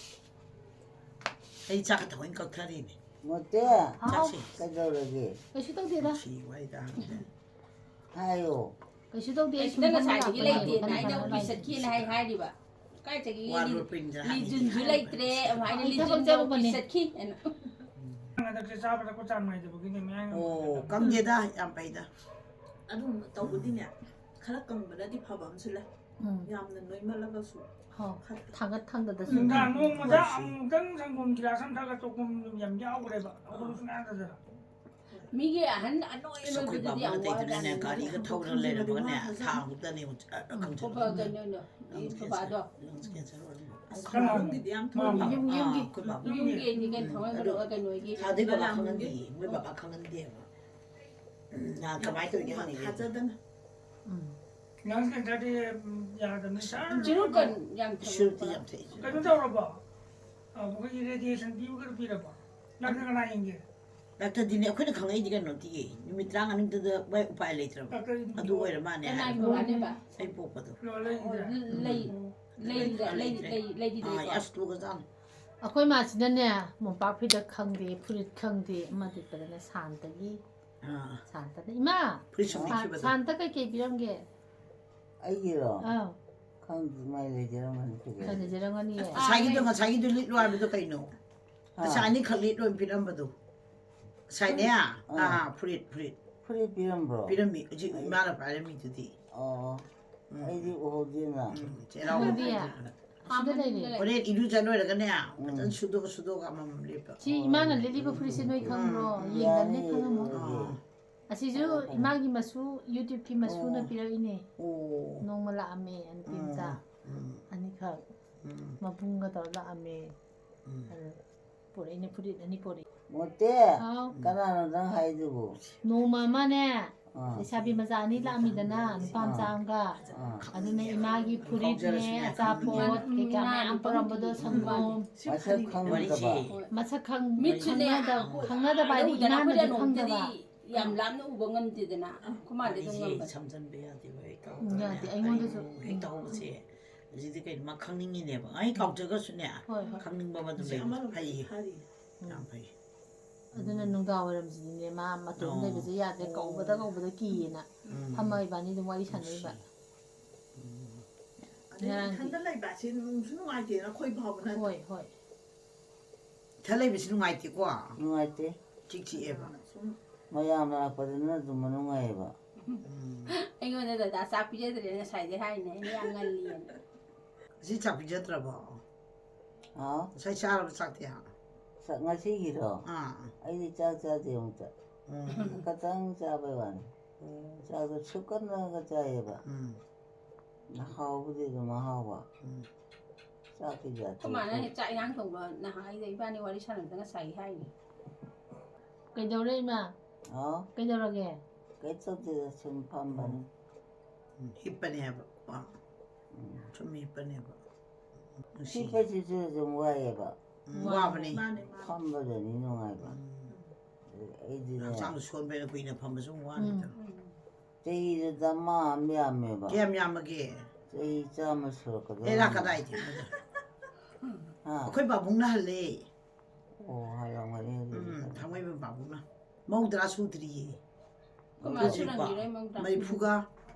ꯑꯩ ꯆꯥꯛꯀ ꯊꯑꯣꯏꯅ ꯀꯛꯊꯔꯤꯅꯦ꯫ ꯃꯣꯇꯦ, ꯍꯥꯎ꯫ ꯆꯥꯛꯁꯦ꯫ ꯀꯩꯗꯧꯔꯒꯦ? ꯀꯩꯁꯨ ꯇꯧꯗꯦꯗ꯫ ꯁꯤ ꯋꯥꯏꯗ ꯍꯪꯗꯦ꯫ ꯍꯥꯏꯌꯣ꯫ ꯀꯩꯁꯨ ꯇꯧꯗꯦ, ꯑꯩ ꯁꯨꯝ ꯀꯩꯁꯨ ꯅꯪ ꯐꯝꯃ ꯉꯁꯥꯏꯗꯒꯤ ꯂꯥꯛꯄꯅꯦ, ꯂꯩꯇꯦꯅ ꯋꯥꯈꯜ ꯑꯩꯅ ꯈꯟꯕ ꯑꯣꯐꯤꯁ ꯂꯩꯇꯦ꯫ ꯆꯠꯈꯤꯅ ꯍꯥꯏ ꯍꯥꯏꯔꯤꯕ꯫ ꯀꯥꯏꯗꯒꯤ ꯋꯥ ꯂꯤ-, ꯂꯣꯠꯄꯅꯤꯗ ꯍꯥꯏꯗꯤ ꯂꯤꯖꯨꯟꯁꯨ ꯍꯥꯏꯕ꯫ ꯂꯩꯇ꯭ꯔꯦ, ꯑꯃꯥꯏꯅ ꯑꯩ ꯊꯕꯛ ꯂꯤꯖꯨꯟꯗꯣ ꯆꯠꯂꯨꯕꯅꯦ꯫ ꯑꯣꯐꯤꯁ ꯆꯠꯈꯤ꯫ ꯎꯝ꯫ ꯍꯟꯗꯛꯁꯦ ꯆꯥꯕ ꯊꯛꯄ ꯆꯥꯡ ꯅꯥꯏꯗꯕꯒꯤꯅꯦ ꯃꯌꯥꯡ ꯑꯣ, ꯀꯪꯗꯦꯗ, ꯌꯥꯝ ꯐꯩꯗ꯫ ꯑꯗꯨꯝ ꯇꯧꯕꯗꯤꯅꯦ, ꯈꯔ ꯀꯪꯕꯅꯗꯤ ꯐꯕ ꯑꯃꯁꯨ ꯂꯩ꯫ ꯎꯝ꯫ ꯌꯥꯝꯅ ꯅꯣꯏꯃꯜꯂꯒꯁꯨ ꯍꯣ, ꯈꯔ ꯊꯥꯡꯒꯠ ꯊꯥꯡꯗꯗꯁꯨ ꯅꯨꯡꯗꯥꯡ ꯅꯣꯡꯃꯗ ꯍꯣꯏ꯫ ꯑꯃꯨꯛꯇꯪ ꯁꯪꯒꯣꯝ ꯒꯤꯂꯥꯁ ꯑꯃ ꯊꯛꯑꯒ ꯇꯣꯛꯄ ꯌꯥꯝ ꯌꯥꯎꯈ꯭ꯔꯦꯕ꯫ ꯑꯩꯈꯣꯏꯁꯨ ꯁꯨꯡꯌꯥ ꯌꯥꯗꯗꯅ꯫ ꯃꯤꯒꯤ ꯑꯍꯟ ꯑꯅꯣꯏ ꯑꯁ, ꯑꯩꯈꯣꯏ ꯑꯅꯣꯏꯕꯗꯨꯗꯤ ꯌꯥꯝ ꯕꯥꯕꯨꯅ ꯇꯧꯗꯅꯅꯦ, ꯋꯥꯖꯥꯠꯅꯤ꯫ ꯒꯥꯔꯤꯒ ꯊꯧꯔ ꯂꯩꯔꯝꯃꯒꯅꯦ, ꯊꯥ ꯑꯃꯨꯛꯇꯅꯦ ꯑꯃꯨꯛ ꯆꯠ-, ꯎꯝ꯫ ꯈꯪꯗꯦ꯫ ꯀꯣꯄꯥ ꯀꯩꯅꯣꯅꯣ, ꯂꯪꯁ ꯀꯣꯄꯥꯗꯣ꯫ ꯀꯦꯟꯁꯔ, ꯂꯪꯁ ꯀꯦꯟꯁꯔ ꯑꯣꯏꯔꯝꯕ꯫ ꯑꯁ, ꯀꯅꯥ? ꯈꯣꯡꯒꯤꯗꯤ ꯌꯥꯝ ꯃꯥ, ꯊꯣꯏꯕ꯫ ꯃꯥ꯫ ꯌꯨꯝ, ꯑꯥ, ꯌꯨꯝꯒꯤ꯫ ꯑꯩꯈꯣꯏ ꯕꯥꯕꯨ꯫ ꯌꯨꯝꯒꯤ ꯑꯩꯗꯤ ꯀꯩꯅꯣ, ꯎꯝ, ꯊꯥꯡꯃꯩꯕꯟꯗ ꯑꯗꯨ ꯀꯩꯅꯣꯒꯤ ꯊꯥꯗꯩ ꯕꯕꯥ ꯂꯝꯒꯤ꯫ ꯈꯪꯍꯟꯗꯦ, ꯃꯣꯏ ꯕꯕꯥ ꯈꯪꯍꯟꯗꯦꯕ꯫ ꯎꯝ, ꯅꯍꯥꯟ ꯀꯃꯥꯏꯅ ꯇꯧꯔꯤꯅꯣ ꯍꯪꯉꯤꯅꯦ꯫ ꯊꯥꯖꯗꯅ꯫ ꯎꯝ꯫ ꯂꯪꯁ ꯀꯦꯟꯁꯔꯗꯤ, ꯎꯝ, ꯌꯥꯗꯕꯅꯤ꯫ ꯁꯔ ꯆꯤꯔꯨ ꯀꯟ ꯌꯥꯝ ꯊꯛꯂꯛꯄ꯫ ꯁꯨꯔꯨꯇꯤ ꯌꯥꯝ ꯊꯛꯏ꯫ ꯀꯩꯅꯣ ꯇꯧꯔꯕꯣ? ꯑ, ꯃꯈꯣꯏꯒꯤ ꯔꯦꯗꯤꯌꯦꯁꯟ ꯄꯤꯕꯒ ꯄꯤꯔꯕꯣ? ꯗꯥꯛꯇꯔ ꯀꯅꯥ ꯌꯦꯡꯒꯦ? ꯗꯥꯛꯇꯔꯗꯤꯅꯦ, ꯑꯩꯈꯣꯏꯅ ꯈꯪꯉꯛꯏꯗꯤ ꯀꯩꯅꯣꯗꯤ, ꯅꯨꯃꯤꯠ ꯇꯔꯥꯃꯉꯥꯅꯤꯗꯨꯗ ꯃꯥꯏ ꯎꯄꯥꯏ ꯂꯩꯇ꯭ꯔꯕ꯫ ꯗꯥꯛꯇꯔ ꯑꯗꯨ ꯑꯣꯏꯔ ꯃꯥꯅꯦ ꯀꯅꯥꯒꯤ ꯍꯥꯏꯔꯤꯕ꯫ ꯕꯕꯥꯅꯦꯕ? ꯑꯩ ꯄꯣꯛꯄꯗꯣ꯫ ꯂꯣ-, ꯑꯣ, ꯂꯩꯈꯤꯗ꯭ꯔꯦ? ꯂꯩ-, ꯎꯝ꯫ ꯂꯩꯈꯤꯗ꯭ꯔꯦ? ꯂꯩ-, ꯂꯩ-, ꯂꯩꯈꯤꯗ꯭ꯔꯦꯀꯣ? ꯑꯥ, ꯌꯥꯝ ꯊꯨꯒ꯭ꯔꯖꯥꯠꯅꯤ꯫ ꯑꯩꯈꯣꯏ ꯃꯥꯁꯤꯅꯅꯦ, ꯃꯣꯝꯄꯥꯛ ꯐꯤꯗꯛ ꯈꯪꯗꯦ, ꯐꯨꯔꯤꯠ ꯈꯪꯗꯦ, ꯑꯃ ꯂꯤꯠꯄꯗꯅꯦ ꯁꯥꯟꯇꯒꯤ꯫ ꯑꯥ꯫ ꯁꯥꯟꯇꯅ, "ꯏꯃꯥ, ꯐꯨꯔꯤꯠ ꯁꯨꯝ ꯁꯥ-, ꯂꯤꯠꯈꯤꯕꯗꯣ꯫ ꯁꯥꯟꯇ ꯀꯩꯀꯩ ꯄꯤꯔꯝꯒꯦ?" ꯑꯩꯒꯤꯔꯣ? ꯑꯥ꯫ ꯈꯪꯗꯦ, ꯃꯥꯏ ꯂꯩꯖꯔꯝꯒꯅꯤ ꯐꯤꯔꯣꯜ꯫ ꯈꯔ ꯂꯩꯖꯔꯝꯒꯅꯤꯌꯦ꯫ ꯉꯁꯥꯏꯒꯤꯗꯣ, ꯉꯁꯥꯏꯒꯤꯗꯣ ꯂꯤꯠꯂꯣ ꯍꯥꯏꯕꯗꯣ ꯀꯩꯅꯣ? ꯍꯥ? ꯉꯁꯥꯏ ꯑꯅꯤꯈꯛ ꯂꯤꯠꯂꯣ ꯄꯤꯔꯝꯕꯗꯣ꯫ ꯉꯁꯥꯏꯅꯦ, ꯑꯥ, ꯐꯨꯔꯤꯠ, ꯐꯨꯔꯤꯠ ꯐꯨꯔꯤꯠ ꯄꯤꯔꯝꯕ꯭ꯔꯣ? ꯄꯤꯔꯝꯃꯤ꯫ ꯍꯧꯖꯤꯛ ꯑꯩ ꯏꯃꯥꯅ ꯄꯥꯏꯔꯝꯃꯤꯗꯨꯗꯤ꯫ ꯑꯣ, ꯎꯝ꯫ ꯑꯩꯗꯤ ꯎꯍꯧꯗꯦꯅ꯫ ꯎꯝ, ꯆꯦ ꯂꯥꯎꯕ ꯎꯗꯤꯌꯦ꯫ ꯐꯨꯔꯤꯠ꯫ ꯁꯤꯗ ꯂꯩꯔꯦ꯫ ꯍꯣꯔꯦꯟ ꯏꯔꯨꯖ ꯂꯣꯏꯔꯒꯅꯦ, ꯎꯝ꯫ ꯐꯖꯅ ꯁꯨꯗꯣꯛꯑ ꯁꯨꯗꯣꯛꯑꯒ ꯑꯃꯃꯝ ꯂꯦꯞꯄ꯫ ꯁꯤ ꯍꯣꯏ, ꯏꯃꯥꯅ ꯂꯤꯠꯂꯤꯕ ꯐꯨꯔꯤꯠꯁꯦ ꯅꯣꯏ ꯈꯪꯕ꯭ꯔꯣ? ꯎꯝ꯫ ꯌꯦꯡꯗꯕꯅꯦ ꯌꯥꯅꯤ, ꯈꯪꯉꯝꯃꯣꯏ꯫ ꯑꯗꯨꯗꯤ꯫ ꯑꯥ꯫ ꯑꯁꯤꯁꯨ ꯐꯔꯦ, ꯐꯔꯦ꯫ ꯏꯃꯥꯒꯤ ꯃꯁꯨ, YouTubeꯀꯤ ꯃꯁꯨꯅ ꯑꯣ꯫ ꯄꯤꯔꯛꯏꯅꯦ꯫ ꯑꯣ꯫ ꯅꯣꯡꯃ ꯂꯥꯛꯑꯝꯃꯦ, ꯅꯨꯄꯤ ꯎꯝ, ꯃꯆꯥ ꯎꯝ, ꯑꯅꯤꯈꯛ꯫ ꯎꯝ꯫ ꯃꯕꯨꯡꯒ ꯇꯧꯔ ꯂꯥꯛꯑꯝꯃꯦ꯫ ꯎꯝ꯫ ꯑꯗꯨ ꯄꯨꯔꯛꯏꯅꯦ, ꯐꯨꯔꯤꯠ ꯑꯅꯤ ꯄꯨꯔꯛꯏ꯫ ꯃꯣꯇꯦ, ꯍꯥꯎ꯫ ꯀꯅꯥꯅꯣ ꯅꯪ ꯍꯥꯏꯗꯨꯕꯨ? ꯅꯣꯡꯃ ꯑꯃꯅꯦ, ꯑꯥ꯫ ꯂꯩꯁꯥꯕꯤ ꯃꯆꯥ ꯑꯅꯤ ꯂꯥꯛꯑꯝꯃꯤꯗꯅ, ꯅꯨꯄꯥ ꯃꯆꯥ ꯑꯥ꯫ ꯑꯃꯒ꯫ ꯑꯥ꯫ ꯑꯗꯨꯅ ꯏꯃꯥꯒꯤ ꯐꯨꯔꯤꯠꯅꯦ, ꯀꯥꯎꯖꯔꯁꯨꯅꯦ, ꯑꯆꯥꯄꯣꯠ ꯈꯪꯅꯤꯡꯉꯦ꯫ ꯀꯩꯀꯥ ꯃꯌꯥꯝ ꯄꯨꯔꯝꯕꯗꯣ, ꯁꯪꯒꯣꯝ꯫ ꯃꯁꯛ ꯈꯪꯗꯕ꯫ ꯋꯥꯔꯤꯁꯦ꯫ ꯃꯁꯛ ꯈꯪ-, ꯃꯤꯠꯁꯨꯅꯦ, ꯈꯪꯅꯗ-, ꯈꯪꯅꯗꯕ ꯍꯥꯏꯗꯤ ꯂꯧꯗꯅ ꯏꯃꯥꯅꯗꯤ ꯑꯩꯈꯣꯏꯅ ꯈꯪꯗꯕ꯫ ꯅꯣꯡꯃꯗꯤ ꯌꯥꯝ ꯂꯥꯞꯅ ꯎꯕ ꯉꯝꯗꯦꯗꯅ, ꯑꯩꯈꯣꯏ ꯃꯥꯗꯤ ꯑꯗꯨꯝ ꯋꯥꯔꯤꯁꯦ ꯉꯝꯕꯅꯦ꯫ ꯁꯝꯖꯟꯕ ꯌꯥꯗꯦꯕ, ꯍꯦꯛ ꯎꯝ, ꯇꯧꯔꯒꯅꯦ꯫ ꯌꯥꯗꯦ꯫ ꯑꯩꯉꯣꯟꯗꯁꯨ꯫ ꯀꯔꯤꯅꯣ ꯍꯦꯛ ꯎꯝ꯫ ꯇꯧꯕꯁꯦ꯫ ꯍꯧꯖꯤꯛꯇꯤ ꯀꯩꯅꯣ ꯃꯥ ꯈꯪꯅꯤꯡꯉꯤꯅꯦꯕ꯫ ꯑꯩ ꯀꯥꯎꯖꯒꯁꯨꯅꯦ, ꯍꯣꯏ, ꯍꯣꯏ꯫ ꯈꯪꯅꯤꯡꯕ ꯑꯃ ꯑꯗꯨꯝ ꯁꯤ ꯂꯩꯕꯗꯣ ꯑꯃꯔꯣꯝꯗ ꯐꯩꯌꯦ꯫ ꯐꯔꯤ꯫ ꯎꯝ꯫ ꯌꯥꯝ ꯐꯩ꯫ ꯑꯗꯨꯅ ꯅꯨꯡꯗꯥꯡ ꯋꯥꯏꯔꯝꯁꯤꯗꯤꯅꯦ, ꯃꯥ ꯃꯇꯣꯝ ꯑꯣ꯫ ꯂꯩꯕꯁꯦ ꯌꯥꯗ꯭ꯔꯦ, ꯀꯧꯕꯗ ꯀꯧꯕꯗ ꯀꯤꯌꯦꯅ꯫ ꯎꯝ꯫ ꯐꯝꯃ ꯏꯕꯥꯅꯤ ꯑꯗꯨꯝ ꯋꯥꯔꯤ ꯁꯥꯟꯅꯩꯕ꯫ ꯅꯨꯡꯁꯤ꯫ ꯎꯝ꯫ ꯑꯗꯩ ꯉꯔꯥꯡꯗꯤ ꯏꯊꯟꯗ ꯂꯩꯕ ꯍꯥꯏꯁꯦ ꯅꯨꯡꯁꯨ ꯅꯨꯡꯉꯥꯏꯇꯦꯅ ꯑꯩꯈꯣꯏ ꯐꯥꯎꯕ ꯅꯠꯇ꯭ꯔꯦ꯫ ꯍꯣꯏ, ꯍꯣꯏ꯫ ꯏꯊꯟ ꯂꯩꯕꯁꯤ ꯅꯨꯡꯉꯥꯏꯇꯦꯀꯣ? ꯅꯨꯡꯉꯥꯏꯇꯦ꯫ ꯏꯆꯤꯛ ꯆꯤꯛꯑꯦꯕ꯫ ꯁꯨꯝ ꯃꯌꯥꯝ ꯂꯥꯛꯄꯗꯨꯅ ꯑꯗꯨꯝ ꯃꯅꯨꯡ ꯉꯥꯏꯌꯦꯕ꯫ ꯎꯝ꯫ ꯑꯩꯉꯣꯟꯗ ꯗꯗꯥ ꯆꯥꯛ ꯄꯤꯖꯗ꯭ꯔꯦ ꯉꯁꯥꯏꯗꯩ ꯍꯥꯏꯅꯦ, ꯑꯩꯅ ꯌꯥꯝ ꯉꯜꯂꯤꯅ꯫ ꯉꯁꯤ ꯆꯥꯛ ꯄꯤꯖꯗ꯭ꯔꯕꯣ? ꯍꯥꯎ? ꯉꯁꯥꯏ ꯆꯥꯔꯕ ꯆꯥꯛꯇꯤ? ꯆꯥꯛ ꯉꯁꯤꯒꯤꯔꯣ? ꯑꯥ꯫ ꯑꯩꯗꯤ ꯆꯥꯛ ꯆꯥꯗꯦ ꯑꯃꯨꯛꯇ꯫ ꯎꯝ꯫ ꯈꯇꯪ ꯆꯥꯕꯩ ꯋꯥꯅꯤ꯫ ꯎꯝ꯫ ꯆꯥꯛꯇꯣ ꯁꯨꯛꯀꯟꯅꯒ ꯆꯥꯏꯌꯦꯕ꯫ ꯎꯝ꯫ ꯍꯥꯎꯕꯨꯗꯤ ꯑꯗꯨꯝ ꯍꯥꯎꯕ꯫ ꯎꯝ꯫ ꯆꯥꯛꯀꯤ ꯖꯥꯇꯤ ꯑꯩꯈꯣꯏ ꯃꯥꯅ ꯑꯩꯈꯣꯏ꯫ ꯍꯦꯛ ꯆꯥꯛ ꯏꯟꯖꯥꯡ ꯊꯣꯡꯕ ꯅꯍꯥꯟ ꯑꯩꯒ ꯏꯕꯥꯅꯤ ꯋꯥꯔꯤ ꯁꯥꯟꯅꯕꯗ ꯉꯁꯥꯏ ꯍꯥꯏꯅꯦ꯫ ꯀꯩꯗꯧꯔꯦ ꯏꯃꯥ? ꯍꯥꯎ? ꯀꯩꯗꯧꯔꯒꯦ? ꯀꯩꯝ ꯇꯧꯗꯦꯗ, ꯁꯨꯝ ꯐꯝꯕꯅꯤ꯫ ꯎꯝ, ꯍꯤꯞꯄꯅꯦ ꯍꯥꯏꯕ꯫ ꯋꯥ-, ꯎꯝ꯫ ꯁꯨꯝ ꯍꯤꯞꯄꯅꯦꯕ꯫ ꯅꯨꯡꯁꯤ꯫ ꯍꯤꯞꯄꯁꯤꯁꯨ ꯑꯗꯨꯝ ꯋꯥꯏꯌꯦꯕ꯫ ꯎꯝ, ꯋꯥꯕꯅꯤ꯫ ꯃꯥꯅꯦ, ꯃꯥꯅꯦ꯫ ꯐꯝꯕꯗꯅꯤ ꯅꯨꯡꯉꯥꯏꯕ꯫ ꯎꯝ꯫ ꯑꯗꯨ ꯑꯩꯗꯤꯅꯦ꯫ ꯍꯛꯆꯥꯡꯗꯣ ꯁꯣꯟꯕꯅꯤꯅ ꯀꯨꯏꯅ ꯐꯝꯕꯁꯨ ꯑꯃꯨꯛ ꯋꯥꯅꯤꯗꯅ꯫ ꯎꯝ꯫ ꯆꯍꯤꯗꯨ ꯗꯃꯥ ꯑꯃ ꯌꯥꯝꯃꯦꯕ꯫ ꯀꯌꯥꯝ ꯌꯥꯝꯃꯒꯦ? ꯆꯍꯤ ꯆꯥꯝꯃ ꯁꯨꯔꯛꯀꯗꯧꯔꯦ꯫ ꯑꯦꯔꯥ, ꯀꯗꯥꯏꯗꯩꯅꯣꯗ? ꯍꯥ? ꯑꯩꯈꯣꯏ ꯄꯥꯕꯨꯡꯅ ꯍꯜꯂꯦ꯫ ꯑꯣ, ꯍꯜꯂꯝꯒꯅꯤ ꯑꯗꯨꯗꯤ꯫ ꯎꯝ, ꯊꯥꯡꯃꯩꯕꯟ ꯄꯥꯕꯨꯡꯅ꯫ ꯃꯧꯗ꯭ꯔꯥ ꯁꯨꯗ꯭ꯔꯤꯌꯦ꯫ ꯑꯩꯈꯣꯏ ꯃꯥ ꯍꯧꯖꯤꯛ ꯁꯨꯔꯝꯈꯤꯔꯣꯏ ꯃꯧꯗ꯭ꯔꯥ꯫ ꯃꯔꯤꯐꯨꯒ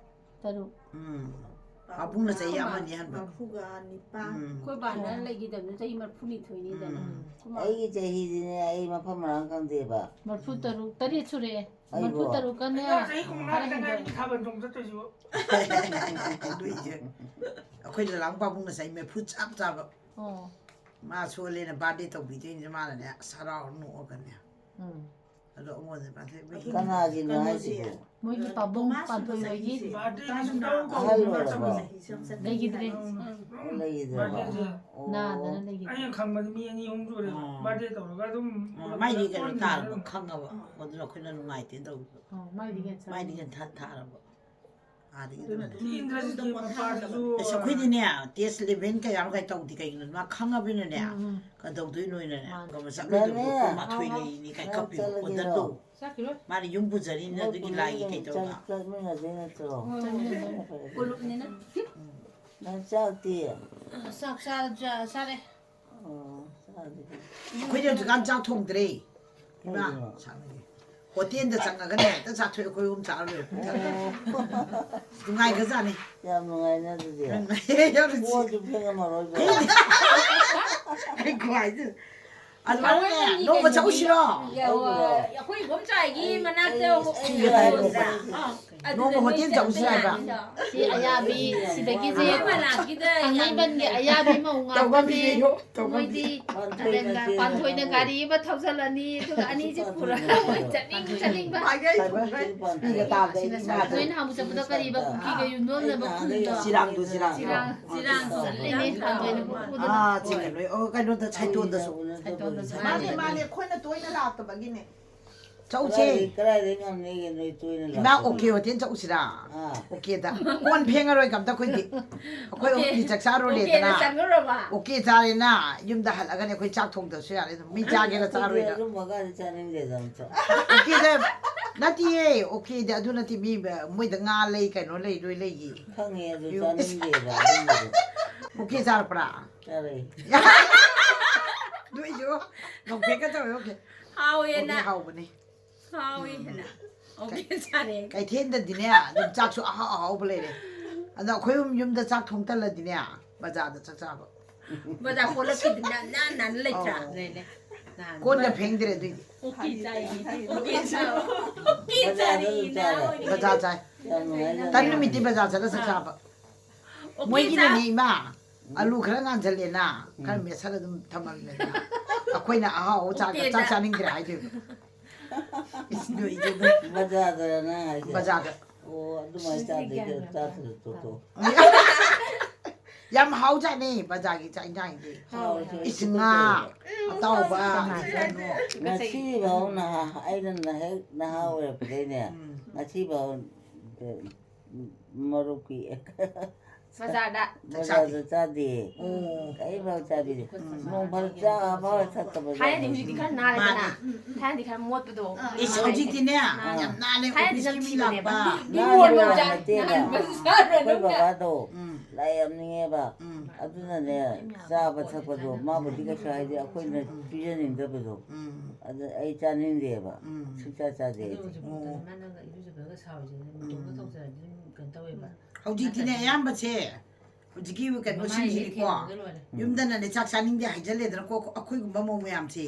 ꯇꯔꯨꯛ꯫ ꯎꯝ꯫ ꯄꯥꯕꯨꯡꯅ ꯆꯍꯤ ꯑꯃꯅꯤ ꯍꯟꯕ꯫ ꯃꯔꯐꯨꯒ ꯅꯤꯄꯥꯟ꯫ ꯎꯝ꯫ ꯑꯩꯈꯣꯏ ꯕꯥꯅ ꯂꯩꯈꯤꯗꯕꯅ ꯆꯍꯤ ꯃꯔꯐꯨꯅꯤꯊꯣꯏꯅꯤꯗꯅ꯫ ꯎꯝ꯫ ꯑꯩꯈꯣꯏ ꯃꯥ ꯑꯩꯒꯤ ꯆꯍꯤꯗꯤꯅꯦ, ꯑꯩ ꯃꯐꯝ ꯃꯔꯥꯡ ꯈꯪꯗꯦꯕ꯫ ꯃꯔꯐꯨ ꯇꯔꯨꯛ, ꯇꯔꯦꯠ ꯁꯨꯔꯛꯑꯦ꯫ ꯑꯩꯕꯣ? ꯃꯔꯐꯨ ꯇꯔꯨꯛꯀꯅꯦ꯫ ꯑꯩ ꯆꯍꯤ ꯈꯔ ꯍꯦꯟꯒꯠꯂꯦ꯫ ꯈꯨꯝꯂꯥꯡꯗ ꯉꯥꯏꯔꯤ ꯊꯥꯕꯜ ꯆꯣꯡ ꯆꯠꯇꯣꯏꯁꯤꯕꯨ꯫ ꯂꯨꯏꯁꯦ꯫ ꯑꯩꯈꯣꯏ ꯂꯂꯥꯡ ꯄꯥꯕꯨꯡꯅ ꯆꯍꯤ ꯃꯔꯐꯨ ꯆꯞ ꯆꯥꯕ꯫ ꯑꯣ꯫ ꯃꯥ ꯁꯣꯜꯂꯦꯅ ꯕꯥꯔꯗꯦ ꯇꯧꯕꯤꯗꯣꯏꯅꯤ ꯃꯥꯅꯅꯦ, ꯑꯁ ꯍꯔꯥꯎ ꯅꯣꯛꯑꯒꯅꯦ꯫ ꯎꯝ꯫ ꯑꯗꯣ ꯑꯩꯉꯣꯟꯗ ꯄꯥꯟꯊꯣꯏ ꯃꯣꯏꯒꯤ ꯀꯅꯥꯒꯤꯅꯣ ꯀꯩꯅꯣꯁꯦ, ꯍꯥꯏꯁꯤꯕꯣ? ꯃꯣꯏꯒꯤ ꯄꯥꯕꯨꯡ ꯇꯣꯃꯥꯁ ꯄꯥꯟꯊꯣꯏ ꯍꯣꯏꯒꯤ꯫ ꯆꯍꯤꯁꯦ꯫ ꯕꯥꯔꯗꯦ ꯁꯨꯡꯇꯧ ꯇꯧꯗꯕ ꯑꯍꯜ ꯑꯣꯏꯔꯕꯣ? ꯃꯇꯝꯗ꯫ ꯂꯩꯈꯤꯗ꯭ꯔꯦ꯫ ꯎꯝ꯫ ꯂꯩꯈꯤꯗ꯭ꯔꯕꯣ? ꯕꯥꯔꯗꯦꯁꯦ꯫ ꯑꯣ꯫ ꯅꯥꯗꯅ ꯂꯩꯈꯤꯗ꯭ꯔꯦ꯫ ꯑꯩꯅ ꯈꯪꯕꯗꯤ ꯃꯤ ꯑꯅꯤ ꯑꯍꯨꯝ ꯁꯨꯔꯦ꯫ ꯑꯥ꯫ ꯕꯥꯔꯗꯦ ꯇꯧꯔꯒ ꯑꯗꯨꯝ ꯑꯥ, ꯃꯥꯏꯗꯤ ꯀꯩꯅꯣ ꯄꯨꯟꯕ ꯇꯥꯔꯕ ꯑꯗꯨꯝ꯫ ꯈꯪꯉꯕ꯫ ꯑꯥ꯫ ꯑꯗꯨꯅ ꯑꯩꯈꯣꯏꯅ ꯅꯨꯡꯉꯥꯏꯇꯦꯅ ꯇꯧꯕꯗꯣ꯫ ꯑꯥ, ꯃꯥꯏꯗꯤ ꯀꯦꯟꯁꯔ꯫ ꯃꯥꯏꯗꯤ ꯀꯦꯟꯁꯔ ꯊꯥꯔꯕ꯫ ꯑꯥꯗꯒꯤ ꯑꯗꯨꯅ ꯑꯗꯨꯝ꯫ ꯏꯟꯗ꯭ꯔꯖꯤꯠꯀꯤ ꯃꯄꯥꯗꯨꯁꯨ ꯑꯁ, ꯑꯩꯈꯣꯏꯗꯤꯅꯦ, ꯇꯦꯁ ꯂꯦꯚꯦꯜ ꯀꯌꯥꯅꯣ ꯀꯥꯏ ꯇꯧꯗꯦ꯫ ꯀꯩꯒꯤꯅꯣ? ꯃꯥ ꯈꯪꯉꯕꯅꯤꯅꯅꯦ, ꯎꯝ, ꯎꯝ꯫ ꯀꯩꯗꯧꯗꯣꯏꯅꯣꯅꯅꯦ, ꯃꯥꯅꯦ꯫ ꯀꯩꯅꯣ ꯆꯠꯂꯣꯏꯗꯕꯗꯣ ꯃꯥꯅꯦ꯫ ꯀꯨꯟꯃꯥꯊꯣꯏ ꯂꯩꯔꯤꯅꯤ ꯀꯥꯏ ꯀꯞꯄꯤꯕ꯫ ꯆꯠꯂꯒꯦꯔꯣ? ꯑꯣꯔꯗꯔꯗꯣ꯫ ꯆꯠꯈꯤꯔꯣꯏ꯫ ꯃꯥꯅ ꯌꯨꯝ ꯄꯨꯖꯔꯤꯅꯤꯅ ꯃꯣꯏ ꯑꯗꯨꯒꯤ ꯄꯨꯟꯅ ꯂꯥꯏꯒꯤ ꯑꯗꯨꯝ ꯀꯩ ꯇꯧꯔꯒ꯫ ꯆꯠ-, ꯆꯠꯃꯤꯟꯅꯗꯣꯏ ꯅꯠꯇ꯭ꯔꯣ? ꯍꯣꯏ꯫ ꯆꯠꯃꯤꯟꯅꯗꯣꯏꯅꯦ꯫ ꯅꯪ ꯆꯥꯛꯇꯤ? ꯆꯥꯛ ꯆꯥ-, ꯆꯥ-, ꯆꯥꯔꯦ꯫ ꯑꯣ, ꯆꯥꯗ꯭ꯔꯤ꯫ ꯑꯩꯈꯣꯏꯗꯤ ꯍꯧꯖꯤꯛꯀꯥꯟ ꯆꯥꯛ ꯊꯣꯡꯗ꯭ꯔꯦ꯫ ꯏꯃꯥ, ꯀꯩꯒꯤꯅꯣ? ꯁꯥꯡꯕꯒꯤ꯫ ꯍꯣꯇꯦꯜꯗ ꯆꯪꯉꯒꯅꯦ, ꯍꯦꯛꯇ ꯆꯥꯊꯣꯛꯑꯦ ꯑꯩꯈꯣꯏ ꯑꯍꯨꯝ ꯆꯥꯔ ꯂꯣꯏꯔꯦ꯫ ꯑꯣ꯫ ꯅꯨꯡꯉꯥꯏꯈ꯭ꯔꯖꯥꯠꯅꯤ꯫ ꯌꯥꯝ ꯅꯨꯡꯉꯥꯏꯅꯦ ꯑꯗꯨꯗꯤ꯫ ꯌꯥꯝ ꯅꯨꯡꯉꯥꯏ, ꯌꯥꯝ ꯅꯨꯡꯁꯤ꯫ ꯀꯣꯟꯁꯨ ꯐꯦꯡꯉꯝꯃꯔꯣꯏꯗ꯭ꯔꯣ? ꯑꯩ ꯈ꯭ꯋꯥꯏꯗꯤ꯫ ꯑꯗꯨꯃꯥꯏꯅꯅꯦ, ꯅꯣꯡꯃ ꯆꯠꯂꯨꯁꯤꯔꯣ? ꯑꯩꯕꯨꯔꯣ? ꯑꯩꯈꯣꯏ ꯏꯕꯣꯝꯆꯥꯒꯤ ꯑꯩ, ꯃꯅꯥꯛꯇ ꯑꯩ, ꯑꯩ ꯍꯣꯇꯦꯜ ꯍꯥꯏꯕ ꯂꯩꯕ꯭ꯔꯥ? ꯄꯣꯠ ꯑꯥ꯫ ꯁꯤꯗ ꯇꯧꯁꯤ ꯍꯥꯏꯕ꯫ ꯁꯤ ꯑꯌꯥꯕꯤ, ꯁꯤꯗꯒꯤꯁꯦ ꯃꯣꯏ ꯃꯅꯥꯛꯀꯤꯗ ꯌꯥꯝ ꯊꯥꯡꯃꯩꯕꯟꯒꯤ ꯑꯌꯥꯕꯤ ꯃꯧ ꯉꯥꯛꯇꯅꯦ꯫ ꯇꯧꯕꯤꯌꯣ, ꯇꯧꯕꯤꯌꯣ꯫ ꯃꯣꯏꯗꯤ ꯄꯥꯟꯊꯣꯏꯅ ꯒꯥꯔꯤ ꯑꯃ ꯊꯧꯖꯜꯂꯅꯤ, ꯑꯗꯨꯒ ꯑꯅꯤꯁꯦ ꯄꯨꯔꯒ ꯃꯣꯏ ꯆꯠꯅꯤꯡ ꯆꯠꯅꯤꯡꯕ꯫ ꯃꯥꯒꯤ ꯑꯩ ꯄꯥꯟꯊꯣꯏ ꯊꯣꯡꯕ꯫ ꯄꯥꯟꯊꯣꯏ꯫ ꯄꯤꯒ ꯇꯥꯕꯗ ꯑꯩ ꯏꯃꯥꯗ꯫ ꯅꯣꯏꯅ ꯍꯥꯡꯕ ꯆꯠꯄꯗ ꯀꯔꯤꯕ ꯀꯨꯀꯤꯒ ꯌꯨꯝꯂꯣꯟꯅꯕ ꯈꯨꯟꯗꯣ? ꯆꯤꯔꯥꯡꯗꯣ, ꯆꯤꯔꯥꯡ꯫ ꯆꯤꯔꯥꯡ, ꯆꯤꯔꯥꯡ ꯆꯠꯂꯤꯅꯦ, ꯄꯥꯟꯊꯣꯏꯅ ꯄꯨꯔꯛꯄꯗꯣ꯫ ꯑꯥ, ꯆꯤꯡꯈꯠꯂꯣꯏ꯫ ꯑꯣ, ꯀꯩꯅꯣꯗ, ꯁꯥꯏꯇꯣꯟꯗꯁꯨ꯫ ꯁꯥꯏꯇꯣꯟꯗꯁꯨ꯫ ꯃꯥꯅꯦ, ꯃꯥꯅꯦ, ꯑꯩꯈꯣꯏꯅ ꯇꯣꯏꯅ ꯂꯥꯛꯇꯕꯒꯤꯅꯦ꯫ ꯆꯧꯁꯦ꯫ ꯀꯗꯥꯏꯗꯩ, ꯀꯗꯥꯏꯗꯩ ꯉꯝꯅꯤꯒꯦ ꯅꯣꯏ ꯇꯣꯏꯅ ꯏꯃꯥ, ꯂꯥꯛꯄꯗꯣ? ꯑꯣꯀꯦ ꯍꯣꯇꯦꯜ ꯆꯧꯁꯤꯔꯥ? ꯑꯥ꯫ ꯑꯣꯀꯦꯗ꯫ ꯀꯣꯟ ꯐꯦꯡꯉꯔꯣꯏ ꯀꯝꯇ ꯑꯩꯈꯣꯏꯗꯤ꯫ ꯑꯩꯈꯣꯏ ꯑꯣꯀꯦ꯫ ꯑꯍꯨꯝꯗꯤ ꯆꯥꯛ ꯆꯥꯔꯨꯔꯦꯗꯅ꯫ ꯑꯣꯀꯦꯗ ꯆꯪꯉꯨꯔꯕ? ꯑꯣꯀꯦ ꯆꯥꯔꯦꯅ ꯌꯨꯝꯗ ꯍꯜꯂꯛꯑꯒꯅꯦ ꯑꯩꯈꯣꯏ ꯆꯥꯛ ꯊꯣꯡꯗꯕꯁꯨ ꯌꯥꯔꯦ ꯑꯗꯨꯝ꯫ ꯃꯤ ꯆꯥꯒꯦꯔꯥ ꯑꯩꯈꯣꯏꯗꯤ ꯆꯥꯔꯣꯏꯔꯥ? ꯑꯗꯨꯝꯕꯒꯗꯤ ꯆꯥꯅꯤꯡꯗꯦꯗ ꯑꯝꯇ꯫ ꯑꯣꯀꯦꯗ ꯅꯠꯇꯤꯌꯦ, ꯑꯣꯀꯦꯗ ꯑꯗꯨ ꯅꯠꯇꯦ ꯃꯤ ꯃꯣꯏꯗ ꯉꯥ ꯂꯩ ꯀꯩꯅꯣ ꯂꯩ ꯂꯣꯏ ꯂꯩꯌꯦ꯫ ꯈꯪꯉꯦ ꯑꯗꯨ ꯌꯨꯝ꯫ ꯆꯥꯅꯤꯡꯗꯦꯕ ꯑꯗꯨꯝꯕꯗꯣ꯫ ꯑꯣꯀꯦ ꯆꯥꯔꯛꯄ꯭ꯔꯥ? ꯆꯥꯔꯛꯑꯦ꯫ ꯅꯣꯏꯁꯨ ꯅꯣꯛꯐꯦꯠꯀ ꯇꯧꯋꯦ ꯑꯣꯀꯦ꯫ ꯍꯥꯎꯋꯦꯅ꯫ ꯑꯣꯀꯦ ꯍꯥꯎꯕꯅꯦ꯫ ꯍꯥꯎꯋꯦ ꯎꯝ꯫ ꯍꯥꯏꯅ꯫ ꯑꯣꯀꯦ ꯆꯥꯔꯦ꯫ ꯀꯩꯊꯦꯜꯗꯗꯤꯅꯦ ꯑꯗꯨꯝ ꯆꯥꯛꯁꯨ ꯑꯍꯥꯎ ꯑꯍꯥꯎꯕ ꯂꯩꯔꯦ꯫ ꯑꯗꯣ ꯑꯩꯈꯣꯏ ꯑꯍꯨꯝ ꯌꯨꯝꯗ ꯆꯥꯛ ꯊꯣꯡ ꯇꯜꯂꯗꯤꯅꯦ, ꯕꯖꯥꯔꯗ ꯆꯥꯛ ꯆꯥꯕ꯫ ꯕꯖꯥꯔ ꯄꯣꯂꯛꯈꯤꯗꯅ ꯅꯥꯟ ꯅꯥꯟ ꯂꯩꯇ꯭ꯔꯥ? ꯑꯧ꯫ ꯂꯩ, ꯂꯩ꯫ ꯅꯥꯟ꯫ ꯀꯣꯟꯒ ꯐꯦꯡꯗ꯭ꯔꯦ ꯑꯗꯨꯏꯗꯤ꯫ ꯀꯨꯀꯤ ꯆꯥꯏ, ꯀꯨꯀꯤ ꯆꯥꯏ꯫ ꯀꯨꯀꯤ ꯆꯥꯔꯤ ꯕꯖꯥꯔꯗ ꯑꯗꯨꯝ ꯆꯥꯔꯦ꯫ ꯅꯥꯎ꯫ ꯕꯖꯥꯔ ꯆꯥꯏ꯫ ꯌꯥꯝ ꯅꯨꯡꯉꯥꯏꯖꯥꯠꯅꯤ꯫ ꯇꯟ ꯅꯨꯃꯤꯠꯇꯤ ꯕꯖꯥꯔ ꯆꯠꯂ ꯆꯥꯛ ꯑꯥ꯫ ꯆꯥꯕ꯫ ꯑꯣꯀꯦ, ꯃꯣꯏꯒꯤꯅꯅꯦ ꯆꯥ꯫ ꯏꯃꯥ, ꯎꯝ꯫ ꯑꯂꯨ ꯈꯔ ꯉꯥꯟꯁꯤꯜꯂꯦꯅ, ꯈꯔ ꯎꯝ꯫ ꯃꯦꯠꯁꯜꯂ ꯑꯗꯨꯝ ꯊꯝꯃꯝꯃꯦꯗꯅ꯫ ꯑꯩꯈꯣꯏꯅ ꯑꯍꯥꯎ ꯑꯍꯥꯎ ꯆꯥꯒ ꯑꯣꯀꯦꯗ꯫ ꯆꯥꯛ ꯆꯥꯅꯤꯡꯗ꯭ꯔꯦ ꯍꯥꯏꯗꯣꯏꯕ꯫ ꯏꯁ, ꯅꯣꯏꯗꯨꯗ꯫ ꯕꯖꯥꯔꯗꯔ ꯅꯪ ꯍꯥꯏꯁꯦ? ꯕꯖꯥꯔꯗ꯫ ꯑꯣ, ꯑꯗꯨꯃꯥꯏꯅ ꯆꯥꯗꯦ, ꯀꯩꯅꯣ ꯆꯥꯗ꯭ꯔꯁꯨ ꯇꯣꯛꯑꯣ꯫ ꯌꯥꯝ ꯍꯥꯎꯖꯥꯠꯅꯤ ꯕꯖꯥꯔꯒꯤ ꯆꯥꯛ ꯏꯟꯖꯥꯡꯗꯤ꯫ ꯍꯥꯎꯔꯁꯨ ꯏꯁ, ꯉꯥ ꯑꯇꯥꯎꯕ, ꯀꯩꯅꯣ꯫ ꯉꯁꯤꯐꯥꯎ ꯅꯍꯥ-, ꯑꯩꯅ ꯅꯍꯦꯛ ꯅꯍꯥ ꯎꯝ꯫ ꯑꯣꯏꯔꯛꯄꯗꯩꯅꯦ, ꯎꯝ꯫ ꯉꯁꯤꯐꯥꯎ ꯃꯔꯨꯞꯀꯤ ꯕꯖꯥꯔꯗ꯫ ꯕꯖꯥꯔꯗ ꯆꯥꯗꯦ꯫ ꯎꯝ꯫ ꯀꯔꯤꯐꯥꯎ ꯆꯥꯕꯤꯗꯦ꯫ ꯎꯝ꯫ ꯅꯣꯡ ꯐꯥꯗꯣꯛ ꯆꯥ ꯑꯃ ꯊꯛꯇꯕꯗ ꯊꯥꯏꯅꯗꯤ ꯍꯧꯖꯤꯛꯇꯤ ꯈꯔ ꯅꯥꯔꯦꯗꯅ꯫ ꯃꯥꯅꯦ꯫ ꯊꯥꯏꯅꯗꯤ ꯈꯔ ꯃꯣꯠꯄꯗꯣ꯫ ꯏꯁ, ꯍꯧꯖꯤꯛꯇꯤꯅꯦ, ꯅꯥꯔꯦ꯫ ꯌꯥꯝ ꯅꯥꯜꯂꯦ, ꯊꯥꯏꯅꯗꯤ ꯑꯣꯐꯤꯁꯀꯤ ꯃꯤ ꯅꯝꯊꯤꯕꯅꯦꯕ꯫ ꯂꯥꯛꯄ꯫ ꯅꯥꯟꯕ ꯅꯥꯟꯕ ꯅꯠꯇꯦꯕ꯫ ꯅꯥꯟꯕ ꯆꯥꯔꯨꯔꯅꯨ꯫ ꯑꯩꯈꯣꯏ ꯕꯕꯥꯗꯣ ꯎꯝ꯫ ꯂꯥꯏ ꯌꯥꯝ ꯅꯤꯡꯉꯦꯕ꯫ ꯎꯝ꯫ ꯑꯗꯨꯅꯅꯦ, ꯆꯥꯕ ꯊꯛꯄꯗꯣ ꯃꯥꯕꯨꯗꯤ ꯀꯩꯁꯨ ꯍꯥꯏꯗꯦ, ꯑꯩꯈꯣꯏꯅ ꯎꯝ꯫ ꯄꯤꯖꯅꯤꯡꯗꯕꯗꯣ꯫ ꯎꯝ꯫ ꯑꯗ ꯑꯩ ꯆꯥꯅꯤꯡꯗꯦꯕ꯫ ꯎꯝ꯫ ꯁꯨꯡꯆꯥ ꯆꯥꯗꯦ ꯑꯩꯗꯤ꯫ ꯑꯗꯨ ꯍꯧꯖꯤꯛ ꯑꯣ꯫ ꯃꯇꯝꯗ ꯃꯥ ꯅꯪꯒ ꯏꯔꯨꯖꯕꯒ ꯁꯥꯎꯔꯤꯁꯦ ꯃꯇꯣꯝꯇ ꯎꯝ꯫ ꯇꯧꯖꯔꯗꯤ ꯑꯗꯨꯝ ꯀꯩꯅꯣ ꯇꯧꯋꯦꯕ꯫ ꯍꯧꯖꯤꯛꯇꯤꯅꯦ, ꯅꯠꯇ꯭ꯔꯗꯤ ꯑꯌꯥꯝꯕꯁꯦ, ꯍꯧꯖꯤꯛꯀꯤ ꯀꯩꯅꯣꯁꯤꯡꯁꯤꯗꯤꯀꯣ, ꯃꯃꯥꯏ ꯍꯦꯛ ꯊꯦꯡꯕꯒ ꯂꯣꯏꯔꯦ꯫ ꯎꯝ꯫ ꯌꯨꯝꯗꯅꯅꯦ ꯆꯥꯛ ꯆꯥꯅꯤꯡꯗꯦ ꯍꯥꯏꯖꯜꯂꯦꯗꯅꯀꯣ, ꯑꯩꯈꯣꯏꯒꯨꯝꯕ ꯃꯧ ꯃꯌꯥꯝꯁꯦ꯫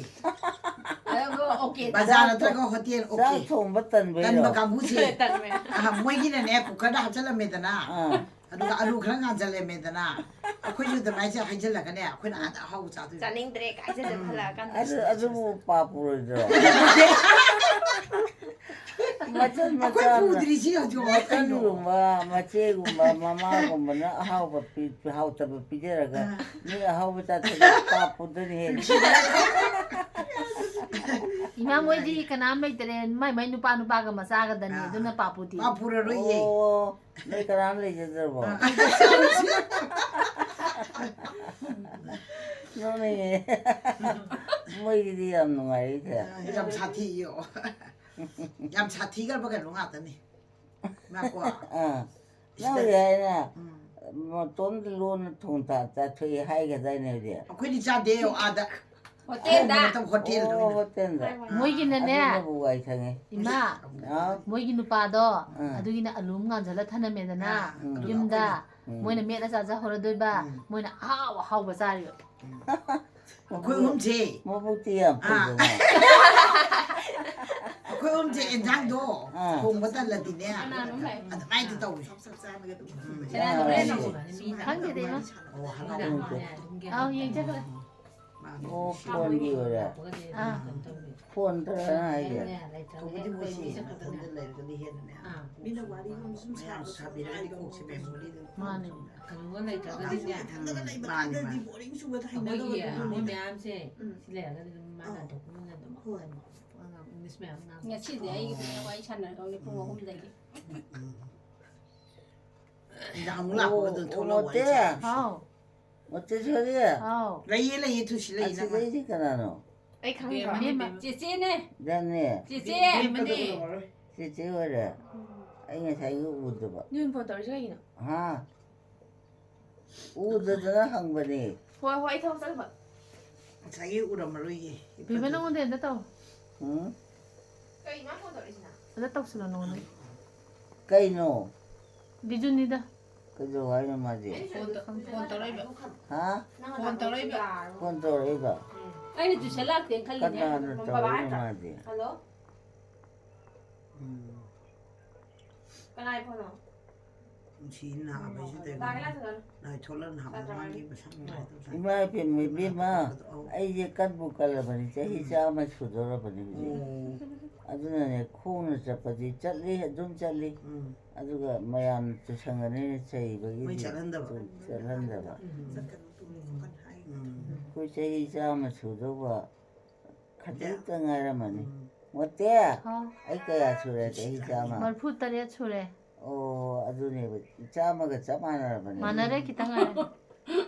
ꯑꯗꯨꯒ ꯑꯣꯀꯦ꯫ ꯕꯖꯥꯔ ꯆꯥꯛ ꯅꯠꯇ꯭ꯔꯒ ꯊꯣꯡ-, ꯍꯣꯇꯦꯜ, ꯆꯥꯛ ꯑꯣꯀꯦ꯫ ꯊꯣꯡꯕ ꯇꯟꯕꯩꯔꯣ? ꯇꯟꯕ ꯀꯥꯡꯕꯨꯁꯦ꯫ ꯇꯟꯕꯩ꯫ ꯑꯍ, ꯃꯣꯏꯒꯤꯅꯅꯦ ꯀꯨꯀꯔꯗ ꯍꯥꯞꯆꯜꯂꯝꯃꯦꯗꯅ꯫ ꯑꯥ꯫ ꯑꯗꯨꯒ ꯑꯂꯨ ꯈꯔ ꯉꯥꯟꯖꯜꯂꯝꯃꯦꯗꯅ꯫ ꯑꯩꯈꯣꯏꯁꯨ ꯑꯗꯨꯃꯥꯏꯅ ꯍꯥꯏꯖꯜꯂꯒꯅꯦ, ꯑꯩꯈꯣꯏꯅ ꯑꯥꯗ ꯑꯍꯥꯎꯕ ꯆꯥꯗꯣꯏꯕ꯫ ꯆꯥꯅꯤꯡꯗ꯭ꯔꯦ ꯀꯥꯏ ꯍꯥꯏꯖꯜꯂ ꯎꯝ꯫ ꯍꯜꯂꯛꯑꯀꯥꯟꯗ꯫ ꯑꯗꯨ, ꯑꯗꯨꯕꯨ ꯄꯥꯞ ꯄꯨꯔꯣꯏꯗ꯭ꯔꯣ? ꯃꯆꯟ ꯑꯩꯈꯣꯏ ꯃꯆꯥꯅ ꯄꯨꯗ꯭ꯔꯤꯁꯤ ꯍꯧꯖꯤꯛ ꯀꯩꯅꯣ? ꯃꯆꯟꯒꯨꯝꯕ, ꯃꯆꯦꯒꯨꯝꯕ, ꯃꯃꯥꯒꯨꯝꯕꯅ ꯑꯍꯥꯎꯕ ꯄꯤ-, ꯍꯥꯎꯇꯕ ꯄꯤꯖꯔꯒ ꯑꯥ꯫ ꯃꯤ ꯑꯍꯥꯎꯕ ꯆꯥꯊꯣꯛꯑꯒ ꯄꯥꯞ ꯄꯨꯗꯣꯏꯅꯦ ꯍꯦ꯫ ꯏꯃꯥ, ꯃꯣꯏꯗꯤ ꯀꯅꯥꯝ ꯂꯩꯇꯔꯦ, ꯃꯥꯏ ꯃꯥꯏ ꯅꯨꯄꯥ ꯅꯨꯄꯥꯒ ꯃꯆꯥꯒꯗꯅꯤ, ꯑꯥ꯫ ꯑꯗꯨꯅ ꯄꯥꯞ ꯄꯨꯗꯦ꯫ ꯄꯥꯞ ꯄꯨꯔꯔꯣꯏꯌꯦ꯫ ꯑꯣ, ꯅꯣꯏ ꯀꯅꯥꯝ ꯂꯩꯖꯗ꯭ꯔꯕꯣ? ꯑꯥ꯫ ꯅꯣꯛꯅꯤꯡꯉꯦ꯫ ꯃꯣꯏꯒꯤꯗꯤ ꯌꯥꯝ ꯅꯨꯡꯉꯥꯏꯔꯤꯁꯦ꯫ ꯌꯥꯝ ꯁꯥꯊꯤꯌꯣ꯫ ꯌꯥꯝ ꯁꯥꯊꯤꯈ꯭ꯔꯕ ꯀꯩꯅꯣ ꯉꯥꯛꯇꯅꯤ꯫ ꯃꯥꯀꯣ꯫ ꯑꯥ꯫ ꯅꯪ ꯍꯧꯖꯤꯛ ꯍꯥꯏꯅ ꯎꯝ꯫ ꯃꯇꯣꯝꯗ ꯂꯣꯟꯅ ꯊꯣꯡ ꯊꯥꯛ ꯆꯥꯊꯣꯛꯏ ꯍꯥꯏꯒꯗꯥꯏꯅꯦ ꯍꯧꯖꯤꯛ? ꯑꯩꯈꯣꯏꯗꯤ ꯆꯥꯗꯦ ꯑꯥꯗ꯫ ꯍꯣꯇꯦꯜꯗ꯫ ꯍꯣꯇꯦꯜꯗ ꯑꯣ ꯑꯣꯏꯅ꯫ ꯍꯣꯇꯦꯜꯗ꯫ ꯃꯣꯏꯒꯤꯅꯅꯦ꯫ ꯑꯗꯨꯅꯕꯨ ꯋꯥꯏ ꯁꯪꯉꯦ꯫ ꯏꯃꯥ, ꯑꯥ꯫ ꯃꯣꯏꯒꯤ ꯅꯨꯄꯥꯗꯣ ꯎꯝ꯫ ꯑꯗꯨꯒꯤꯅ ꯑꯂꯨ ꯑꯃ ꯉꯥꯟꯁꯤꯜꯂ ꯊꯅꯝꯃꯦꯗꯅ꯫ ꯑꯥ, ꯎꯝ꯫ ꯌꯨꯝꯗ ꯎꯝ꯫ ꯃꯣꯏꯅ ꯃꯦꯠꯂ ꯆꯥꯖꯍꯧꯔꯗꯣꯏꯕ꯫ ꯎꯝ꯫ ꯃꯣꯏꯅ ꯑꯍꯥꯎ ꯑꯍꯥꯎꯕ ꯆꯥꯔꯤꯕ꯫ ꯑꯩꯈꯣꯏ ꯑꯍꯨꯝꯁꯦ꯫ ꯃꯕꯨꯛꯇꯤ ꯌꯥꯝ ꯑꯥ꯫ ꯐꯩꯗꯅ꯫ ꯑꯩꯈꯣꯏ ꯑꯍꯨꯝꯁꯦ ꯌꯦꯟꯖꯥꯡꯗꯣ ꯑꯥ꯫ ꯊꯣꯡꯕ ꯇꯜꯂꯗꯤꯅꯦ꯫ ꯀꯅꯥꯅꯣꯝ ꯂꯥꯛꯑꯦ꯫ ꯑꯗꯨꯃꯥꯏꯅ ꯇꯧꯋꯤ꯫ ꯀꯅꯥꯅꯣ ꯍꯣꯔꯦꯟ ꯂꯥꯛꯑꯣ꯫ ꯈꯪꯗꯦꯗ ꯏꯃꯥ꯫ ꯑꯣ ꯍꯔꯥꯎ꯫ ꯑꯥꯎ ꯌꯦꯡꯖꯈ꯭ꯔꯦ꯫ ꯑꯣ ꯐꯣꯟꯒꯤ ꯑꯣꯏꯔꯦ꯫ ꯑꯥ꯫ ꯐꯣꯟꯗ ꯍꯥꯏꯁꯦ꯫ ꯇꯧꯕꯗꯤ ꯃꯣꯏꯁꯦ ꯃꯊꯟꯇ ꯂꯩꯔꯒꯗꯤ ꯍꯦꯟꯅꯅꯦ꯫ ꯑꯥ꯫ ꯃꯤꯅ ꯋꯥꯔꯤꯒꯨꯝꯕ ꯁꯨꯝ ꯃꯌꯥꯝ ꯁꯥꯕꯤꯔꯒꯗꯤ ꯀꯣꯛꯁꯦ memoryꯗ ꯃꯥꯅꯦ꯫ ꯀꯩꯅꯣꯒ ꯂꯩꯇ꯭ꯔꯒꯗꯤꯅꯦ꯫ ꯏꯊꯟꯗꯒ ꯂꯩꯕ ꯀꯥꯟꯗꯗꯤ boring ꯆꯨꯕꯗ ꯑꯩꯈꯣꯏꯒꯤ ꯍꯩꯅꯗꯕꯗꯣ ꯃꯣꯏ ꯑꯗꯨꯅꯦ꯫ ꯃꯌꯥꯝꯁꯦ ꯎꯝ꯫ ꯁꯤ ꯂꯩꯔꯒꯗꯤ ꯑꯗꯨꯝ ꯃꯥꯅ ꯑꯧ꯫ ꯊꯣꯛꯄ ꯃꯑꯣꯡꯗ ꯑꯗꯨꯝ ꯍꯣꯏ꯫ ꯑꯉꯥꯡ English ꯃꯌꯥꯝ ꯉꯥꯡ ꯉꯁꯤꯗꯤ ꯑꯩꯒꯤ ꯋꯥꯔꯤ ꯁꯥꯟꯅꯔꯛꯑꯣꯅꯦ ꯄꯨꯡ ꯑꯍꯨꯝꯗꯒꯤ꯫ ꯅꯨꯡꯗꯥꯡ ꯑꯃꯨꯛ ꯂꯥꯛꯄꯒ ꯑꯗꯨꯝ ꯑꯣ, ꯊꯣꯛꯂꯛꯑꯣ, ꯋꯥꯔꯤ ꯃꯣꯇꯦ꯫ ꯁꯥꯟꯅꯁꯤ꯫ ꯍꯥꯎ꯫ ꯃꯣꯇꯦꯁꯣꯔꯤ꯫ ꯍꯥꯎ꯫ ꯂꯩꯌꯦ, ꯂꯩꯌꯦ, ꯊꯨꯁꯤ ꯂꯩꯌꯦ, ꯅꯪ꯫ ꯑꯁꯤꯗꯩꯗꯤ ꯀꯅꯥꯅꯣ? ꯑꯩ ꯈꯪꯗ꯭ꯔꯣ? ꯏꯕꯦꯝꯃ, ꯆꯦꯆꯦꯅꯦ꯫ ꯗꯥꯅꯦ꯫ ꯆꯦꯆꯦ꯫ ꯏꯕꯦꯝꯃꯗꯣ ꯏꯕꯦꯝꯃꯅꯦ꯫ ꯀꯩꯗꯧꯔꯔꯣꯏ꯫ ꯆꯦꯆꯦ ꯑꯣꯏꯔꯦ꯫ ꯑꯩ ꯉꯁꯥꯏꯒꯤ ꯎꯗꯕ꯫ ꯅꯣꯏ ꯐꯣꯟ ꯇꯧꯔꯤꯁꯦ ꯀꯩꯒꯤꯅꯣ? ꯍꯥ? ꯎꯗꯗꯅ ꯍꯪꯕꯅꯦ꯫ ꯍꯣꯏ ꯍꯣꯏ ꯑꯩ ꯊꯕꯛ ꯆꯠꯂꯨꯕ꯫ ꯉꯁꯥꯏꯒꯤ ꯎꯔꯝꯃꯔꯣꯏꯌꯦ꯫ ꯕꯤꯕ ꯅꯉꯣꯟꯗ ꯑꯝꯇ ꯇꯧ꯫ ꯎꯝ? ꯀꯩ ꯃꯥ ꯐꯣꯟ ꯇꯧꯔꯛꯏꯁꯤꯅ? ꯑꯝꯇ ꯇꯧꯁꯤꯜꯂꯣ ꯅꯉꯣꯟꯗ꯫ ꯀꯩꯅꯣ? ꯕꯤꯖꯨꯅꯤꯗ꯫ ꯀꯩꯗꯧ ꯍꯥꯏꯅꯣ ꯃꯥꯗꯤ? ꯐꯣꯟ ꯇꯧ- ꯐꯣꯟ ꯇꯧꯔꯛꯏꯕ꯫ ꯍꯥ? ꯐꯣꯟ ꯇꯧꯔꯛꯏꯕ꯫ ꯐꯣꯟ ꯇꯧꯔꯛꯏꯕ? ꯑꯩꯅ ꯇꯨꯏꯁꯟ ꯂꯥꯛꯇꯦꯅ ꯈꯜꯂꯤꯅꯦ꯫ ꯀꯅꯥꯅ ꯇꯧꯔꯛꯏꯅꯣ ꯃꯥꯗꯤ? ꯍꯜꯂꯣ꯫ ꯎꯝ꯫ ꯀꯅꯥꯏ ꯐꯣꯟꯅꯣ? ꯅꯨꯡꯁꯤ ꯅꯥꯕꯁꯤꯗ꯫ ꯂꯥꯛꯑꯦ ꯂꯥꯛꯁꯤꯗꯅ꯫ ꯅꯥꯏꯊꯣꯛꯂ ꯅꯍꯥꯟ ꯃꯃꯥꯡꯒꯤ ꯃꯁꯥ ꯅꯨꯡꯉꯥꯏꯇꯕ ꯁꯥꯏ꯫ ꯏꯃꯥ ꯏꯕꯦꯝꯃ, ꯏꯕꯦꯝꯃ, ꯑꯧ꯫ ꯑꯩꯁꯦ ꯀꯟꯕꯨ ꯀꯜꯂꯕꯅꯤ, ꯆꯍꯤ ꯎꯝ꯫ ꯆꯥꯝꯃ ꯁꯨꯗꯧꯔꯕꯅꯤ ꯍꯧꯖꯤꯛ꯫ ꯑꯣ꯫ ꯑꯗꯨꯅꯅꯦ, ꯈꯣꯡꯅ ꯆꯠꯄꯗꯤ ꯆꯠꯂꯤ, ꯑꯗꯨꯝ ꯆꯠꯂꯤ꯫ ꯎꯝ꯫ ꯑꯗꯨꯒ ꯃꯌꯥꯝ ꯇꯨꯁꯟꯒꯅꯤꯅ ꯆꯩꯕꯒꯤꯗꯤ ꯃꯣꯏ ꯆꯠꯍꯟꯗꯕ꯫ ꯆꯠꯍꯟꯗꯕ꯫ ꯎꯝ꯫ ꯑꯩꯈꯣꯏ ꯆꯍꯤ ꯆꯥꯝꯃ ꯁꯨꯗꯧꯕ ꯈꯖꯤꯛꯇ ꯉꯥꯏꯔꯝꯃꯅꯤ꯫ ꯎꯝ꯫ ꯃꯣꯇꯦ, ꯍꯥꯎ꯫ ꯑꯩ ꯀꯌꯥ ꯁꯨꯔꯦ ꯆꯍꯤ ꯆꯥꯝꯃ? ꯃꯔꯤꯐꯨ ꯇꯔꯦꯠ ꯁꯨꯔꯦ꯫ ꯑꯣ, ꯑꯗꯨꯅꯦꯕ, ꯆꯥꯝꯃꯒ ꯆꯞ ꯃꯥꯟꯅꯔꯕꯅꯦ꯫ ꯃꯥꯟꯅꯔꯦ ꯈꯤꯇꯪ ꯉꯥꯏꯔꯦ꯫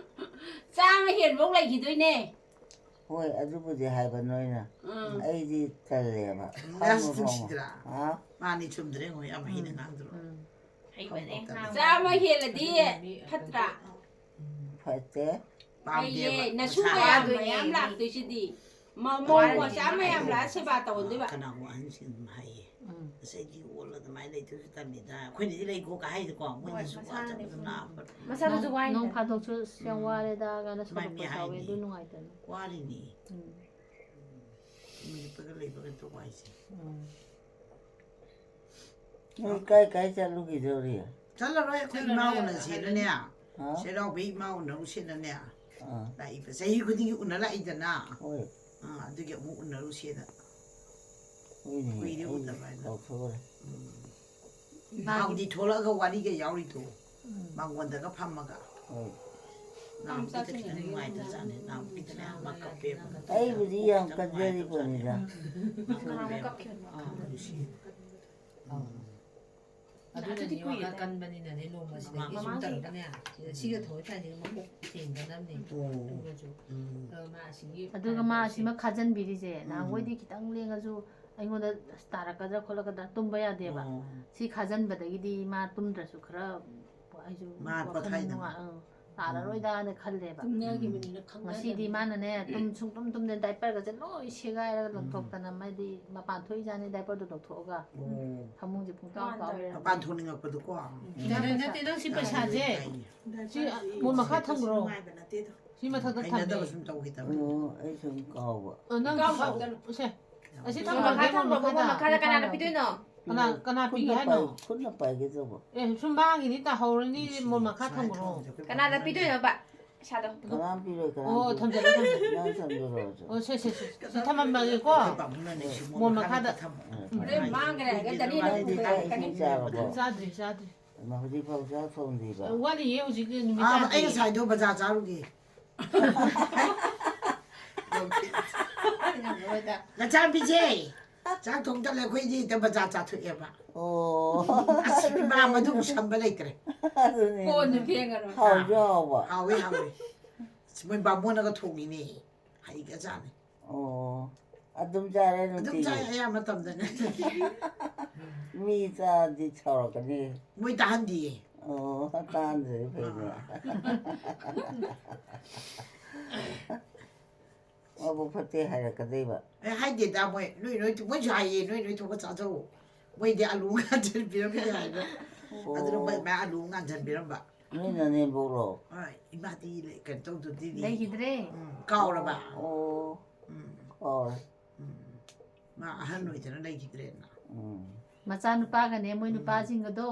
ꯆꯥꯝꯃ ꯍꯦꯟꯐꯧ ꯂꯩꯈꯤꯗꯣꯏꯅꯦ꯫ ꯍꯣꯏ, ꯑꯗꯨꯕꯨꯗꯤ ꯍꯥꯏꯕ ꯅꯣꯏꯅ꯫ ꯎꯝ꯫ ꯑꯩꯗꯤ ꯇꯜꯂꯦꯕ꯫ ꯅꯪꯁꯨ ꯐꯝꯃꯨ, ꯐꯝꯃꯨ꯫ ꯅꯨꯡꯁꯤꯗ꯭ꯔꯥ? ꯍꯥ? ꯃꯥꯅꯤ, ꯆꯨꯝꯗ꯭ꯔꯦ, ꯍꯣꯏ, ꯌꯥꯝ ꯍꯩꯅ ꯉꯥꯡꯗ꯭ꯔꯣ? ꯎꯝ꯫ ꯍꯩꯕꯅꯦ ꯉꯥꯡꯕ꯫ ꯆꯥꯝꯃ ꯍꯦꯜꯂꯗꯤ ꯐꯠꯇ꯭ꯔꯥ? ꯐꯠꯇꯦ꯫ ꯄꯥꯝꯗꯦꯕ꯫ ꯍꯩꯌꯦ, ꯅꯁꯨ ꯃꯁꯥ ꯃꯌꯥꯝ ꯋꯥꯗꯣꯏꯅꯦ ꯃꯌꯥꯝ ꯃꯤ꯫ ꯂꯥꯛꯇꯣꯏꯁꯤꯗꯤ꯫ ꯃ- ꯃꯧ ꯃꯆꯥ ꯃꯌꯥꯝ ꯂꯥꯛꯑ ꯁꯦꯕꯥ ꯇꯧꯍꯟꯗꯣꯏꯕ꯫ ꯀꯅꯥꯒꯨꯝꯕ ꯑꯍꯟꯁꯤꯡ ꯑꯗꯨꯝ ꯍꯥꯏꯌꯦ꯫ ꯎꯝ꯫ ꯑꯁ ꯑꯩꯗꯤ ꯑꯣꯜꯂ ꯑꯗꯨꯃꯥꯏꯅ ꯂꯩꯗꯣꯏꯁꯨ ꯇꯜꯂꯤꯗ꯫ ꯑꯩꯈꯣꯏꯅꯗꯤ ꯂꯩꯒꯣ ꯀ ꯍꯥꯏꯗꯤꯀꯣ꯫ ꯃꯣꯏꯅꯁꯨ ꯃꯁꯥꯅꯗꯤ ꯋꯥꯖꯕꯗꯣ ꯅꯥꯕ꯫ ꯃꯁꯥꯗꯁꯨ ꯅꯣꯡ- ꯋꯥꯏꯅꯦ꯫ ꯅꯣꯡ ꯐꯥꯗꯣꯛꯁꯨ ꯑꯁ ꯌꯥꯝ ꯎꯝ꯫ ꯋꯥꯔꯦꯗ ꯀꯥꯏꯅ ꯁꯨꯃꯥꯏꯅ ꯁꯧꯔꯛꯄꯁꯨ ꯌꯥꯎꯋꯦ꯫ ꯍꯥꯏꯅꯤ꯫ ꯑꯗꯨ ꯅꯨꯡꯉꯥꯏꯇꯅ꯫ ꯋꯥꯔꯤꯅꯤ꯫ ꯎꯝ꯫ ꯃꯅꯤꯄꯨꯔꯗ ꯂꯩꯕꯒ ꯇꯣꯛ ꯍꯥꯏꯁꯦ꯫ ꯎꯝ꯫ ꯅꯣꯏ ꯀꯥꯏ ꯀꯥꯏ ꯆꯠꯂꯨꯈꯤꯗꯧꯔꯤ? ꯆꯠꯂꯔꯣꯏ, ꯑꯩꯈꯣꯏ ꯏꯃꯥ ꯎꯅꯁꯦꯅꯅꯦ꯫ ꯍꯥ? ꯆꯩꯔꯥꯎꯕ ꯏꯃꯥ ꯎꯅꯔꯨꯁꯦꯅꯅꯦ꯫ ꯑꯥ, ꯂꯥꯛꯏꯕ ꯆꯍꯤ ꯈꯨꯗꯤꯡꯒꯤ ꯎꯅ ꯂꯥꯛꯏꯗꯅ꯫ ꯍꯣꯏ꯫ ꯑꯥ, ꯑꯗꯨꯒꯤ ꯑꯃꯨꯛ ꯎꯅꯔꯨꯁꯦꯅ꯫ ꯍꯣꯏꯅꯦ, ꯀꯨꯏꯔꯦ ꯑꯩ ꯎꯗꯕ ꯍꯥꯏꯅ꯫ ꯀꯥꯎꯊꯣꯛꯎꯔꯦ꯫ ꯎꯝ꯫ ꯅꯍꯥꯟꯗꯤ ꯊꯣꯛꯂꯛꯑꯒ ꯋꯥꯔꯤꯒ ꯌꯥꯎꯔꯤꯗꯣ꯫ ꯃꯥꯡꯒꯣꯟꯗꯒ ꯐꯝꯃꯒ꯫ ꯍꯣꯏ꯫ ꯅꯍꯥꯟꯃꯨꯛꯀꯤꯗ ꯈꯤꯇꯪ ꯅꯨꯡꯉꯥꯏꯇꯖꯥꯠꯅꯤ꯫ ꯅꯍꯥꯟꯃꯨꯛꯀꯤꯗꯅꯦ ꯑꯃ ꯀꯞꯄꯦꯕ꯫ ꯑꯩꯕꯨꯗꯤ ꯌꯥꯝ ꯀꯟꯖꯔꯤ ꯄꯣꯠꯅꯤꯗ꯫ ꯀꯅꯥꯅꯣ ꯀꯞꯈꯤꯕꯅꯣ? ꯑꯥ, ꯅꯨꯡꯁꯤ꯫ ꯑꯗꯨꯅꯅꯤ ꯋꯥꯈꯜ ꯀꯟꯕꯅꯤꯅꯅꯦ ꯅꯣꯡꯃ ꯁꯤꯗꯒꯤ ꯁꯨꯝ ꯇꯧꯔꯒꯅꯦ꯫ ꯁꯤꯗ ꯁꯤꯒ ꯊꯣꯛꯏ ꯀꯥꯟꯁꯤꯗ ꯃꯀꯣꯛ ꯇꯦꯡꯗꯅꯕꯅꯦ꯫ ꯑꯣ꯫ ꯑꯗꯨꯒꯁꯨ꯫ ꯎꯝ꯫ ꯑꯗꯣ ꯃꯥ ꯑꯁꯤꯒꯤ ꯑꯗꯨꯒ ꯃꯥ ꯑꯁꯤꯃ ꯈꯥꯖꯟꯕꯤꯔꯤꯁꯦ ꯎꯝ꯫ ꯅꯍꯥꯟꯈꯣꯏꯗꯤ ꯈꯤꯇꯪ ꯂꯦꯡꯉꯁꯨ ꯑꯩꯉꯣꯟꯗ ꯑꯁ ꯇꯥꯔꯛꯀꯗ꯭ꯔꯥ ꯈꯣꯠꯂꯛꯀꯗ꯭ꯔꯥ ꯇꯨꯝꯕ ꯌꯥꯗꯦꯕ꯫ ꯑꯣ꯫ ꯁꯤ ꯈꯥꯖꯟꯕꯗꯒꯤꯗꯤ ꯃꯥ ꯇꯨꯝꯗ꯭ꯔꯁꯨ ꯈꯔ ꯑꯩꯁꯨ ꯃꯥ ꯋꯥꯈꯜ ꯄꯣꯊꯥꯏꯗꯅ꯫ ꯅꯨꯡꯉꯥꯏ-, ꯑꯥ, ꯇꯥꯔꯔꯣꯏꯗꯥꯅ ꯈꯜꯂꯦꯕ꯫ ꯇꯨꯝꯅꯈꯤꯕꯅꯤꯅ ꯈꯪꯅꯗꯕꯅꯤ꯫ ꯉꯁꯤꯗꯤ ꯃꯥꯅꯅꯦ ꯇꯨꯝ ꯁꯨꯡꯇꯨꯝ ꯇꯨꯝꯗꯦ, ꯗꯥꯏꯄꯔꯒꯁꯦ ꯂꯣꯏ ꯁꯦꯒꯥꯏꯔꯒ ꯂꯪꯊꯣꯛꯇꯅ ꯃꯥꯗꯤ ꯃꯄꯥꯟ ꯊꯣꯛꯏꯖꯥꯠꯅꯤ ꯗꯥꯏꯄꯔꯗꯣ ꯂꯧꯊꯣꯛꯑꯒ꯫ ꯑꯣ꯫ ꯐꯃꯨꯡꯁꯦ ꯄꯨꯡꯇꯥꯎ ꯇꯥꯎ ꯂꯩꯔꯝꯃꯦ꯫ ꯃꯄꯥꯟ ꯊꯣꯛꯅꯤꯡꯉꯛꯄꯗꯣꯀꯣ꯫ ꯅꯠꯇꯦ, ꯅꯠꯇꯦ, ꯅꯪ ꯁꯤ ꯄꯩꯁꯥꯁꯦ꯫ ꯁꯤ ꯃꯣꯟ ꯃꯈꯥ ꯊꯝꯈ꯭ꯔꯣ꯫ ꯁꯤ ꯃꯊꯛꯇ ꯊꯝꯃꯦ꯫ ꯍꯩꯅꯗꯕ ꯁꯨꯝ ꯇꯧꯈꯤꯗꯕ꯫ ꯑꯣ, ꯑꯩ ꯁꯨꯝ ꯀꯥꯎꯕ꯫ ꯑ, ꯅꯪ ꯀꯥꯎ ꯁꯤ-, ꯀꯥꯎꯗꯅ꯫ ꯁꯦ꯫ ꯑꯁꯤ ꯃꯣꯟ ꯊꯝꯃꯒꯦ, ꯃꯈꯥ ꯃꯣꯟ ꯊꯝꯕ, ꯃꯣꯟ ꯃꯈꯥꯗ꯫ ꯃꯈꯥꯗ ꯀꯅꯥꯅ ꯄꯤꯗꯣꯏꯅꯣ? ꯀꯅꯥ, ꯀꯅꯥ ꯄꯤꯒꯦ ꯈꯨꯠꯅ ꯍꯥꯏꯅꯣ? ꯄꯥꯏ-, ꯈꯨꯠꯅ ꯄꯥꯏꯒꯦ ꯇꯧꯕ꯫ ꯑꯦ, ꯁꯨꯝ ꯃꯥꯡꯈꯤꯅꯤ, ꯇꯥꯍꯧꯔꯅꯤ, ꯃꯣꯟ ꯃꯈꯥ ꯊꯝꯈ꯭ꯔꯣ꯫ ꯀꯅꯥꯗ ꯄꯤꯗꯣꯏꯅꯣꯕ ꯄꯩꯁꯥꯗꯣ? ꯀꯅꯥꯝ ꯄꯤꯔꯣꯏ, ꯀꯅꯥꯝ ꯑꯣ, ꯄꯤꯔꯣꯏ꯫ ꯊꯝꯖꯜꯂꯣ, ꯊꯝꯖꯜꯂꯣ꯫ ꯅꯪ ꯊꯝꯖꯜꯂꯣ꯫ ꯑꯣ, ꯁꯦ, ꯁꯦ, ꯁꯦ, ꯁꯤ ꯊꯝꯃꯝꯃꯒꯦꯀꯣ꯫ ꯑꯩꯈꯣꯏ ꯄꯥꯕꯨꯡꯅꯅꯦ ꯁꯤ ꯃꯣꯟ ꯃꯈꯥꯗ꯫ ꯊꯝꯃꯣ꯫ ꯎꯝ꯫ ꯍꯣꯔꯦꯟ ꯃꯥꯡꯈ꯭ꯔꯦ ꯍꯥꯏꯔꯒ ꯗꯅꯤꯅ ꯅꯪꯗꯤ ꯆꯥꯛ ꯄꯨꯔꯛꯀꯅꯤ꯫ ꯏꯁꯤꯡ ꯆꯥꯔꯕꯣ? ꯆꯥꯗ꯭ꯔꯤ, ꯆꯥꯗ꯭ꯔꯤ꯫ ꯏꯃꯥ, ꯍꯧꯖꯤꯛꯐꯥꯎ ꯆꯥꯛ ꯊꯣꯡꯗ꯭ꯔꯤꯕ? ꯋꯥꯠꯂꯤꯌꯦ, ꯍꯧꯖꯤꯛ ꯅꯨꯃꯤꯠ ꯑꯥ, ꯇꯥꯗ꯭ꯔꯤ꯫ ꯑꯩ ꯉꯁꯥꯏꯗꯣ ꯕꯖꯥꯔ ꯆꯥꯔꯨꯒꯦ꯫ ꯅꯆꯥꯅꯨꯄꯤꯁꯦ, ꯆꯥꯛ ꯊꯣꯡ ꯇꯜꯂꯦ, ꯑꯩꯈꯣꯏꯗꯤ ꯍꯦꯛꯇ ꯕꯖꯥꯔ ꯆꯥꯊꯣꯛꯑꯦꯕ꯫ ꯑꯣ꯫ ꯑꯁ, ꯏꯃꯥ, ꯃꯗꯨ ꯁꯝꯕ ꯂꯩꯇ꯭ꯔꯦ꯫ ꯑꯗꯨꯅꯦ꯫ ꯀꯣꯟꯁꯨ ꯐꯦꯡꯉꯔꯣꯏ꯫ ꯍꯥꯎꯁꯨ ꯍꯥꯎꯕ꯫ ꯍꯥꯎꯋꯦ, ꯍꯥꯎꯋꯦ꯫ ꯑꯁ, ꯃꯣꯏ ꯕꯥꯃꯣꯟꯅꯒ ꯊꯣꯡꯉꯤꯅꯦ꯫ ꯍꯩꯒ꯭ꯔꯖꯥꯠꯅꯤ꯫ ꯑꯣ꯫ ꯑꯗꯨꯝ ꯆꯥꯔꯦ ꯑꯗꯨꯝ ꯅꯨꯡꯇꯤꯒꯤ? ꯆꯥꯏ, ꯑꯌꯥꯝꯕ ꯃꯇꯝꯗꯅꯦ꯫ ꯃꯤ ꯆꯥꯗꯤ ꯁꯥꯎꯔꯛꯀꯅꯤ꯫ ꯃꯣꯏ ꯇꯥꯍꯟꯗꯤꯌꯦ꯫ ꯑꯣ, ꯇꯥꯟꯗ꯭ꯔꯦ ꯐꯩꯅꯦ꯫ ꯃꯕꯨꯛ ꯐꯠꯇꯦ ꯍꯥꯏꯔꯛꯀꯗꯣꯏꯕ꯫ ꯑꯦ, ꯍꯥꯏꯗꯦꯗ, ꯃꯣꯏ ꯅꯣꯏ ꯅꯣꯏ ꯃꯣꯏꯁꯨ ꯍꯥꯏꯌꯦ, "ꯅꯣꯏ ꯅꯣꯏ ꯊꯣꯛꯄ ꯆꯥꯖꯧ, ꯃꯣꯏꯗꯤ ꯑꯂꯨ ꯉꯥꯟꯖꯟꯕꯤꯔꯝꯃꯤ" ꯍꯥꯏꯕ꯫ ꯑꯗꯨꯅ ꯃꯣꯏ ꯑꯣ, ꯃꯥ ꯑꯂꯨ ꯉꯥꯟꯖꯟꯕꯤꯔꯝꯕ꯫ ꯅꯣꯏ ꯅꯅꯦꯝꯕꯣꯛꯂꯣ? ꯑ, ꯏꯃꯥꯗꯤ ꯂꯩ-, ꯀꯩꯅꯣ ꯇꯧꯗꯨꯗꯤ꯫ ꯂꯩꯈꯤꯗ꯭ꯔꯦ꯫ ꯎꯝ, ꯀꯥꯎꯔꯕ? ꯑꯣ, ꯎꯝ, ꯀꯥꯎꯔꯦ꯫ ꯎꯝ, ꯃꯥ ꯑꯍꯟ ꯑꯣꯏꯗꯅ ꯂꯩꯈꯤꯗ꯭ꯔꯦꯅ꯫ ꯎꯝ꯫ ꯃꯆꯥꯅꯨꯄꯥꯒꯅꯦ ꯃꯣꯏ ꯅꯨꯄꯥꯁꯤꯡꯒꯗꯣ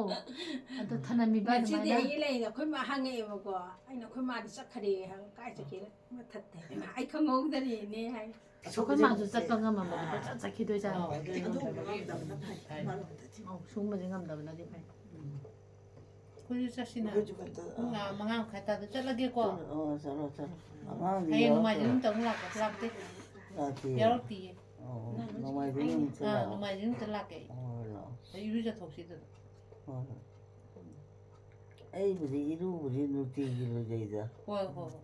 ꯑꯗꯨ ꯊꯅꯝꯃꯤꯕ ꯉꯁꯤꯗꯤ ꯑꯗꯨꯃꯥꯏꯅ꯫ ꯑꯩꯒꯤ ꯂꯩꯅ ꯑꯩꯈꯣꯏ ꯃꯥ ꯍꯪꯉꯛꯑꯦꯕꯀꯣ꯫ ꯑꯩꯅ ꯑꯩꯈꯣꯏ ꯃꯥꯗꯤ ꯆꯠꯈ꯭ꯔꯦ ꯍꯥꯏꯕ, "ꯀꯥꯏ ꯆꯠꯈꯤꯅꯣ?" "ꯃꯊꯛꯇ." "ꯍꯩꯃꯥ, ꯑꯩ ꯈꯪꯍꯧꯗꯔꯦꯅꯦ" ꯍꯥꯏ꯫ ꯑꯩꯈꯣꯏ ꯃꯥꯁꯨ ꯆꯠꯄ ꯉꯝꯃꯝꯕꯗꯣ ꯄꯪꯆꯠ ꯆꯠꯈꯤꯗꯣꯏꯖꯥꯠꯅꯤ꯫ ꯑꯣ, ꯑꯗꯨ ꯑꯗꯨ ꯉꯝꯗꯕꯗꯤ ꯉꯝꯗꯕꯅ ꯐꯩ, ꯐꯩ꯫ ꯑꯃꯔꯣꯝꯗꯗꯤ꯫ ꯑꯧ, ꯁꯨꯝꯕꯁꯦ ꯉꯝꯗꯕꯅꯗꯤ ꯐꯩ꯫ ꯑꯩꯈꯣꯏꯁꯨ ꯆꯠꯁꯤꯅ꯫ ꯑꯩꯈꯣꯏꯁꯨ ꯀꯩꯅꯣ ꯇꯧ-, ꯄꯨꯡ ꯃꯉꯥ ꯃꯈꯥꯏ ꯇꯥꯗ ꯆꯠꯂꯒꯦꯀꯣ꯫ ꯑꯣ, ꯆꯠꯂꯣ, ꯆꯠꯂꯣ꯫ ꯑꯉꯥꯡꯗꯤ ꯍꯌꯦꯡ ꯌꯥꯎꯔꯛꯇ꯭ꯔꯣ? ꯅꯣꯡꯃꯥꯏꯖꯤꯡ ꯅꯨꯃꯤꯠꯇ ꯑꯃꯨꯛ ꯂꯥꯛꯀꯦ꯫ ꯂꯥꯛꯇꯦ? ꯂꯥꯛꯇꯤꯌꯦ? ꯌꯥꯎꯔꯛꯇꯤꯌꯦ꯫ ꯑꯣ, ꯅꯣꯡꯃꯥꯏꯖꯤꯡ ꯅꯨꯃꯤꯠꯇ ꯑꯥ, ꯂꯥꯛꯑꯣ꯫ ꯅꯣꯡꯃꯥꯏꯖꯤꯡ ꯅꯨꯃꯤꯠꯇ ꯂꯥꯛꯀꯦ꯫ ꯍꯣꯏ, ꯂꯥꯛꯑꯣ꯫ ꯑꯩ ꯏꯔꯨꯖꯊꯣꯛꯁꯤ ꯑꯗꯨꯗ꯫ ꯍꯣꯏ, ꯍꯣꯏ꯫ ꯑꯩꯕꯨꯗꯤ ꯏꯔꯨꯕꯨꯗꯤ ꯅꯨꯡꯇꯤꯒꯤ ꯂꯨꯖꯩꯗ꯫ ꯍꯣꯏ, ꯍꯣꯏ, ꯍꯣꯏ꯫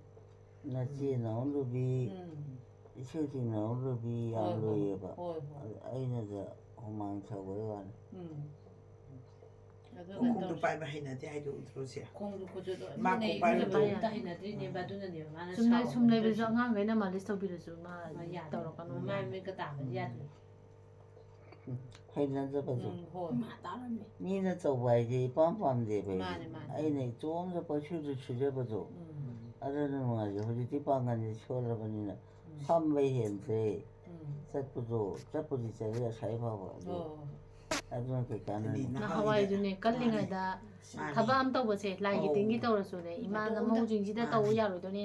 ꯅꯆꯦ ꯅꯥꯎ ꯂꯨꯕꯤ, ꯎꯝ꯫ ꯏꯁꯨ ꯏꯅꯥꯎ ꯂꯨꯕꯤ ꯌꯥꯝ ꯍꯣꯏ, ꯍꯣꯏ, ꯂꯨꯏꯌꯦꯕ꯫ ꯍꯣꯏ, ꯍꯣꯏ꯫ ꯑꯗ ꯑꯩꯅꯗ ꯍꯨꯃꯥꯡ ꯁꯧꯕꯩ ꯋꯥꯅꯤ꯫ ꯎꯝ꯫ ꯑꯗꯨꯒ ꯈꯣꯡꯗꯣ ꯇꯧꯔꯁꯤ꯫ ꯄꯥꯏꯕ ꯍꯩꯅꯗꯦ ꯍꯥꯏꯗꯣ ꯎꯗ꯭ꯔꯣ ꯁꯦ? ꯈꯣꯡꯗꯣ ꯈꯨꯠꯁꯨ ꯑꯗꯨ ꯃꯥ ꯑꯗꯨꯅꯦ ꯈꯣꯡ ꯄꯥꯏꯕꯗꯣ꯫ ꯏꯔꯨꯖꯕ ꯑꯝꯇ ꯍꯩꯅꯗ꯭ꯔꯤꯅꯦꯕ, ꯑꯗꯨꯅꯅꯦꯕ ꯃꯥꯅ ꯁꯨꯝ ꯂꯩ-, ꯁꯨꯝ ꯂꯩꯕꯁꯨ ꯁꯥꯎꯔꯤꯗꯣ꯫ ꯑꯉꯥꯡꯈꯩꯅ ꯃꯥꯂꯤꯁ ꯇꯧꯕꯤꯔꯁꯨ ꯃꯥ ꯃꯥ ꯌꯥꯗꯦ꯫ ꯇꯧꯔꯛꯀꯅꯨ꯫ ꯃꯥꯏ ꯃꯃꯤꯠꯀ ꯇꯥꯕꯗꯤ ꯌꯥꯗꯦ꯫ ꯍꯩꯅꯗꯕꯗꯣ꯫ ꯎꯝ, ꯍꯣꯏ꯫ ꯃꯥ ꯇꯥꯔꯝꯃꯦ꯫ ꯃꯤꯅ ꯇꯧꯕ ꯍꯥꯏꯁꯦ ꯏꯄꯥꯝ ꯄꯥꯝꯗꯦꯕ ꯑꯩꯗꯤ꯫ ꯃꯥꯅꯦ, ꯃꯥꯅꯦ꯫ ꯑꯩꯅ ꯏꯇꯣꯝꯇ ꯄꯪꯁꯨꯗ ꯁꯨꯖꯕꯗꯣ꯫ ꯎꯝ꯫ ꯑꯗꯨꯅ ꯅꯨꯡꯉꯥꯏꯖꯩ꯫ ꯍꯧꯖꯤꯛꯇꯤ ꯄꯥꯡꯒꯜꯁꯦ ꯁꯣꯜꯂꯕꯅꯤꯅ ꯎꯝ꯫ ꯐꯝꯕ ꯍꯦꯟꯗ꯭ꯔꯦ꯫ ꯎꯝ꯫ ꯆꯠꯄꯗꯣ, ꯆꯠꯄꯨꯗꯤ ꯆꯠꯂꯦ ꯑꯁꯥꯏ ꯐꯥꯎꯕ꯫ ꯑꯗꯨ, ꯑꯣ꯫ ꯑꯗꯨꯅ ꯀꯩ ꯀꯥꯟꯅꯅꯤ? ꯑꯗꯨꯅꯤ ꯅꯍꯥꯟꯋꯥꯏꯗꯨꯅꯦ꯫ ꯅꯍꯥꯟꯋꯥꯏꯗꯨꯅꯦ ꯀꯜꯂꯤꯉꯩꯗ ꯃꯥꯅꯦ꯫ ꯊꯕꯛ ꯑꯃ ꯇꯧꯕꯁꯦ ꯂꯥꯏꯒꯤ ꯑꯧ꯫ ꯇꯤꯟꯒꯤ ꯇꯧꯔꯁꯨꯅꯦ ꯏꯃꯥꯅ ꯃꯇꯣꯝꯇ꯫ ꯃꯧꯁꯤꯡꯁꯤꯗ ꯃꯥꯅꯦ꯫ ꯇꯧꯕ ꯌꯥꯔꯣꯏꯗꯣꯏꯅꯦ꯫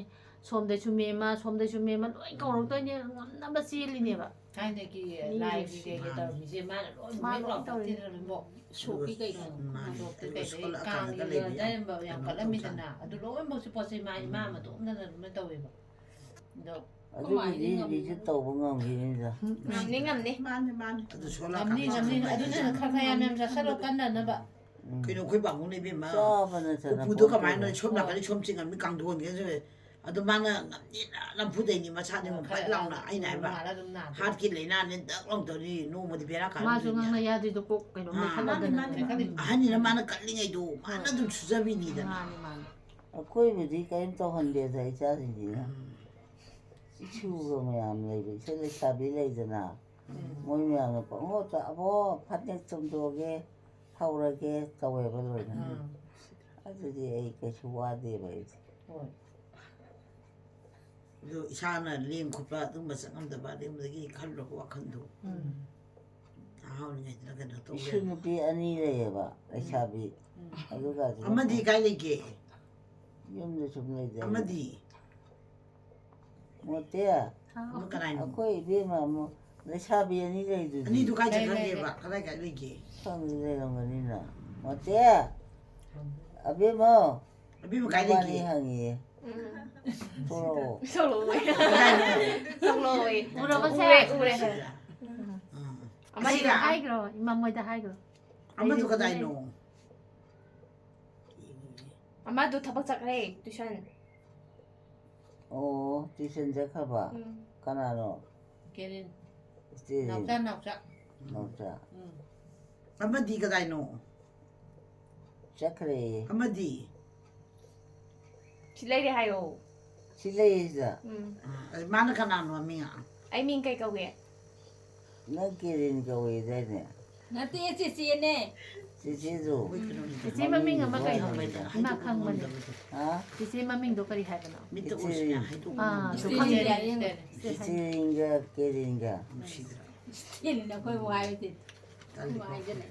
ꯁꯣꯝꯗꯁꯨ ꯃꯦꯝꯃ, ꯁꯣꯝꯗꯁꯨ ꯃꯦꯝꯃ ꯂꯣꯏ ꯀꯧꯔꯛꯇꯣꯏꯅꯦ, ꯉꯝꯅꯕ ꯆꯦꯜꯂꯤꯅꯦꯕ꯫ ꯊꯥꯏꯅꯒꯤ ꯃꯤ ꯂꯥꯏꯒꯤ ꯂꯩꯁꯤ꯫ ꯀꯩ ꯀꯩ ꯇꯧꯔꯝꯃꯤꯁꯦ ꯃꯥꯅ ꯂꯣꯏ ꯃꯥ ꯃꯦꯛ ꯂꯣꯏ ꯂꯥꯎ ꯇꯧꯔꯤꯅꯦ꯫ ꯇꯥꯛꯄꯤꯔꯝꯃꯤꯕꯣ꯫ ꯁꯣꯛꯀꯤ ꯀꯩ ꯎꯝ, ꯃꯥꯅꯦ꯫ ꯃꯥꯟꯗꯣꯞꯇ ꯑꯗꯨ ꯀꯩꯗ ꯁꯣꯛꯂꯛꯑꯀꯥꯟꯗ ꯀꯥꯡꯒꯤꯒ ꯀꯩꯅꯣ ꯑꯗꯥꯏꯝꯕ ꯌꯥꯝ ꯇꯧꯖꯥꯠꯅꯤ꯫ ꯀꯠꯂꯝꯃꯤꯗꯅ꯫ ꯑꯗꯨ ꯂꯣꯏꯅꯃꯛꯁꯦ ꯄꯣꯠ ꯆꯩ ꯃꯥ ꯏꯃꯥ ꯃꯇꯣꯝꯇꯅ ꯑꯗꯨꯝ ꯇꯧꯋꯦꯕ꯫ ꯑꯗꯣ ꯑꯗꯨꯕꯨꯗꯤ ꯍꯧꯖꯤꯛꯁꯨ ꯇꯧꯕ ꯉꯝꯈꯤꯅꯤꯗ꯫ ꯉꯝꯅꯤ, ꯉꯝꯅꯤ꯫ ꯃꯥꯅꯦ, ꯃꯥꯅꯦ꯫ ꯑꯗꯨ ꯉꯝꯅꯤ, ꯁꯣꯛꯂꯛꯑꯀꯥꯟꯗ ꯉꯝꯅꯤ꯫ ꯑꯗꯨꯅ ꯈꯔ ꯈꯔ ꯌꯥꯝ ꯌꯥꯝ ꯆꯥꯁꯜꯂꯣ ꯀꯟꯅꯅꯕ꯫ ꯎꯝ꯫ ꯀꯩꯅꯣ ꯑꯩꯈꯣꯏ ꯕꯥꯕꯨꯡꯅ ꯏꯕꯦꯝꯃ ꯆꯥꯕ ꯅꯠꯇꯅ ꯎꯄꯨꯗꯣ ꯄꯣꯠꯇꯣ꯫ ꯀꯃꯥꯏꯅ ꯁꯣꯝ ꯅꯥꯀꯟꯗ ꯁꯣꯝ ꯆꯤꯡꯉꯝꯃꯤ ꯀꯥꯡꯊꯣꯟꯒꯁꯦ ꯑꯗꯨ ꯃꯥꯅ ꯉꯝꯅꯤꯅ ꯅꯝꯐꯨꯗꯩꯅꯤ, ꯃꯁꯥꯗꯤ ꯑꯃꯨꯛ ꯐꯠ ꯂꯥꯎꯅ꯫ ꯑꯩꯅ ꯍꯥꯏꯕ, ꯃꯥꯅ ꯑꯗꯨꯝ ꯅꯥꯗꯣꯏꯅꯤ꯫ ꯍꯥꯔꯠꯀꯤ ꯂꯥꯏꯅꯥꯅꯦ ꯗꯛ ꯂꯥꯎ ꯇꯧꯔꯤ, ꯅꯣꯡꯃꯗꯤ ꯕꯦꯔꯥ ꯀꯥꯔꯅꯤ꯫ ꯃꯥꯁꯨ ꯉꯥꯡꯅ ꯌꯥꯗ꯭ꯔꯤꯗꯣ ꯀꯣꯛ ꯀꯩꯅꯣꯝ ꯑꯥ꯫ ꯂꯩꯈꯠꯂꯗꯅ ꯃꯥꯅꯤ, ꯃꯥꯅꯤ, ꯂꯩꯈꯠꯂꯤꯅꯤ꯫ ꯃꯥꯅꯤ꯫ ꯑꯍꯟꯅꯤꯅ ꯃꯥꯅ ꯀꯜꯂꯤꯉꯩꯗꯣ ꯃꯥꯅ ꯍꯣꯏ꯫ ꯑꯗꯨꯝ ꯁꯨꯖꯕꯤꯅꯤꯗꯅ꯫ ꯃꯥꯅꯤ, ꯃꯥꯅꯤ꯫ ꯑꯩꯈꯣꯏꯕꯨꯗꯤ ꯀꯔꯤꯝ ꯇꯧꯍꯟꯗꯦꯗ ꯏꯆꯥꯁꯤꯡꯁꯤꯅ꯫ ꯎꯝ꯫ ꯏꯁꯨꯒ ꯃꯌꯥꯝ ꯂꯩꯕ, ꯏꯆꯦ ꯂꯩꯁꯥꯕꯤ ꯂꯩꯗꯅ, ꯎꯝ꯫ ꯃꯣꯏ ꯃꯌꯥꯝꯅ ꯄꯪꯍꯣꯠꯇ, "ꯑꯕꯣ, ꯐꯅꯦꯛ ꯆꯣꯝꯊꯣꯛꯑꯒꯦ, ꯍꯧꯔꯒꯦ" ꯇꯧꯋꯦꯕ ꯂꯣꯏꯅ꯫ ꯎꯝ꯫ ꯑꯗꯨꯗꯤ ꯑꯩ ꯀꯩꯁꯨ ꯋꯥꯗꯦꯕ ꯑꯩꯗꯤ꯫ ꯍꯣꯏ꯫ ꯑꯗꯨ ꯏꯁꯥꯅ ꯂꯦꯡ ꯈꯣꯠꯄ ꯑꯗꯨꯒꯨꯝꯕ ꯆꯠꯉꯝꯗꯕ, ꯑꯗꯨꯒꯨꯝꯕꯗꯒꯤ ꯈꯜꯂꯨꯔꯒ ꯋꯥꯈꯜꯗꯣ꯫ ꯎꯝ꯫ ꯅꯍꯥ ꯑꯣꯏꯔꯤꯉꯩꯗꯅ ꯀꯩꯅꯣ ꯇꯧ ꯏꯁꯨ ꯂꯩꯔꯝꯃꯦ꯫ ꯅꯨꯄꯤ ꯑꯅꯤ ꯂꯩꯌꯦꯕ, ꯎꯝ꯫ ꯂꯩꯁꯥꯕꯤ꯫ ꯎꯝ꯫ ꯑꯗꯨꯒ ꯑꯗꯨꯒ ꯑꯃꯗꯤ ꯀꯥꯏ ꯂꯩꯒꯦ? ꯌꯨꯝꯗ ꯁꯨꯝ ꯂꯩꯖꯩ꯫ ꯑꯃꯗꯤ? ꯃꯣꯇꯦ, ꯍꯥꯎ꯫ ꯑꯃ ꯀꯅꯥꯏꯅꯣ? ꯑꯩꯈꯣꯏ ꯏꯕꯦꯝꯃ ꯑꯃ ꯂꯩꯁꯥꯕꯤ ꯑꯅꯤ ꯂꯩꯗꯨꯗꯤ꯫ ꯑꯅꯤꯗꯨ ꯀꯥꯏ ꯂꯩ, ꯂꯩ, ꯆꯠꯈ꯭ꯔꯒꯦꯕ? ꯂꯩ꯫ ꯀꯗꯥꯏ ꯀꯥꯏ ꯂꯩꯒꯦ? ꯈꯪꯗꯦ, ꯂꯩꯔꯝꯒꯅꯤꯅ꯫ ꯃꯣꯇꯦ, ꯑꯕꯦꯝꯃ, ꯑꯕꯦꯝꯃ ꯀꯥꯏ ꯅꯕꯥꯅꯤ ꯂꯩꯒꯦ? ꯍꯪꯉꯤꯌꯦ꯫ ꯎꯝ꯫ ꯊꯣꯛꯂꯛꯑꯣ꯫ ꯊꯣꯛꯂꯛꯑꯣꯌꯦ꯫ ꯀꯗꯥꯏꯅꯣ? ꯊꯣꯛꯂꯛꯑꯣꯌꯦ꯫ ꯎꯔꯕꯁꯦ? ꯎꯔꯦ, ꯎꯔꯦ꯫ ꯁꯤꯗ? ꯎꯝ꯫ ꯎꯝ꯫ ꯑꯃꯗꯤ ꯑꯁꯤꯔ? ꯍꯥꯏꯈ꯭ꯔꯣ, ꯏꯃꯥ ꯃꯣꯏꯗ ꯍꯥꯏꯈ꯭ꯔꯣ꯫ ꯑꯃꯗꯨ ꯂꯩꯔꯤꯁꯤꯅꯦ꯫ ꯀꯗꯥꯏꯅꯣ? ꯑꯃꯗꯨ ꯊꯕꯛ ꯆꯠꯈ꯭ꯔꯦ, tuition꯫ ꯑꯣ, tuition ꯆꯠꯈ꯭ꯔꯕ? ꯎꯝ꯫ ꯀꯅꯥꯅꯣ? ꯀꯦꯔꯤꯟ꯫ ꯏꯆꯦ ꯅꯥꯎꯆꯥ, ꯅꯥꯎꯆꯥ꯫ ꯅꯥꯎꯆꯥ꯫ ꯎꯝ꯫ ꯑꯃꯗꯤ ꯀꯗꯥꯏꯅꯣ? ꯆꯠꯈ꯭ꯔꯦꯌꯦ꯫ ꯑꯃꯗꯤ? ꯁꯤ ꯂꯩꯔꯦ ꯍꯥꯏꯌꯣ꯫ ꯁꯤ ꯂꯩꯌꯦ ꯁꯤꯗ꯫ ꯎꯝ꯫ ꯑ, ꯃꯥꯅ ꯀꯅꯥꯅꯣ ꯃꯃꯤꯡ? ꯑꯩ ꯃꯤꯡ ꯀꯩ ꯀꯧꯒꯦ? ꯅꯪ ꯀꯦꯔꯤꯟ ꯀꯧꯏꯗꯥꯏꯅꯦ? ꯅꯠꯇꯦ, ꯆꯦꯆꯦꯅꯦ꯫ ꯆꯦꯆꯦꯗꯨ꯫ ꯆꯦꯆꯦ ꯃꯃꯤꯡ ꯑꯃ ꯀꯩꯅꯣ? ꯃꯃꯤꯡꯗꯨꯕꯨ ꯏꯃꯥ ꯈꯪꯕꯅꯦ꯫ ꯍꯥꯏꯗꯣꯛꯄ ꯉꯝꯗꯕꯗꯣ꯫ ꯍꯥ? ꯆꯦꯆꯦ ꯃꯃꯤꯡꯗꯣ ꯀꯔꯤ ꯍꯥꯏꯕꯅꯣ? ꯃꯤꯠꯇ ꯎꯔꯁꯨ ꯌꯥꯏ, ꯍꯥꯏꯗꯣꯛꯄ ꯑꯥ, ꯉꯝꯗꯕꯗꯣ꯫ ꯆꯦꯆꯦ ꯈꯪꯗꯦ꯫ ꯀꯦꯔꯤꯟꯒ, ꯀꯦꯔꯤꯟꯒ꯫ ꯅꯨꯡꯁꯤꯗ꯭ꯔꯥ? ꯆꯦꯆꯦꯅꯤꯅ ꯑꯩꯈꯣꯏꯕꯨ ꯍꯥꯏꯔꯗꯤ꯫ ꯇꯜꯂꯤꯀꯣ꯫ ꯅꯨꯡꯉꯥꯏꯖꯅꯦ꯫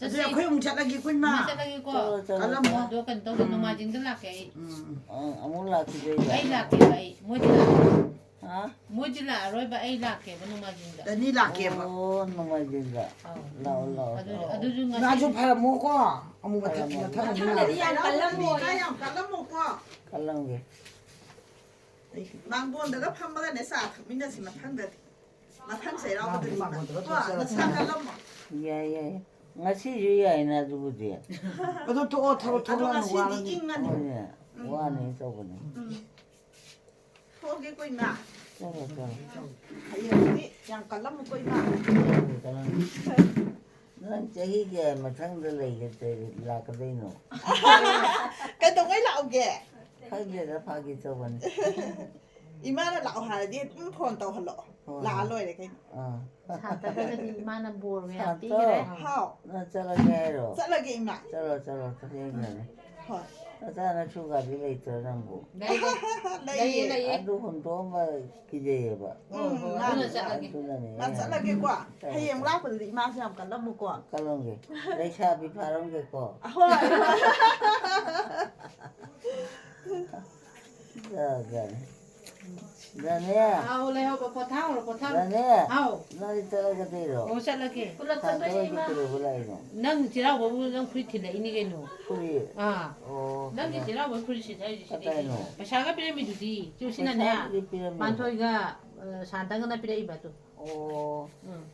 ꯑꯗꯨꯗꯤ ꯑꯩꯈꯣꯏ ꯑꯃꯨꯛ ꯆꯠꯂꯒꯦꯀꯣ, ꯏꯃꯥ꯫ ꯑꯃꯨꯛ ꯆꯠꯂꯒꯦꯀꯣ꯫ ꯆꯠꯂꯣ, ꯆꯠꯂꯣ, ꯀꯜꯂꯝꯃꯣ꯫ ꯆꯠꯂꯣ꯫ ꯑꯗꯣ ꯀꯩꯅꯣ ꯇꯧꯗꯦ, ꯎꯝ꯫ ꯅꯣꯡꯃꯥꯏꯖꯤꯡꯗ ꯂꯥꯛꯀꯦ ꯑꯩ꯫ ꯎꯝ꯫ ꯑ, ꯑꯃꯨꯛ ꯂꯥꯛꯈꯤꯗꯣꯏꯕ? ꯑꯩ ꯂꯥꯛꯀꯦꯕ ꯑꯩ꯫ ꯃꯣꯏꯗꯤ ꯂꯥꯛꯑꯔꯣꯏ꯫ ꯍꯥ? ꯃꯣꯏꯗꯤ ꯂꯥꯛꯑꯔꯣꯏꯕ, ꯑꯩ ꯂꯥꯛꯀꯦꯕ ꯅꯣꯡꯃꯥꯏꯖꯤꯡꯗ꯫ ꯑꯅꯤ ꯂꯥꯛꯀꯦꯕ꯫ ꯑꯣ, ꯅꯣꯡꯃꯥꯏꯖꯤꯡꯗ꯫ ꯑꯧ꯫ ꯂꯥꯛꯑꯣ, ꯂꯥꯛꯑꯣ, ꯑꯗꯨ, ꯂꯥꯛꯑꯣ꯫ ꯑꯗꯨꯁꯨ ꯉꯁꯤ ꯉꯥꯁꯨ ꯐꯔꯝꯃꯣꯀꯣ꯫ ꯑꯃꯨꯛ ꯃꯊꯪ, ꯐꯔꯝꯃꯣ꯫ ꯃꯊꯪ ꯑꯃꯨꯛ ꯃꯊꯪꯗꯗꯤ ꯂꯥꯛꯑꯣ꯫ ꯌꯥꯝ ꯀꯜꯂꯝꯃꯣꯏ꯫ ꯉꯥ ꯌꯥꯝ ꯀꯜꯂꯝꯃꯣꯀꯣ꯫ ꯀꯜꯂꯝꯒꯦ꯫ ꯃꯥꯡꯒꯣꯟꯗꯒ ꯐꯝꯃꯒꯅꯦ ꯆꯥ ꯊꯛꯃꯤꯟꯅꯁꯤ ꯃꯊꯪꯗꯗꯤ꯫ ꯃꯊꯪ ꯆꯩꯔꯥꯎꯕꯗꯗꯤ ꯃꯥ-, ꯃꯥꯡꯒꯣꯟꯗꯒ ꯀꯣ, ꯊꯣꯛꯆꯔꯒ ꯅꯁꯥ ꯀꯜꯂꯝꯃꯣ꯫ ꯌꯥꯏ, ꯌꯥꯏ꯫ ꯉꯁꯤꯁꯨ ꯌꯥꯏꯅ ꯑꯗꯨꯕꯨꯗꯤ꯫ ꯑꯗꯨ ꯊꯣꯛꯑꯣ, ꯊꯕꯛ ꯑꯗꯣ ꯊꯣꯛꯂꯛꯑꯅꯨ, ꯉꯁꯤꯗꯤ ꯋꯥꯔꯅꯤ꯫ ꯏꯪꯉꯅꯤ꯫ ꯍꯣꯏꯅꯦ꯫ ꯋꯥꯅꯤ ꯇꯧꯕꯅꯤ꯫ ꯎꯝ꯫ ꯊꯣꯛꯑꯒꯦꯀꯣ, ꯏꯃꯥ꯫ ꯆꯠꯂꯣ, ꯆꯠꯂꯣ꯫ ꯍꯌꯦꯡꯗꯤ ꯌꯥꯝ ꯀꯜꯂꯝꯃꯨꯀꯣ, ꯏꯃꯥ꯫ ꯆꯠꯂꯣ, ꯆꯠꯂꯣ꯫ ꯅꯪ ꯆꯍꯤ ꯀꯌꯥ ꯃꯊꯪꯗ ꯂꯩꯒꯗ-, ꯂꯥꯛꯀꯗꯣꯏꯅꯣ? ꯀꯩꯗꯧꯉꯩ ꯂꯥꯛꯎꯒꯦ? ꯈꯪꯗꯦꯗ, ꯐꯥꯒꯤ ꯇꯧꯕꯅꯤ꯫ ꯏꯃꯥꯅ ꯂꯥꯛꯑꯣ ꯍꯥꯏꯔꯗꯤ ꯑꯗꯨꯝ ꯐꯣꯟ ꯇꯧꯍꯜꯂꯛꯑꯣ꯫ ꯍꯣꯏ, ꯂꯥꯛꯑ ꯍꯣꯏ꯫ ꯂꯣꯏꯔꯦ ꯀꯩꯅꯣ꯫ ꯑꯥ꯫ ꯁꯥꯟꯇꯗꯒꯗꯤ ꯏꯃꯥꯅ ꯕꯣꯔꯒ ꯌꯥꯝ ꯁꯥꯟꯇꯣ, ꯄꯤꯈ꯭ꯔꯦ꯫ ꯍꯥꯎ꯫ ꯅꯪ ꯆꯠꯂꯒꯦ ꯍꯥꯏꯔꯣ? ꯆꯠꯂꯒꯦ, ꯏꯃꯥ꯫ ꯆꯠꯂꯣ, ꯆꯠꯂꯣ, ꯊꯦꯡꯈ꯭ꯔꯅꯤ꯫ ꯍꯣꯏ꯫ ꯅꯆꯥꯅꯁꯨ ꯒꯥꯔꯤ ꯂꯩꯇ꯭ꯔꯣ ꯅꯪꯕꯨ? ꯂꯩ, ꯂꯩ꯫ ꯂꯩꯌꯦ, ꯂꯩꯌꯦ꯫ ꯑꯗꯨ ꯍꯨꯟꯗꯣꯛꯑꯝꯕ ꯀꯤꯖꯩꯌꯦꯕ꯫ ꯎꯝ, ꯎꯝ, ꯃꯥꯅꯦ꯫ ꯑꯗꯨꯅ ꯆꯠꯂꯒꯦ꯫ ꯑꯗꯨꯅꯅꯦ꯫ ꯃꯥ ꯆꯠꯂꯒꯦꯀꯣ꯫ ꯆꯠꯂꯣ, ꯍꯌꯦꯡ ꯆꯠꯂꯣ꯫ ꯂꯥꯛꯄꯗꯗꯤ ꯏꯃꯥꯁꯨ ꯌꯥꯝ ꯀꯜꯂꯝꯃꯨꯀꯣ꯫ ꯀꯜꯂꯝꯒꯦ꯫ ꯂꯩꯁꯥꯕꯤ ꯐꯥꯔꯝꯒꯦꯀꯣ꯫ ꯍꯣꯏ꯫ ꯖꯥꯠ ꯖꯥꯠꯅꯤ꯫ ꯗꯥꯅꯦ꯫ ꯍꯥꯎ, ꯂꯩꯍꯧꯕ ꯄꯣꯊꯥꯍꯧꯔꯣ, ꯄꯣꯊꯥꯍꯧꯔꯣ꯫ ꯗꯥꯅꯦ꯫ ꯍꯥꯎ꯫ ꯅꯪꯗꯤ ꯆꯠꯂꯒꯗꯣꯏꯔꯣ? ꯑꯣ, ꯆꯠꯂꯒꯦ꯫ ꯄꯨꯂꯞ ꯆꯠꯇꯣꯏꯅꯦ, ꯁꯥꯟꯇꯣꯏꯗꯤ ꯏꯃꯥ꯫ ꯀꯩꯗꯧꯕ ꯂꯥꯛꯏꯅꯣ? ꯅꯪ ꯆꯩꯔꯥꯎꯕꯕꯨ ꯅꯪ ꯐꯨꯔꯤꯠ ꯊꯤꯜꯂꯛꯏꯅꯤ ꯀꯩꯅꯣ꯫ ꯐꯨꯔꯤꯠ? ꯑꯥ꯫ ꯑꯣ, ꯅꯪꯒꯤ ꯀꯅꯥ? ꯆꯩꯔꯥꯎꯕ ꯐꯨꯔꯤꯠ ꯁꯦꯠꯆꯔꯤꯁꯦ ꯁꯤꯗꯩꯁꯤꯅꯦ꯫ ꯀꯗꯥꯏꯅꯣ? ꯄꯩꯁꯥꯒ ꯄꯤꯔꯝꯃꯤꯗꯨꯗꯤ꯫ ꯆꯦ ꯁꯤꯅꯅꯦ, ꯄꯩꯁꯥꯕꯨꯗꯤ ꯄꯤꯔꯝꯃꯦ꯫ ꯄꯥꯟꯊꯣꯏꯒ, ꯑ, ꯁꯥꯟꯇꯒꯅ ꯄꯤꯔꯛꯏꯕ ꯑꯗꯨ꯫ ꯑꯣ꯫ ꯎꯝ꯫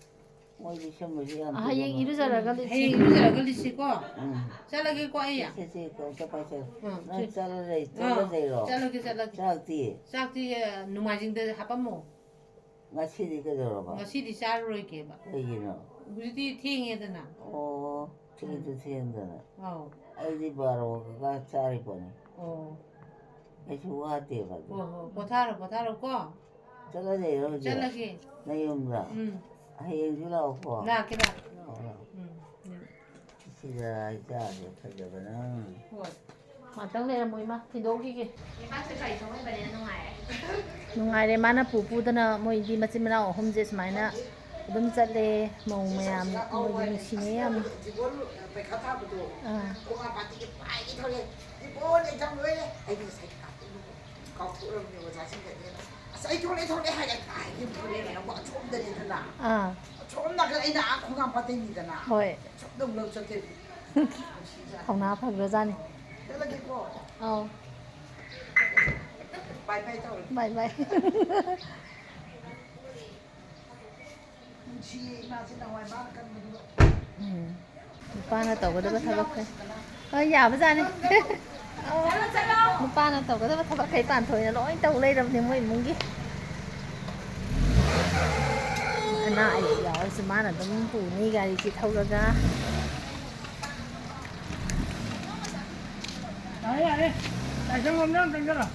ꯃꯣꯏꯗꯤ ꯁꯦꯝꯕꯁꯨ ꯌꯥꯝ ꯍꯌꯦꯡ ꯊꯨꯕ꯫ ꯏꯔꯨꯖꯔꯒ ꯂꯤꯠꯁꯤ꯫ ꯍꯌꯦꯡ ꯏꯔꯨꯖꯔꯒ ꯂꯤꯠꯁꯤꯀꯣ꯫ ꯎꯝ꯫ ꯆꯠꯂꯒꯦꯀꯣ ꯑꯩ꯫ ꯁꯦ, ꯁꯦ, ꯀꯣ, ꯆꯠꯄ ꯆꯠ-, ꯎꯝ, ꯅꯪ ꯁꯦ꯫ ꯆꯠꯂ ꯂꯩ-, ꯑꯥ, ꯆꯠꯂ ꯂꯩꯔꯣ? ꯆꯠꯂꯒꯦ, ꯆꯠꯂꯒꯦ꯫ ꯆꯥꯛꯇꯤ? ꯆꯥꯛꯇꯤ, ꯑ, ꯅꯣꯡꯃꯥꯏꯖꯤꯡꯗ ꯍꯥꯄꯝꯃꯣ꯫ ꯉꯁꯤꯗꯤ ꯀꯩꯗꯧꯔꯕ? ꯉꯁꯤꯗꯤ ꯆꯥꯔꯔꯣꯏꯒꯦꯕ꯫ ꯀꯩꯒꯤꯅꯣ? ꯍꯧꯖꯤꯛꯇꯤ ꯊꯦꯡꯉꯦꯗꯅ꯫ ꯑꯣ, ꯊꯦꯡꯁꯨ ꯎꯝ꯫ ꯊꯦꯡꯗꯅ꯫ ꯑꯧ꯫ ꯑꯩꯗꯤ ꯕꯥꯔꯣꯒ ꯆꯥꯔꯤ ꯄꯣꯠꯅꯤ꯫ ꯑꯣ꯫ ꯑꯩꯁꯨ ꯋꯥꯗꯦꯕ ꯑꯗꯨ꯫ ꯍꯣꯏ, ꯍꯣꯏ꯫ ꯄꯣꯊꯥꯔꯣ, ꯄꯣꯊꯥꯔꯣ ꯀꯣ꯫ ꯆꯠꯂ ꯂꯩꯔꯣ ꯍꯧꯖꯤꯛ? ꯆꯠꯂꯒꯦ꯫ ꯅꯌꯨꯝꯗ? ꯎꯝ꯫ ꯍꯌꯦꯡꯁꯨ ꯂꯥꯛꯑꯣꯀꯣ꯫ ꯂꯥꯛꯀꯦ, ꯂꯥꯛꯀꯦ꯫ ꯂꯥꯛꯑꯣ, ꯂꯥꯛꯑꯣ꯫ ꯎꯝ, ꯎꯝ꯫ ꯁꯤꯗ ꯏꯆꯥꯁꯦ ꯐꯖꯕꯅ꯫ ꯍꯣꯏ꯫ ꯉꯥꯛꯇꯪ ꯂꯩꯔꯝꯃꯣ ꯏꯃꯥ, ꯊꯤꯟꯗꯣꯛꯈꯤꯒꯦ꯫ ꯏꯃꯥꯁꯦ ꯒꯥꯔꯤ ꯊꯧꯍꯟꯕꯅꯤꯅ ꯅꯨꯡꯉꯥꯏꯔꯦ꯫ ꯅꯨꯡꯉꯥꯏꯔꯦ, ꯃꯥꯅ ꯄꯨ ꯄꯨꯗꯅ ꯃꯣꯏꯗꯤ ꯃꯆꯤꯟ ꯃꯅꯥꯎ ꯑꯍꯨꯝꯁꯦ ꯁꯨꯃꯥꯏꯅ ꯑꯗꯨꯝ ꯆꯠꯂꯦ, ꯃꯧ ꯃꯌꯥꯝ ꯃꯣꯏꯗꯤ ꯅꯨꯡꯁꯤꯅꯩ ꯌꯥꯝꯅ꯫ ꯗꯤꯕꯣꯟ ꯄꯩꯈꯥ ꯊꯥꯕꯗꯣ, ꯑꯥ꯫ ꯈꯣꯡꯉꯥꯝꯄꯥꯠꯇꯒꯤ ꯄꯥꯏꯒꯦ ꯊꯧꯔꯛꯑꯦ꯫ ꯗꯤꯕꯣꯟ, exam ꯂꯣꯏꯔꯦ꯫ ꯑꯩꯗꯤ ꯉꯁꯥꯏ ꯀꯥꯞꯊꯣꯛꯎꯕ ꯀꯥꯎꯊꯣꯛꯎꯔꯕꯅꯦ ꯑꯣꯖꯥꯁꯤꯡꯗꯅꯦ꯫ ꯑꯁ, ꯑꯩ ꯊꯣꯛꯂꯛꯑꯦ, ꯊꯣꯛꯂꯛꯑꯦ ꯍꯥꯏꯔꯒ ꯄꯥꯏꯒꯦ ꯊꯧꯔꯛꯑꯦ꯫ ꯅꯪꯕꯨ ꯑꯁꯣꯝꯗꯅꯤꯗꯅ꯫ ꯑꯥ꯫ ꯑꯁꯣꯝ ꯅꯥꯀꯟ ꯑꯩꯅ ꯑꯥ ꯈꯣꯡꯉꯥꯝꯄꯥꯠꯇꯩꯅꯤꯗꯅ꯫ ꯍꯣꯏ꯫ ꯁꯣꯝꯗ ꯑꯃꯨꯛ ꯂꯧ ꯆꯠꯇꯣꯏꯅꯤ꯫ ꯊꯧꯅꯥ ꯐꯈ꯭ꯔꯖꯥꯠꯅꯤ꯫ ꯆꯠꯂꯒꯦꯀꯣ꯫ ꯑꯧ꯫ Bye bye ꯇꯧꯔꯦ꯫ Bye bye꯫ ꯅꯨꯡꯁꯤꯌꯦ ꯏꯃꯥꯁꯦ ꯅꯍꯥꯟꯋꯥꯏ ꯃꯥꯅ ꯀꯟꯕꯗꯨꯒ꯫ ꯎꯝ꯫ ꯅꯨꯄꯥꯅ ꯇꯧꯒꯗꯕ ꯊꯕꯛꯁꯦ꯫ ꯍꯣꯏ, ꯌꯥꯕꯖꯥꯠꯅꯤ꯫ ꯅꯨꯄꯥꯅ ꯇꯧꯒꯗꯕ ꯊꯕꯛꯈꯩ ꯄꯥꯟꯊꯣꯏꯅ ꯂꯣꯏ ꯇꯧ ꯂꯩꯔꯕꯅꯦ ꯃꯣꯏ ꯏꯃꯨꯡꯒꯤ꯫ ꯑꯅꯥ ꯑꯌꯦꯛ ꯌꯥꯎꯔꯁꯨ ꯃꯥꯅ ꯑꯗꯨꯝ ꯄꯨꯅꯤ ꯒꯥꯔꯤꯁꯤ ꯊꯧꯔꯒ꯫ ꯌꯥꯔꯦ, ꯌꯥꯔꯦ꯫ ꯂꯥꯏꯁꯪ ꯂꯣꯝꯗ ꯑꯝ ꯆꯪꯁꯤꯜꯂꯣ꯫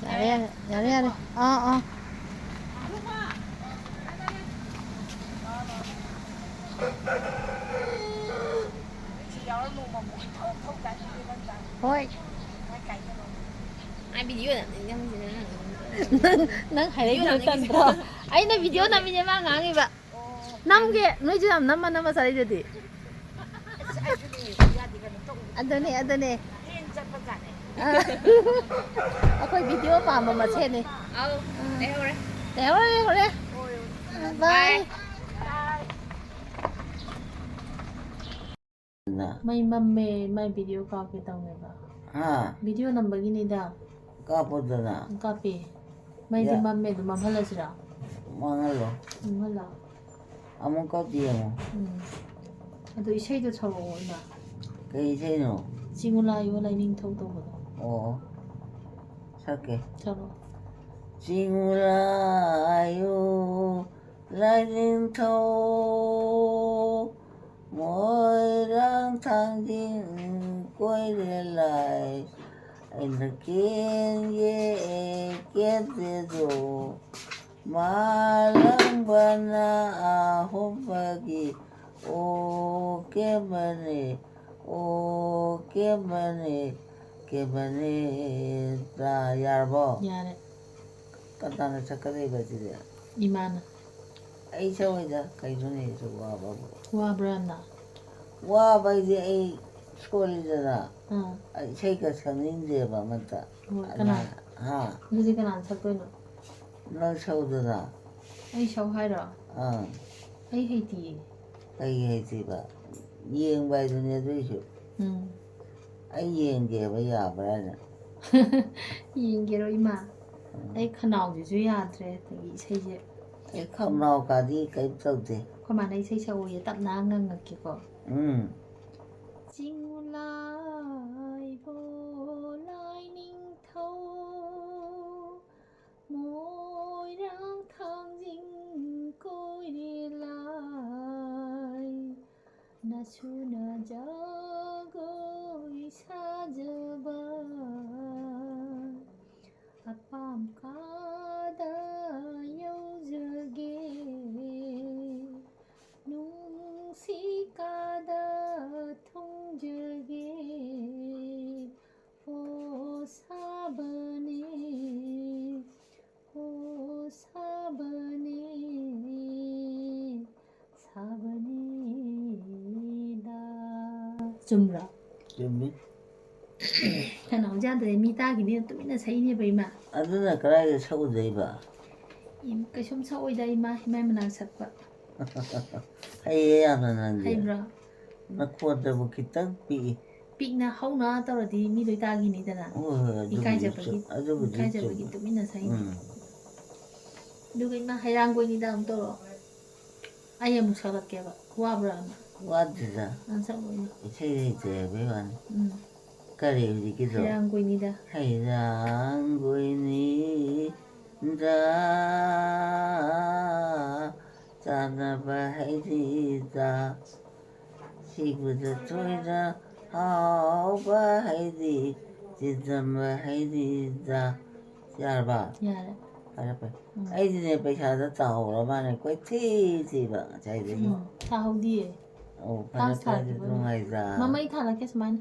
ꯌꯥꯔꯦ, ꯌꯥꯔꯦ, ꯌꯥꯔꯦ, ꯌꯥꯔꯦ꯫ ꯑꯥ, ꯑꯥ꯫ ꯍꯣꯏ꯫ ꯑꯩ video ꯅꯝꯅꯤꯡꯉꯝꯁꯤꯅ ꯅꯪ, ꯅꯪ ꯍꯥꯏꯔꯛꯏꯗꯣ ꯅꯝꯅꯤꯡꯉꯝꯁꯤꯅ꯫ ꯇꯟꯗ꯭ꯔꯣ? ꯑꯩꯅ video ꯅꯝꯃꯤꯅꯦ ꯃꯥ ꯉꯥꯡꯉꯤꯕ꯫ ꯅꯝꯒꯦ, ꯅꯣꯏꯁꯨ ꯌꯥꯝ ꯅꯝꯃ ꯅꯝꯃ ꯆꯥꯔꯛꯏꯗꯨꯗꯤ꯫ ꯑꯁ, ꯑꯩꯁꯨꯅꯦ, ꯌꯥꯗꯦ, ꯀꯩꯅꯣ ꯇꯧꯕ꯫ ꯑꯗꯨꯅꯦ, ꯑꯗꯨꯅꯦ꯫ ꯍꯦꯟ ꯆꯠꯄꯖꯥꯠꯅꯦ꯫ ꯑ, ꯑꯩꯈꯣꯏ video ꯄꯥꯝꯕ ꯃꯁꯦꯟꯅꯤ꯫ ꯑꯥꯎ, ꯑ꯫ ꯂꯩꯍꯧꯔꯦ꯫ ꯂꯩꯍꯧꯔꯦ, ꯂꯩꯍꯧꯔꯦ꯫ ꯍꯣꯏ, ꯍꯣꯏ꯫ ꯑ, bye꯫ Bye꯫ ꯃꯩ ꯃꯝꯃꯦ, ꯃꯥꯏ video ꯀꯥꯞꯀꯦ ꯇꯧꯅꯦꯕ꯫ ꯍꯥ? Video ꯅꯝꯕꯒꯤꯅꯤꯗ꯫ ꯀꯥꯞꯄꯣꯗꯅ꯫ ꯀꯥꯞꯄꯦ꯫ ꯃꯩꯗꯤ ꯌꯥ꯫ ꯃꯝꯃꯦ, ꯑꯗꯨꯝ ꯃꯝꯍꯜꯂꯁꯤꯔꯥ? ꯃꯥꯡꯍꯜꯂꯣ꯫ ꯃꯝꯍꯜꯂꯣ꯫ ꯑꯃꯨꯛꯀ ꯌꯦꯡꯉꯣ꯫ ꯎꯝ꯫ ꯑꯗꯣ ꯏꯁꯩꯗꯣ ꯁꯛꯂꯛꯑꯣ, ꯏꯃꯥ꯫ ꯀꯩ ꯏꯁꯩꯅꯣ? ꯆꯤꯡꯉꯨ ꯂꯥꯏꯌꯣ ꯂꯥꯏꯅꯤꯡꯊꯧ ꯇꯧꯕꯗꯣ꯫ ꯑꯣ꯫ ꯁꯛꯀꯦ꯫ ꯁꯛꯂꯛꯑꯣ꯫ ꯆꯤꯡꯉꯨ ꯂꯥꯏꯌꯣ ꯂꯥꯏꯅꯤꯡꯊꯧ, ꯃꯣꯏꯔꯥꯡ ꯊꯥꯡꯖꯤꯡ ꯀꯣꯏꯔꯦ ꯂꯥꯏ, ꯑꯩꯅ ꯀꯦꯟꯒꯦ ꯀꯦꯟꯗꯦꯗꯣ, ꯃꯥꯂꯪꯕꯅ ꯑꯍꯨꯝꯕꯒꯤ ꯑꯣ ꯀꯦꯝꯕꯅꯦ, ꯑꯣ ꯀꯦꯝꯕꯅꯦ, ꯀꯦꯝꯕꯅꯦ꯫ ꯇꯥ-, ꯌꯥꯔꯕꯣ? ꯌꯥꯔꯦ꯫ ꯀꯅꯥꯅ ꯁꯛꯀꯗꯣꯏꯕ ꯑꯗꯨꯗꯤ? ꯏꯃꯥꯅ꯫ ꯑꯩ ꯁꯛꯑꯣꯏꯗ, ꯀꯩꯅꯣꯅꯦ ꯑꯗꯨ ꯋꯥꯕꯕꯨ꯫ ꯋꯥꯕ꯭ꯔꯥ ꯌꯥꯝꯅ? ꯋꯥꯕ ꯍꯥꯏꯗꯤ ꯑꯩ ꯁꯣꯜꯂꯤꯗꯅ꯫ ꯑꯥ꯫ ꯑꯩ ꯏꯁꯩꯒ ꯁꯛꯅꯤꯡꯗꯦꯕ ꯑꯃꯠꯇ꯫ ꯍꯣꯏ, ꯀꯅꯥ? ꯍꯥ? ꯑꯗꯨꯗꯤ ꯀꯅꯥꯅ ꯁꯛꯇꯣꯏꯅꯣ? ꯅꯪ ꯁꯛꯎꯗꯅ꯫ ꯑꯩ ꯁꯛꯎ ꯍꯥꯏꯔꯣ? ꯑꯥ꯫ ꯑꯩ ꯍꯩꯇꯤꯌꯦ꯫ ꯀꯩꯒꯤ ꯍꯩꯇ꯭ꯔꯤꯕ? ꯌꯦꯡꯕ ꯍꯥꯏꯗꯨꯅꯦ ꯑꯗꯨꯏꯁꯨ꯫ ꯎꯝ꯫ ꯑꯩ ꯌꯦꯡꯒꯦꯕ ꯌꯥꯕ꯭ꯔꯥꯅ꯫ ꯌꯦꯡꯒꯦꯔꯣ ꯏꯃꯥ? ꯑꯩ ꯈꯅꯥꯎꯁꯤꯁꯨ ꯌꯥꯗ꯭ꯔꯦ, ꯑꯗꯒꯤ ꯏꯁꯩꯁꯦ꯫ ꯑꯩ ꯈꯅꯥꯎ ꯀꯥꯗꯤ ꯀꯩꯝ ꯇꯧꯗꯦ꯫ ꯑꯩꯈꯣꯏ ꯃꯥꯅ ꯏꯁꯩ ꯁꯛꯎꯌꯦ, ꯇꯞꯅ ꯉꯪꯉꯛꯀꯦꯀꯣ꯫ ꯎꯝ꯫ ꯆꯤꯡꯂꯥꯏꯕꯣ ꯂꯥꯏꯅꯤꯡꯊꯧ, ꯃꯣꯏꯔꯥꯡ ꯊꯥꯡꯖꯤꯡ ꯀꯣꯏꯔꯦ ꯂꯥꯏ, ꯅꯁꯨꯅ ꯖꯒꯣꯏ ꯁꯥꯖꯕ, ꯑꯄꯥꯝ ꯀꯥꯗ ꯌꯧꯖꯒꯦ, ꯅꯨꯡꯁꯤ ꯀꯥꯗ ꯊꯨꯡꯖꯒꯦ, ꯑꯣ ꯁꯥꯕꯅꯦ, ꯑꯣ ꯁꯥꯕꯅꯦ, ꯁꯥꯕꯅꯤꯗ꯫ ꯆꯨꯝꯕ꯭ꯔꯣ? ꯆꯨꯝꯃꯤ꯫ ꯈꯅꯥꯎ ꯌꯥꯗ꯭ꯔꯦ, ꯃꯤ ꯇꯥꯈꯤꯅꯤ, ꯇꯨꯃꯤꯟꯅ ꯁꯛꯏꯅꯦꯕ ꯏꯃꯥ꯫ ꯑꯗꯨꯅ ꯀꯗꯥꯏꯗ ꯁꯛꯎꯗꯣꯏꯕ? ꯏꯝ, ꯀꯩꯁꯨꯝ ꯁꯛꯑꯣꯏꯗ ꯏꯃꯥ, ꯏꯃꯥꯏ ꯃꯅꯥꯛ ꯁꯛꯄ꯫ ꯍꯩꯌꯦ ꯌꯥꯝꯅ ꯅꯪꯗꯤ꯫ ꯍꯩꯕ꯭ꯔꯣ? ꯅꯈꯣꯟꯗꯕꯨ ꯈꯤꯇꯪ ꯄꯤꯛꯏ꯫ ꯄꯤꯛꯅ ꯍꯧꯅ ꯇꯧꯔꯗꯤ ꯃꯤ ꯂꯣꯏ ꯇꯥꯈꯤꯅꯤꯗꯅ꯫ ꯍꯣꯏ, ꯍꯣꯏ, ꯑꯗꯨꯕꯨꯗꯤ ꯏꯀꯥꯏꯖꯕꯒꯤ, ꯆꯨꯝ-, ꯑꯗꯨꯕꯨꯗꯤ ꯏꯀꯥꯏꯖꯕꯒꯤ ꯆꯨꯝꯃꯤ꯫ ꯇꯨꯃꯤꯟꯅ ꯁꯛꯏꯅꯦ꯫ ꯎꯝ꯫ ꯑꯗꯨꯒ ꯏꯃꯥ ꯍꯩꯔꯥꯡꯒꯣꯏꯅꯤꯗ ꯑꯃꯨꯛ ꯇꯧꯔꯛꯑꯣ꯫ ꯑꯩ ꯑꯃꯨꯛ ꯁꯛꯂꯛꯀꯦꯕ꯫ ꯋꯥꯕ꯭ꯔꯥ ꯑꯃ? ꯋꯥꯗꯦꯗ꯫ ꯑ, ꯁꯛꯂꯛꯑꯣ ꯏꯃꯥ꯫ ꯏꯁꯩ ꯍꯩꯇꯦ ꯍꯥꯏꯕꯩ ꯋꯥꯅꯤ꯫ ꯎꯝ꯫ ꯀꯔꯤ ꯍꯧꯖꯤꯛꯀꯤꯗꯣ? ꯍꯩꯔꯥꯡꯒꯣꯏꯅꯤꯗ꯫ ꯍꯩꯔꯥꯡꯒꯣꯏꯅꯤꯗ ꯆꯥꯅꯕ ꯍꯩꯔꯤꯗ, ꯁꯤꯕꯗ ꯊꯣꯏꯅ ꯍꯥꯎꯕ ꯍꯩꯔꯤ, ꯆꯤꯟꯖꯝꯕ ꯍꯩꯔꯤꯗ꯫ ꯌꯥꯔꯕ? ꯌꯥꯔꯦ꯫ ꯐꯔꯦ, ꯐꯔꯦ꯫ ꯎꯝ꯫ ꯑꯩꯗꯤꯅꯦ ꯄꯩꯁꯥꯗꯣ ꯇꯥꯍꯧꯔ ꯃꯥꯅꯦ ꯀꯣꯏꯊꯤ ꯊꯤꯕ ꯉꯁꯥꯏꯗꯒꯤ꯫ ꯎꯝ, ꯇꯥꯍꯧꯗꯤꯌꯦ꯫ ꯑꯣ, ꯐꯔꯦ, ꯇꯥꯛꯁ ꯐꯔꯦ, ꯊꯥꯈꯤꯕ ꯅꯨꯡꯉꯥꯏꯖꯔꯦ꯫ ꯃꯃꯩ ꯊꯥꯜꯂꯛꯀꯦ ꯁꯨꯃꯥꯏꯅ꯫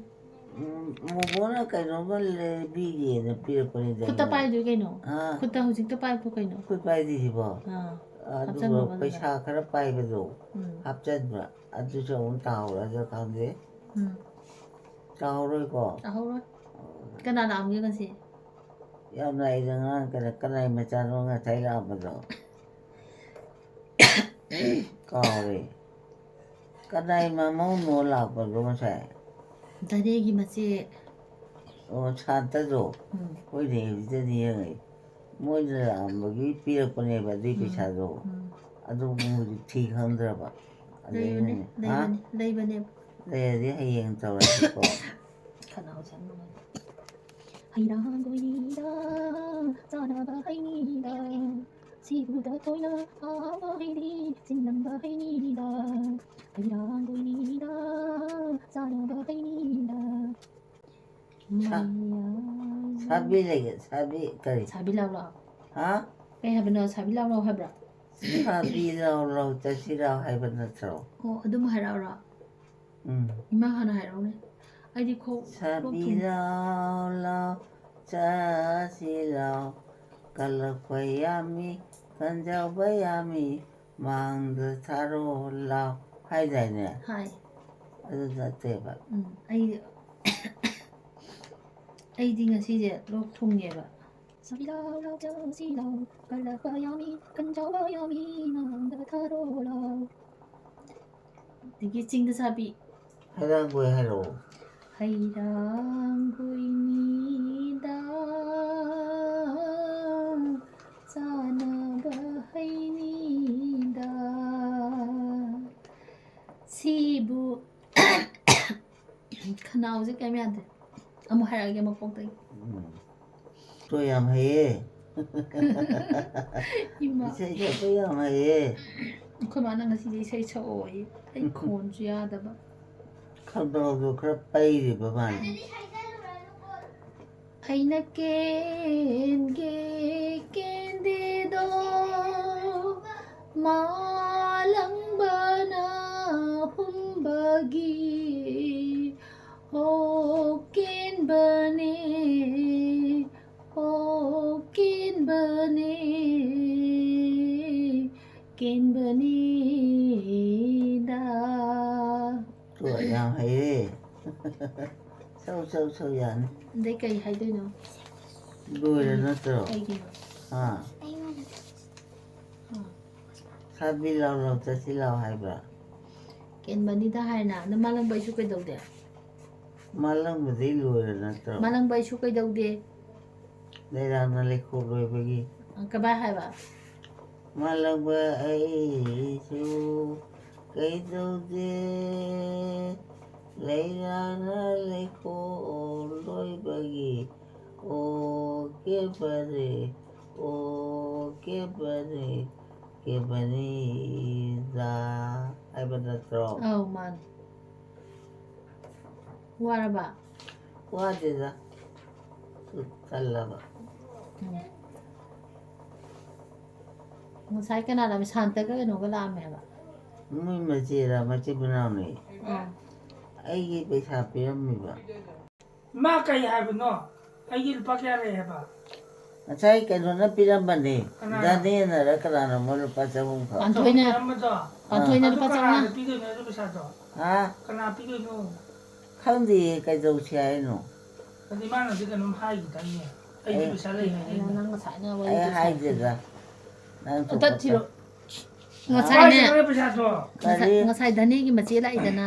ꯎꯝ, ꯃꯣꯃꯣꯅ ꯀꯩꯅꯣꯝꯃ ꯂꯩꯕꯤꯒꯦꯅ ꯄꯤꯔꯛꯄꯅꯤꯗ ꯈꯨꯠꯇ ꯑꯩꯉꯣꯟꯗ꯫ ꯄꯥꯏꯗꯣꯏ ꯀꯩꯅꯣ? ꯑꯥ꯫ ꯈꯨꯠꯇ ꯍꯧꯖꯤꯛꯇ ꯄꯥꯏꯕ ꯀꯩꯅꯣ? ꯈꯨꯠ ꯄꯥꯏꯗ꯭ꯔꯤꯁꯤꯕꯣ? ꯑꯥ, ꯑꯗꯨꯒ ꯍꯥꯞꯆꯟꯕ ꯃꯅꯨꯡꯗ꯫ ꯄꯩꯁꯥ ꯈꯔ ꯄꯥꯏꯕꯗꯣ ꯎꯝ꯫ ꯍꯥꯞꯆꯟꯕ꯫ ꯑꯗꯨꯁꯨ ꯑꯃꯨꯛ ꯇꯥꯍꯧꯔꯗ꯭ꯔꯥ ꯈꯪꯗꯦ꯫ ꯎꯝ꯫ ꯇꯥꯍꯧꯔꯣꯏꯀꯣ? ꯇꯥꯍꯧꯔꯣꯏ꯫ ꯀꯅꯥ ꯂꯥꯛꯑꯝꯒꯦ ꯉꯁꯤ? ꯌꯥꯝ ꯂꯥꯛꯏꯗ ꯉꯔꯥꯡ ꯀꯅꯥ-, ꯀꯅꯥꯏ ꯃꯆꯥꯅꯣ ꯉꯁꯥꯏ ꯂꯥꯛꯑꯝꯕꯗꯣ? ꯀꯥꯎꯔꯦ꯫ ꯀꯅꯥꯏ ꯃꯃꯧꯅꯣ ꯂꯥꯛꯄꯗꯣ ꯉꯁꯥꯏ? ꯙꯔꯦꯒꯤ ꯃꯆꯦ꯫ ꯑꯣ, ꯁꯥꯟꯇꯗꯣ꯫ ꯎꯝ꯫ ꯍꯣꯏꯅꯦ, ꯍꯧꯖꯤꯛꯇꯗꯤ ꯌꯦꯡꯉꯛꯏ꯫ ꯃꯣꯏꯅ ꯂꯥꯛꯑꯝꯕꯒꯤ ꯄꯤꯔꯛꯄꯅꯦꯕ ꯑꯗꯨꯏ ꯎꯝ꯫ ꯄꯩꯁꯥꯗꯣ꯫ ꯎꯝ꯫ ꯑꯗꯨ ꯍꯧꯖꯤꯛ ꯊꯤ ꯈꯪꯗ꯭ꯔꯕ꯫ ꯑꯗꯩ ꯂꯩꯕꯅꯦ, ꯑꯩꯅꯅꯦ, ꯍꯥ? ꯂꯩꯕꯅꯦ, ꯂꯩꯕꯅꯦ꯫ ꯂꯩꯔꯗꯤ ꯍꯌꯦꯡ ꯇꯧꯔꯁꯤꯀꯣ꯫ ꯈꯅꯥꯎꯁꯦ ꯌꯥꯝ ꯅꯨꯡꯉꯥꯏꯇꯦ꯫ ꯍꯩꯔꯥꯡꯒꯣꯏꯅꯤꯗ, ꯆꯥꯅꯕ ꯍꯩꯅꯤꯗ, ꯁꯤꯕꯨꯗ ꯊꯣꯏꯅ ꯍꯥꯎꯕ ꯍꯩꯅꯤ, ꯆꯤꯟꯂꯝꯕ ꯍꯩꯅꯤꯗ꯫ ꯍꯩꯔꯥꯡꯒꯣꯏꯅꯤꯗ, ꯆꯥꯅꯕ ꯍꯩꯅꯤꯗ꯫ ꯁꯥ-, ꯃꯌꯥꯏ- ꯁꯥꯕꯤ ꯂꯩꯒꯦ, ꯁꯥꯕꯤ ꯀꯔꯤ? ꯁꯥꯕꯤ ꯂꯥꯎ ꯂꯥꯎ꯫ ꯍꯥ? ꯀꯩ ꯍꯥꯏꯕꯅꯣ? ꯁꯥꯕꯤ ꯂꯥꯎ ꯂꯥꯎ ꯍꯥꯏꯕ꯭ꯔꯥ? ꯁꯥꯕꯤ ꯂꯥꯎ ꯂꯥꯎ ꯆꯠꯁꯤ ꯂꯥꯎ ꯍꯥꯏꯕ ꯅꯠꯇ꯭ꯔꯣ? ꯑꯣ, ꯑꯗꯨꯝ ꯍꯥꯏꯔꯛꯑꯣꯔꯣ? ꯎꯝ꯫ ꯏꯃꯥ ꯍꯥꯟꯅ ꯍꯥꯏꯔꯛꯎꯅꯦ꯫ ꯑꯩꯗꯤ ꯈꯣꯛ ꯂꯣꯛ ꯁꯥꯕꯤ ꯊꯨꯡꯉꯦ꯫ ꯂꯥꯎ ꯂꯥꯎ ꯆꯠꯁꯤ ꯂꯥꯎ, ꯀꯜꯂꯛꯄ ꯌꯥꯝꯃꯤ, ꯀꯟꯖꯧꯕ ꯌꯥꯝꯃꯤ, ꯃꯥꯡꯗ ꯊꯥꯔꯣ ꯂꯥꯎ ꯍꯥꯏꯗꯥꯏꯅꯦ? ꯍꯥꯏ꯫ ꯑꯗꯨ ꯅꯠꯇꯦꯕ꯫ ꯎꯝ, ꯑꯩ ꯑꯩꯗꯤ ꯉꯁꯤꯁꯦ ꯂꯣꯛ ꯊꯨꯡꯉꯦꯕ꯫ ꯁꯥꯕꯤ ꯂꯥꯎ ꯂꯥꯎ ꯆꯠꯁꯤ ꯂꯥꯎ, ꯀꯜꯂꯛꯄ ꯌꯥꯝꯃꯤ, ꯀꯟꯖꯧꯕ ꯌꯥꯝꯃꯤ, ꯃꯥꯡꯗ ꯊꯥꯔꯣ ꯂꯥꯎ꯫ ꯑꯗꯒꯤ ꯆꯤꯡꯗ ꯁꯥꯕꯤ꯫ ꯍꯩꯔꯥꯡꯒꯣꯏ ꯍꯥꯏꯔꯛꯑꯣ꯫ ꯍꯩꯔꯥꯡꯒꯣꯏꯅꯤꯗ, ꯆꯥꯅꯕ ꯍꯩꯅꯤꯗ꯫ ꯁꯤꯕꯨ ꯈꯅꯥꯎꯁꯦ ꯀꯩꯝ ꯌꯥꯗ꯭ꯔꯦ꯫ ꯑꯃꯨꯛ ꯍꯥꯏꯔꯛꯑꯒꯦ ꯃꯀꯣꯛꯇꯒꯤ꯫ ꯎꯝ꯫ ꯇꯣ ꯌꯥꯝ ꯍꯩꯌꯦ꯫ ꯏꯃꯥ꯫ ꯏꯁꯩ ꯁꯛꯄ ꯌꯥꯝ ꯍꯩꯌꯦ꯫ ꯑꯩꯈꯣꯏ ꯃꯥꯅ ꯉꯁꯤꯗꯤ ꯏꯁꯩ ꯁꯛꯑꯣꯌꯦ꯫ ꯑꯩ ꯈꯣꯟꯁꯨ ꯌꯥꯗꯕ꯫ ꯈꯧꯅꯥꯎꯗꯣ ꯈꯔ ꯄꯩꯔꯤꯕ ꯃꯥꯜꯂꯦ꯫ ꯑꯩꯅ ꯀꯦꯟꯒꯦ ꯀꯦꯟꯗꯦꯗꯣ, ꯃꯥꯂꯪꯕꯅ ꯍꯨꯝꯕꯒꯤ꯫ ꯑꯣ ꯀꯦꯟꯕꯅꯦ, ꯑꯣ ꯀꯦꯟꯕꯅꯦ, ꯀꯦꯟꯕꯅꯤꯗ꯫ ꯇꯣ, ꯌꯥꯝ ꯍꯩꯔꯦ꯫ ꯁꯧ, ꯁꯧ, ꯁꯧ, ꯌꯥꯅꯤ꯫ ꯑꯗꯩ ꯀꯩ ꯍꯥꯏꯗꯣꯏꯅꯣ? ꯂꯣꯏꯔꯦ ꯅꯠꯇ꯭ꯔꯣ? ꯀꯩꯒꯤꯅꯣ? ꯑꯥ꯫ ꯑꯥ꯫ ꯁꯥꯕꯤ ꯂꯥꯎ ꯂꯥꯎ ꯆꯠꯁꯤ ꯂꯥꯎ ꯍꯥꯏꯕ꯭ꯔꯥ? ꯀꯦꯟꯕꯅꯤꯗ ꯍꯥꯏꯅ꯫ ꯑꯗꯣ ꯃꯥꯂꯪꯕ ꯑꯩꯁꯨ ꯀꯩꯗꯧꯗꯦ? ꯃꯥꯂꯪꯕꯗꯤ ꯂꯣꯏꯔ ꯅꯠꯇ꯭ꯔꯣ? ꯃꯥꯂꯪꯕ ꯑꯩꯁꯨ ꯀꯩꯗꯧꯗꯦ? ꯂꯩꯔꯥꯡꯅ ꯂꯩꯈꯣꯛ ꯂꯣꯏꯕꯒꯤ꯫ ꯑ, ꯀꯃꯥꯏ ꯍꯥꯏꯕ? ꯃꯥꯂꯪꯕ ꯑꯩꯁꯨ ꯀꯩꯗꯧꯗꯦ? ꯂꯩꯔꯥꯡꯅ ꯂꯩꯈꯣꯛ ꯂꯣꯏꯕꯒꯤ꯫ ꯑꯣ ꯀꯦꯕꯔꯦ, ꯑꯣ ꯀꯦꯕꯔꯦ, ꯀꯦꯕꯔꯦꯗ ꯍꯥꯏꯕ ꯅꯠꯇ꯭ꯔꯣ? ꯑꯧ, ꯃꯥꯅꯦ꯫ ꯋꯥꯔꯕ? ꯋꯥꯗꯦꯗ꯫ ꯁꯨꯝ ꯇꯜꯂꯕ꯫ ꯎꯝ꯫ ꯉꯁꯥꯏ ꯀꯅꯥ ꯂꯥꯛꯑꯝꯃꯤ? ꯁꯥꯟꯇꯒ ꯀꯩꯅꯣꯒ ꯂꯥꯛꯑꯝꯃꯦ ꯍꯥꯏꯕ? ꯃꯣꯏ ꯃꯆꯦꯔ, ꯃꯆꯤꯟ ꯃꯅꯥꯎꯅꯦ꯫ ꯑꯥ꯫ ꯑꯩꯒꯤ ꯄꯩꯁꯥ ꯄꯤꯔꯝꯃꯤꯕ꯫ ꯃꯥ ꯀꯩ ꯍꯥꯏꯕꯅꯣ? ꯑꯩꯒꯤ ꯂꯨꯄꯥ ꯀꯌꯥ ꯂꯩ ꯍꯥꯏꯕ? ꯉꯁꯥꯏ ꯀꯩꯅꯣꯅ ꯄꯤꯔꯝꯕꯅꯦ꯫ ꯀꯅꯥꯅ? ꯗꯥꯅꯦꯅ ꯂꯨꯄꯥ ꯆꯍꯨꯝ ꯈꯛ꯫ ꯄꯥꯟꯊꯣꯏꯅ꯫ ꯄꯤꯔꯝꯕꯗꯣ? ꯄꯥꯟꯊꯣꯏꯅ ꯑꯗꯨ ꯂꯨꯄꯥ ꯆꯥꯝꯃꯉꯥ꯫ ꯀꯅꯥꯗ ꯄꯤꯗꯣꯏꯅꯣ ꯑꯗꯨ ꯄꯩꯁꯥꯗꯣ? ꯍꯥ? ꯀꯅꯥ ꯄꯤꯗꯣꯏꯅꯣ? ꯈꯪꯗꯦꯌꯦ, ꯀꯩꯗꯧꯁꯤ ꯍꯥꯏꯅꯣ? ꯑꯗꯨ ꯏꯃꯥꯅꯗꯤ ꯀꯩꯅꯣꯝ ꯍꯥꯏꯈꯤꯗꯥꯏꯅꯦ? ꯑꯩꯒꯤ ꯑꯩ ꯄꯩꯁꯥ ꯂꯩ ꯍꯥꯏꯅ꯫ ꯅꯪ ꯉꯁꯥꯏꯅ ꯋꯥꯔꯤ ꯑꯩ ꯁꯥꯟꯅ-, ꯍꯥꯏꯗꯦꯗ꯫ ꯅꯪ ꯑꯣ, ꯇꯠ ꯊꯣꯛꯄ ꯊꯤꯔꯣ꯫ ꯇꯧ꯫ ꯉꯁꯥꯏꯅꯦ꯫ ꯀꯥꯏꯗꯅꯣ ꯄꯩꯁꯥꯗꯣ? ꯉꯁꯥꯏ, ꯀꯔꯤ? ꯉꯁꯥꯏ ꯙꯅꯤꯒꯤ ꯃꯆꯦ ꯂꯥꯛꯏꯗꯅ꯫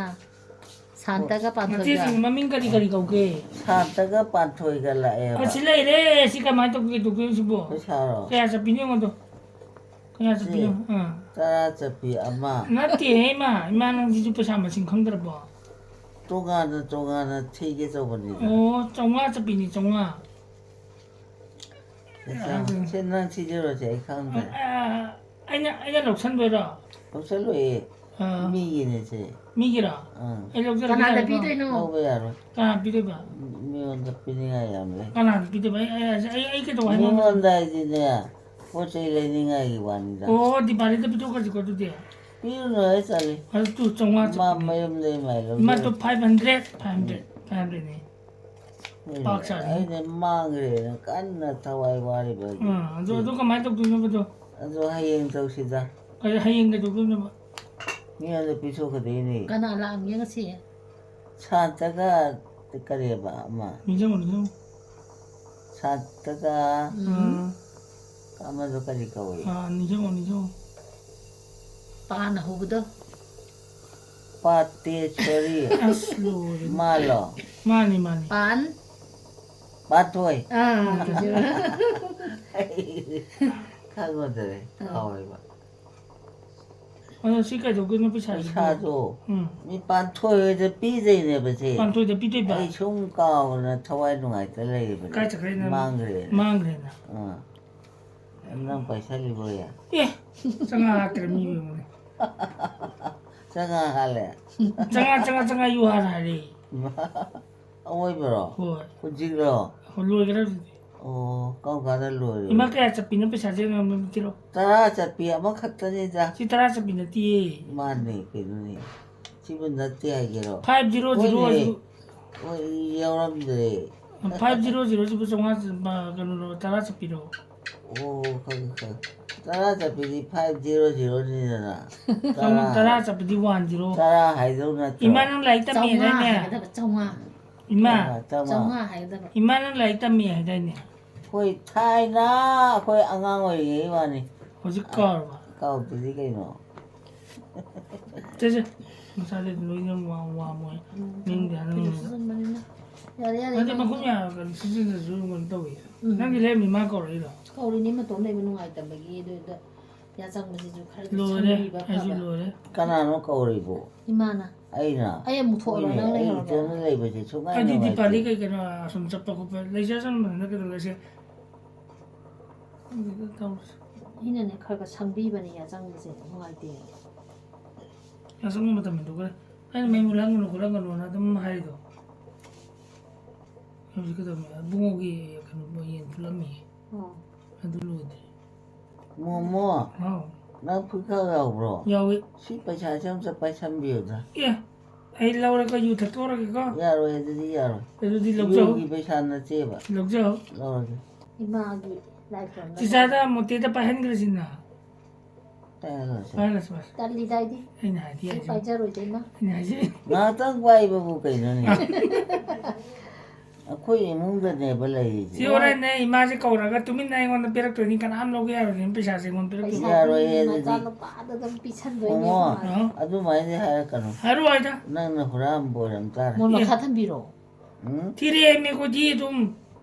ꯁꯥꯟꯇꯒ ꯄꯥꯟꯊꯣꯏꯒ꯫ ꯃꯆꯦꯁꯤꯡ ꯃꯃꯤꯡ ꯀꯔꯤ ꯀꯔꯤ ꯀꯧꯒꯦ? ꯁꯥꯟꯇꯒ ꯄꯥꯟꯊꯣꯏꯒ ꯂꯥꯛꯑꯦꯕ꯫ ꯑꯁꯤ ꯂꯩꯔꯦ꯫ ꯁꯤ ꯀꯃꯥꯏꯅ ꯇꯧꯒꯦ, ꯇꯧꯒꯦ ꯁꯤꯕꯣ? ꯄꯩꯁꯥꯔꯣ? ꯀꯌꯥ ꯆꯠꯄꯤꯅꯣ ꯌꯦꯡꯉꯣ ꯑꯗꯣ꯫ ꯀꯌꯥ ꯆꯠꯄꯤꯅꯣ? ꯁꯤ ꯑꯥ꯫ ꯇꯔꯥ ꯆꯠꯄꯤ ꯑꯃ꯫ ꯅꯠꯇꯦꯍꯦ, ꯏꯃꯥ꯫ ꯏꯃꯥ, ꯅꯪꯁꯤꯁꯨ ꯄꯩꯁꯥ ꯃꯁꯤꯡ ꯈꯪꯗ꯭ꯔꯕꯣ? ꯇꯣꯉꯥꯟꯅ ꯇꯣꯉꯥꯟꯅ ꯊꯤꯒꯦ ꯇꯧꯕꯅꯤꯗ꯫ ꯑꯣ, ꯆꯥꯝꯃꯉꯥ ꯆꯠꯄꯤꯅꯤ, ꯆꯥꯝꯃꯉꯥ꯫ ꯄꯩꯁꯥ꯫ ꯑꯗꯨꯅꯤ꯫ ꯁꯤ ꯅꯪ ꯊꯤꯖꯔꯣꯁꯦ, ꯑꯩ ꯈꯪꯗ꯭ꯔꯦ꯫ ꯑ, ꯑꯩꯅ, ꯑꯩꯅ ꯂꯧꯁꯟꯗꯣꯏꯔꯣ? ꯂꯧꯁꯜꯂꯣꯏꯌꯦ꯫ ꯑꯥ꯫ ꯃꯤꯒꯤꯅꯦ ꯁꯦ꯫ ꯃꯤꯒꯤꯔꯣ? ꯑꯥ꯫ ꯑꯩ ꯂꯧꯖꯔꯒꯦ ꯀꯅꯥꯗ ꯍꯥꯏꯔꯣ? ꯄꯤꯗꯣꯏꯅꯣ? ꯂꯧꯕ ꯌꯥꯔꯣꯏ꯫ ꯀꯅꯥ ꯄꯤꯗꯣꯏꯕ? ꯃꯤꯉꯣꯟꯗ ꯄꯤꯅꯤꯡꯉꯥꯏ ꯌꯥꯝ ꯂꯩ꯫ ꯀꯅꯥꯗ ꯄꯤꯗꯣꯏꯕ? ꯑꯩ, ꯑꯩ, ꯑꯩ, ꯑꯩ ꯀꯩꯗꯧ ꯍꯥꯏꯅꯣ? ꯃꯤꯉꯣꯟꯗ ꯍꯥꯏꯗꯤꯅꯦ, ꯄꯣꯠ ꯆꯩ ꯂꯩꯅꯤꯡꯉꯥꯏꯒꯤ ꯋꯥꯅꯤꯗ꯫ ꯑꯣ, ꯗꯤꯄꯥꯂꯤꯗ ꯄꯤꯊꯣꯛꯈ꯭ꯔꯁꯤꯀꯣ ꯑꯗꯨꯗꯤ꯫ ꯄꯤꯔꯨꯅꯨ ꯍꯦ, ꯆꯠꯂꯤ꯫ ꯑꯗꯨ ꯆꯥꯝꯃꯉꯥ ꯃꯥ ꯆꯠꯄꯤꯅꯤ꯫ ꯃꯌꯨꯝꯗꯩ ꯃꯥꯏ ꯂꯧꯖꯔꯦ꯫ ꯏꯃꯥꯗꯣ five hundred, five hundred, ꯎꯝ꯫ Five hundredꯅꯤ꯫ ꯑꯩꯅ, ꯄꯥꯛ ꯆꯥꯅꯤ꯫ ꯑꯩꯅ ꯃꯥꯡꯈ꯭ꯔꯦꯅ ꯀꯟꯅ ꯊꯋꯥꯏ ꯋꯥꯔꯤꯕ ꯑꯗꯨ꯫ ꯑꯥ, ꯑꯗꯨ, ꯑꯗꯨ ꯀꯃꯥꯏꯅ ꯇꯧꯗꯣꯏꯅꯣꯕ ꯑꯗꯣ? ꯑꯗꯣ ꯍꯌꯦꯡ ꯇꯧꯁꯤꯗ꯫ ꯀꯩ ꯍꯌꯦꯡ ꯀꯩꯗꯧꯗꯣꯏꯅꯣꯕ? ꯃꯤꯉꯣꯟꯗ ꯄꯤꯊꯣꯛꯀꯗꯣꯏꯅꯦ꯫ ꯀꯅꯥ ꯂꯥꯛꯑꯝꯒꯦ ꯉꯁꯤ? ꯁꯥꯟꯇꯒ ꯀꯔꯤꯕ ꯑꯃ? ꯅꯤꯡꯁꯤꯡꯉꯣ, ꯅꯤꯡꯁꯤꯡꯉꯣ꯫ ꯁꯥꯟꯇꯒ ꯎꯝ꯫ ꯑꯃꯗꯣ ꯀꯔꯤ ꯀꯧꯏ? ꯑꯥ, ꯅꯤꯡꯁꯤꯡꯉꯣ, ꯅꯤꯡꯁꯤꯡꯉꯣ꯫ ꯄꯥꯅ ꯍꯧꯕꯗꯣ? ꯄꯥꯇꯦꯁꯣꯔꯤ꯫ ꯑꯁ, ꯂꯣꯏꯔꯦ꯫ ꯃꯥꯂꯣ? ꯃꯥꯅꯤ, ꯃꯥꯅꯤ꯫ ꯄꯥꯟ ꯄꯥꯊꯣꯏ꯫ ꯑꯥ, ꯑꯗꯨꯁꯨ꯫ ꯈꯪꯉꯨꯗ꯭ꯔꯦ꯫ ꯀꯥꯎꯋꯦꯕ꯫ ꯑꯗꯣ ꯁꯤ ꯀꯩꯗꯧꯗꯣꯏꯅꯣ ꯄꯩꯁꯥꯁꯤꯕꯣ? ꯄꯩꯁꯥꯗꯣ ꯎꯝ꯫ ꯃꯤ ꯄꯥꯟꯊꯣꯏ ꯍꯣꯏꯗ ꯄꯤꯗꯣꯏꯅꯦꯕ ꯁꯦ꯫ ꯄꯥꯟꯊꯣꯏꯗ ꯄꯤꯗꯣꯏꯕ? ꯑꯩ ꯁꯨꯝ ꯀꯥꯎꯗꯅ ꯊꯋꯥꯏ ꯅꯨꯡꯉꯥꯏꯇ ꯂꯩꯔꯤꯕꯅꯦ꯫ ꯀꯥꯏ ꯆꯠꯈ꯭ꯔꯦ ꯅꯪ? ꯃꯥꯡꯈ꯭ꯔꯦ꯫ ꯃꯥꯡꯈ꯭ꯔꯦꯅ꯫ ꯑꯥ꯫ ꯅꯪ ꯄꯩꯁꯥ ꯂꯩꯕ꯭ꯔꯣ ꯌꯥ? ꯑꯦ, ꯆꯪꯉꯥ ꯍꯥꯠꯇ꯭ꯔꯦ ꯃꯤ ꯌꯦꯡꯉꯨꯅꯦ꯫ ꯆꯪꯉꯥ ꯍꯥꯜꯂꯦ꯫ ꯆꯪꯉꯥ, ꯆꯪꯉꯥ, ꯆꯪꯉꯥ ꯌꯨ ꯍꯥꯟꯅ ꯍꯥꯏꯔꯦ꯫ ꯑꯋꯣꯏꯕꯔꯣ? ꯍꯣꯏ꯫ ꯍꯧꯖꯤꯛꯔꯣ? ꯍꯣꯏ, ꯂꯣꯏꯈ꯭ꯔꯦ ꯍꯧꯖꯤꯛꯇꯤ꯫ ꯑꯣ, ꯀꯔꯝ ꯀꯥꯟꯗ ꯂꯣꯏꯔꯦ? ꯏꯃꯥ, ꯀꯌꯥ ꯆꯠꯄꯤꯅꯣ ꯄꯩꯁꯥꯁꯦ? ꯉꯝꯃꯗꯤ ꯄꯤꯔꯛꯑꯣ꯫ ꯇꯔꯥ ꯆꯠꯄꯤ ꯑꯃꯈꯛꯇꯅꯤꯗ꯫ ꯁꯤ ꯇꯔꯥ ꯆꯠꯄꯤ ꯅꯠꯇꯦꯌꯦ꯫ ꯃꯥꯅꯦ, ꯀꯩꯅꯣꯅꯦ꯫ ꯁꯤꯕꯨ ꯅꯠꯇꯦ ꯍꯥꯏꯒꯦꯔꯣ? ꯐꯥꯏꯚ ꯖꯤꯔꯣ ꯖꯤꯔꯣ ꯍꯣꯏꯅꯦ꯫ ꯑꯁꯤꯕꯨ꯫ ꯍꯣꯏ, ꯌꯥꯎꯔꯝꯗ꯭ꯔꯦ꯫ ꯐꯥꯏꯚ ꯖꯤꯔꯣ ꯖꯤꯔꯣ ꯁꯤꯕꯨ ꯆꯥꯝꯃꯉꯥ ꯆ-, ꯃ-, ꯀꯩꯅꯣꯔꯣ, ꯇꯔꯥ ꯆꯠꯄꯤꯔꯣ? ꯑꯣ, ꯈꯪꯉꯦ, ꯈꯪꯉꯦ꯫ ꯇꯔꯥ ꯆꯠꯄꯤꯗꯤ ꯐꯥꯏꯚ ꯖꯤꯔꯣ ꯖꯤꯔꯣꯅꯤꯗꯅ꯫ ꯆꯥꯝꯃ-, ꯇꯔꯥ ꯆꯠꯄꯤꯗꯤ ꯋꯥꯟ ꯖꯤꯔꯣ꯫ ꯇꯔꯥ ꯍꯥꯏꯗꯧ ꯅꯠꯇ꯭ꯔꯣ? ꯏꯃꯥ, ꯅꯪ ꯂꯥꯏꯔꯤꯛ ꯇꯝꯃꯦ ꯆꯥꯝꯃꯉꯥ ꯍꯥꯏꯗꯥꯏꯅꯦ? ꯍꯥꯏꯒꯗꯕ, ꯆꯥꯝꯃꯉꯥ꯫ ꯏꯃꯥ, ꯆꯥꯝꯃꯉꯥ꯫ ꯆꯥꯝꯃꯉꯥ ꯍꯥꯏꯒꯗꯕ꯫ ꯏꯃꯥ, ꯅꯪ ꯂꯥꯏꯔꯤꯛ ꯇꯝꯃꯦ ꯍꯥꯏꯗꯥꯏꯅꯦ? ꯑꯩꯈꯣꯏ ꯊꯥꯏꯅ ꯑꯩꯈꯣꯏ ꯑꯉꯥꯡ ꯑꯣꯏꯔꯤꯉꯩ ꯋꯥꯅꯤ꯫ ꯍꯧꯖꯤꯛ ꯀꯥꯎꯔꯕ? ꯀꯥꯎꯗ꯭ꯔꯗꯤ ꯀꯩꯅꯣ? ꯆꯦ, ꯆꯦ, ꯃꯁꯥꯗꯤ ꯂꯣꯏꯅ ꯋꯥ-, ꯋꯥꯃꯣꯏ꯫ ꯅꯤꯡꯗꯦ ꯍꯥꯏꯅ ꯀꯩꯅꯣ ꯅꯤꯡꯗꯦ꯫ ꯁꯨꯖꯟꯕꯅꯤꯅ꯫ ꯌꯥꯔꯦ, ꯌꯥꯔꯦ, ꯅꯠꯇꯦ, ꯏꯃꯥ꯫ ꯃꯈꯨꯠ ꯃꯌꯥꯝ ꯀꯩꯅꯣ ꯁꯨꯖꯟꯗꯁꯨ ꯀꯩꯅꯣ ꯇꯧꯋꯤ꯫ ꯎꯝ꯫ ꯅꯪꯒꯤ ꯂꯩꯔꯝꯃꯤ ꯃꯥ ꯀꯧꯔꯛꯏꯔꯣ? ꯀꯧꯔꯤꯅꯤ, ꯃꯇꯣꯝ ꯂꯩꯕ ꯅꯨꯡꯉꯥꯏꯇꯕꯒꯤ꯫ ꯑꯗꯨꯗ ꯌꯥꯆꯪꯕꯁꯤꯁꯨ ꯈꯔꯗꯤ ꯂꯣꯏꯔꯦ, ꯁꯪꯕꯤꯕ ꯑꯩꯁꯨ ꯐꯕ꯫ ꯂꯣꯏꯔꯦ꯫ ꯀꯅꯥꯅꯣ ꯀꯧꯔꯤꯕꯣ? ꯏꯃꯥꯅ꯫ ꯑꯩꯅ? ꯑꯩ ꯑꯃꯨꯛ ꯊꯣꯛꯑꯔꯣꯏ, ꯍꯣꯏꯅꯦ, ꯅꯪ ꯑꯩ ꯂꯩꯍꯧꯔꯣ꯫ ꯏꯇꯣꯝꯇ ꯂꯩꯕꯁꯦ ꯁꯨꯡꯉꯥꯏ ꯑꯩꯗꯤ ꯗꯤꯄꯥꯂꯤ ꯅꯨꯡꯉꯥꯏꯇꯦ꯫ ꯀꯩ ꯀꯩꯅꯣ ꯑꯁꯨꯝ ꯆꯠꯄ ꯈꯣꯠꯄ ꯂꯩꯖꯁꯅꯨ ꯀꯩꯗꯧꯔꯒꯦ ꯁꯦ꯫ ꯈꯪꯗꯦꯗ ꯇꯧꯔꯤꯁꯦ꯫ ꯑꯩꯅꯅꯦ ꯈꯔ ꯈꯔ ꯁꯪꯕꯤꯕꯅꯦ, ꯌꯥꯆꯪꯕꯁꯦ ꯅꯨꯡꯉꯥꯏꯇꯦ꯫ ꯌꯥꯆꯪꯕ ꯃꯇꯝ ꯍꯦꯟꯗꯣꯛꯈ꯭ꯔꯦ꯫ ꯑꯩꯅ ꯃꯩ ꯃꯨꯠꯍꯟꯒꯅꯨ ꯈꯣꯠꯍꯟꯒꯅꯨꯅ ꯑꯗꯨꯝ ꯍꯥꯏꯔꯤꯗꯣ꯫ ꯍꯧꯖꯤꯛ ꯀꯩꯗꯧꯔꯝꯃꯤ? ꯏꯕꯨꯡꯉꯣꯒꯤ ꯀꯩꯅꯣ ꯌꯦꯟ ꯐꯨꯠꯂꯝꯃꯤ꯫ ꯑꯣ꯫ ꯑꯗꯨ ꯂꯣꯏꯗ꯭ꯔꯤ꯫ ꯃꯣꯃꯣ, ꯍꯥꯎ꯫ ꯅꯪ ꯐꯨꯔꯤꯠ ꯈꯔ ꯌꯥꯎꯕ꯭ꯔꯣ? ꯌꯥꯎꯏ꯫ ꯁꯤ ꯄꯩꯁꯥꯁꯦ ꯑꯝꯇ ꯄꯥꯏꯁꯟꯕꯤꯌꯨꯗ꯫ ꯑꯦ, ꯑꯩ ꯂꯧꯔꯦꯀꯣ, ꯌꯨ ꯊꯛꯇꯣꯛꯎꯔꯒꯦꯀꯣ꯫ ꯌꯥꯔꯣꯏ, ꯑꯗꯨꯗꯤ ꯌꯥꯔꯣꯏ꯫ ꯑꯗꯨꯗꯤ ꯂꯧꯖꯧ꯫ ꯌꯨꯒꯤ ꯄꯩꯁꯥ ꯅꯠꯇꯦꯕ꯫ ꯂꯧꯖꯧ꯫ ꯂꯧꯔꯒꯦ꯫ ꯏꯃꯥꯒꯤ ꯂꯥꯏ ꯈꯨꯔꯨꯝꯕ꯫ ꯆꯤꯆꯥꯗ ꯃꯣꯇꯦꯗ ꯄꯥꯏꯍꯟꯈ꯭ꯔꯁꯤꯅ꯫ ꯄꯥꯏꯍꯜꯂꯁꯦ꯫ ꯄꯥꯏꯍꯜꯂꯁꯤ, ꯄꯥꯏꯍꯜꯂꯁꯤ꯫ ꯇꯜꯂꯤꯗ ꯑꯩꯗꯤ꯫ ꯑꯩꯅ ꯍꯥꯏꯗꯤ ꯑꯩ ꯍꯥꯏꯁꯦ꯫ ꯄꯥꯏꯖꯔꯣꯏꯗ, ꯏꯃꯥ꯫ ꯑꯩꯅ ꯍꯥꯏꯁꯦ꯫ ꯉꯥꯏꯍꯥꯛꯇꯪ ꯄꯥꯏꯕꯕꯨ ꯀꯩꯅꯣꯅꯦ? ꯑꯩꯈꯣꯏ ꯏꯃꯨꯡꯗꯅꯦꯕ ꯂꯩꯔꯤꯁꯦ꯫ ꯁꯤ ꯍꯣꯔꯦꯟꯅꯦ ꯏꯃꯥꯁꯦ ꯀꯧꯔꯒ ꯇꯨꯃꯤꯟꯅ ꯑꯩꯉꯣꯟꯗ ꯄꯤꯔꯛꯇꯣꯏꯅꯤ, ꯀꯅꯥꯝ ꯂꯧꯒꯦ ꯌꯥꯔꯣꯏꯗꯣꯏꯅꯤ, ꯄꯩꯁꯥꯁꯦ ꯑꯩꯉꯣꯟꯗ ꯄꯤꯔꯛꯇꯣꯏꯅꯤ꯫ ꯌꯥꯔꯣꯏꯌꯦ ꯑꯗꯨꯗꯤ꯫ ꯃꯆꯥꯅꯨꯄꯥꯗ ꯑꯗꯨꯝ ꯄꯤꯁꯟꯗꯣꯏꯅꯦ꯫ ꯍꯣꯃꯣ, ꯑ? ꯑꯗꯨꯃꯥꯏꯅ ꯍꯥꯏꯔꯛꯀꯅꯨ꯫ ꯍꯥꯏꯔꯛꯑꯣ ꯍꯥꯏꯗ꯫ ꯅꯪꯅ ꯍꯨꯔꯥꯟꯕ ꯑꯣꯏꯔꯝ ꯇꯥꯔꯦ꯫ ꯃꯣꯏ ꯑꯦ꯫ ꯃꯈꯥ ꯊꯝꯕꯤꯔꯣ꯫ ꯎꯝ? ꯊꯤꯔꯛꯑꯦꯃꯤ ꯑꯩꯈꯣꯏꯗꯤ ꯑꯗꯨꯝ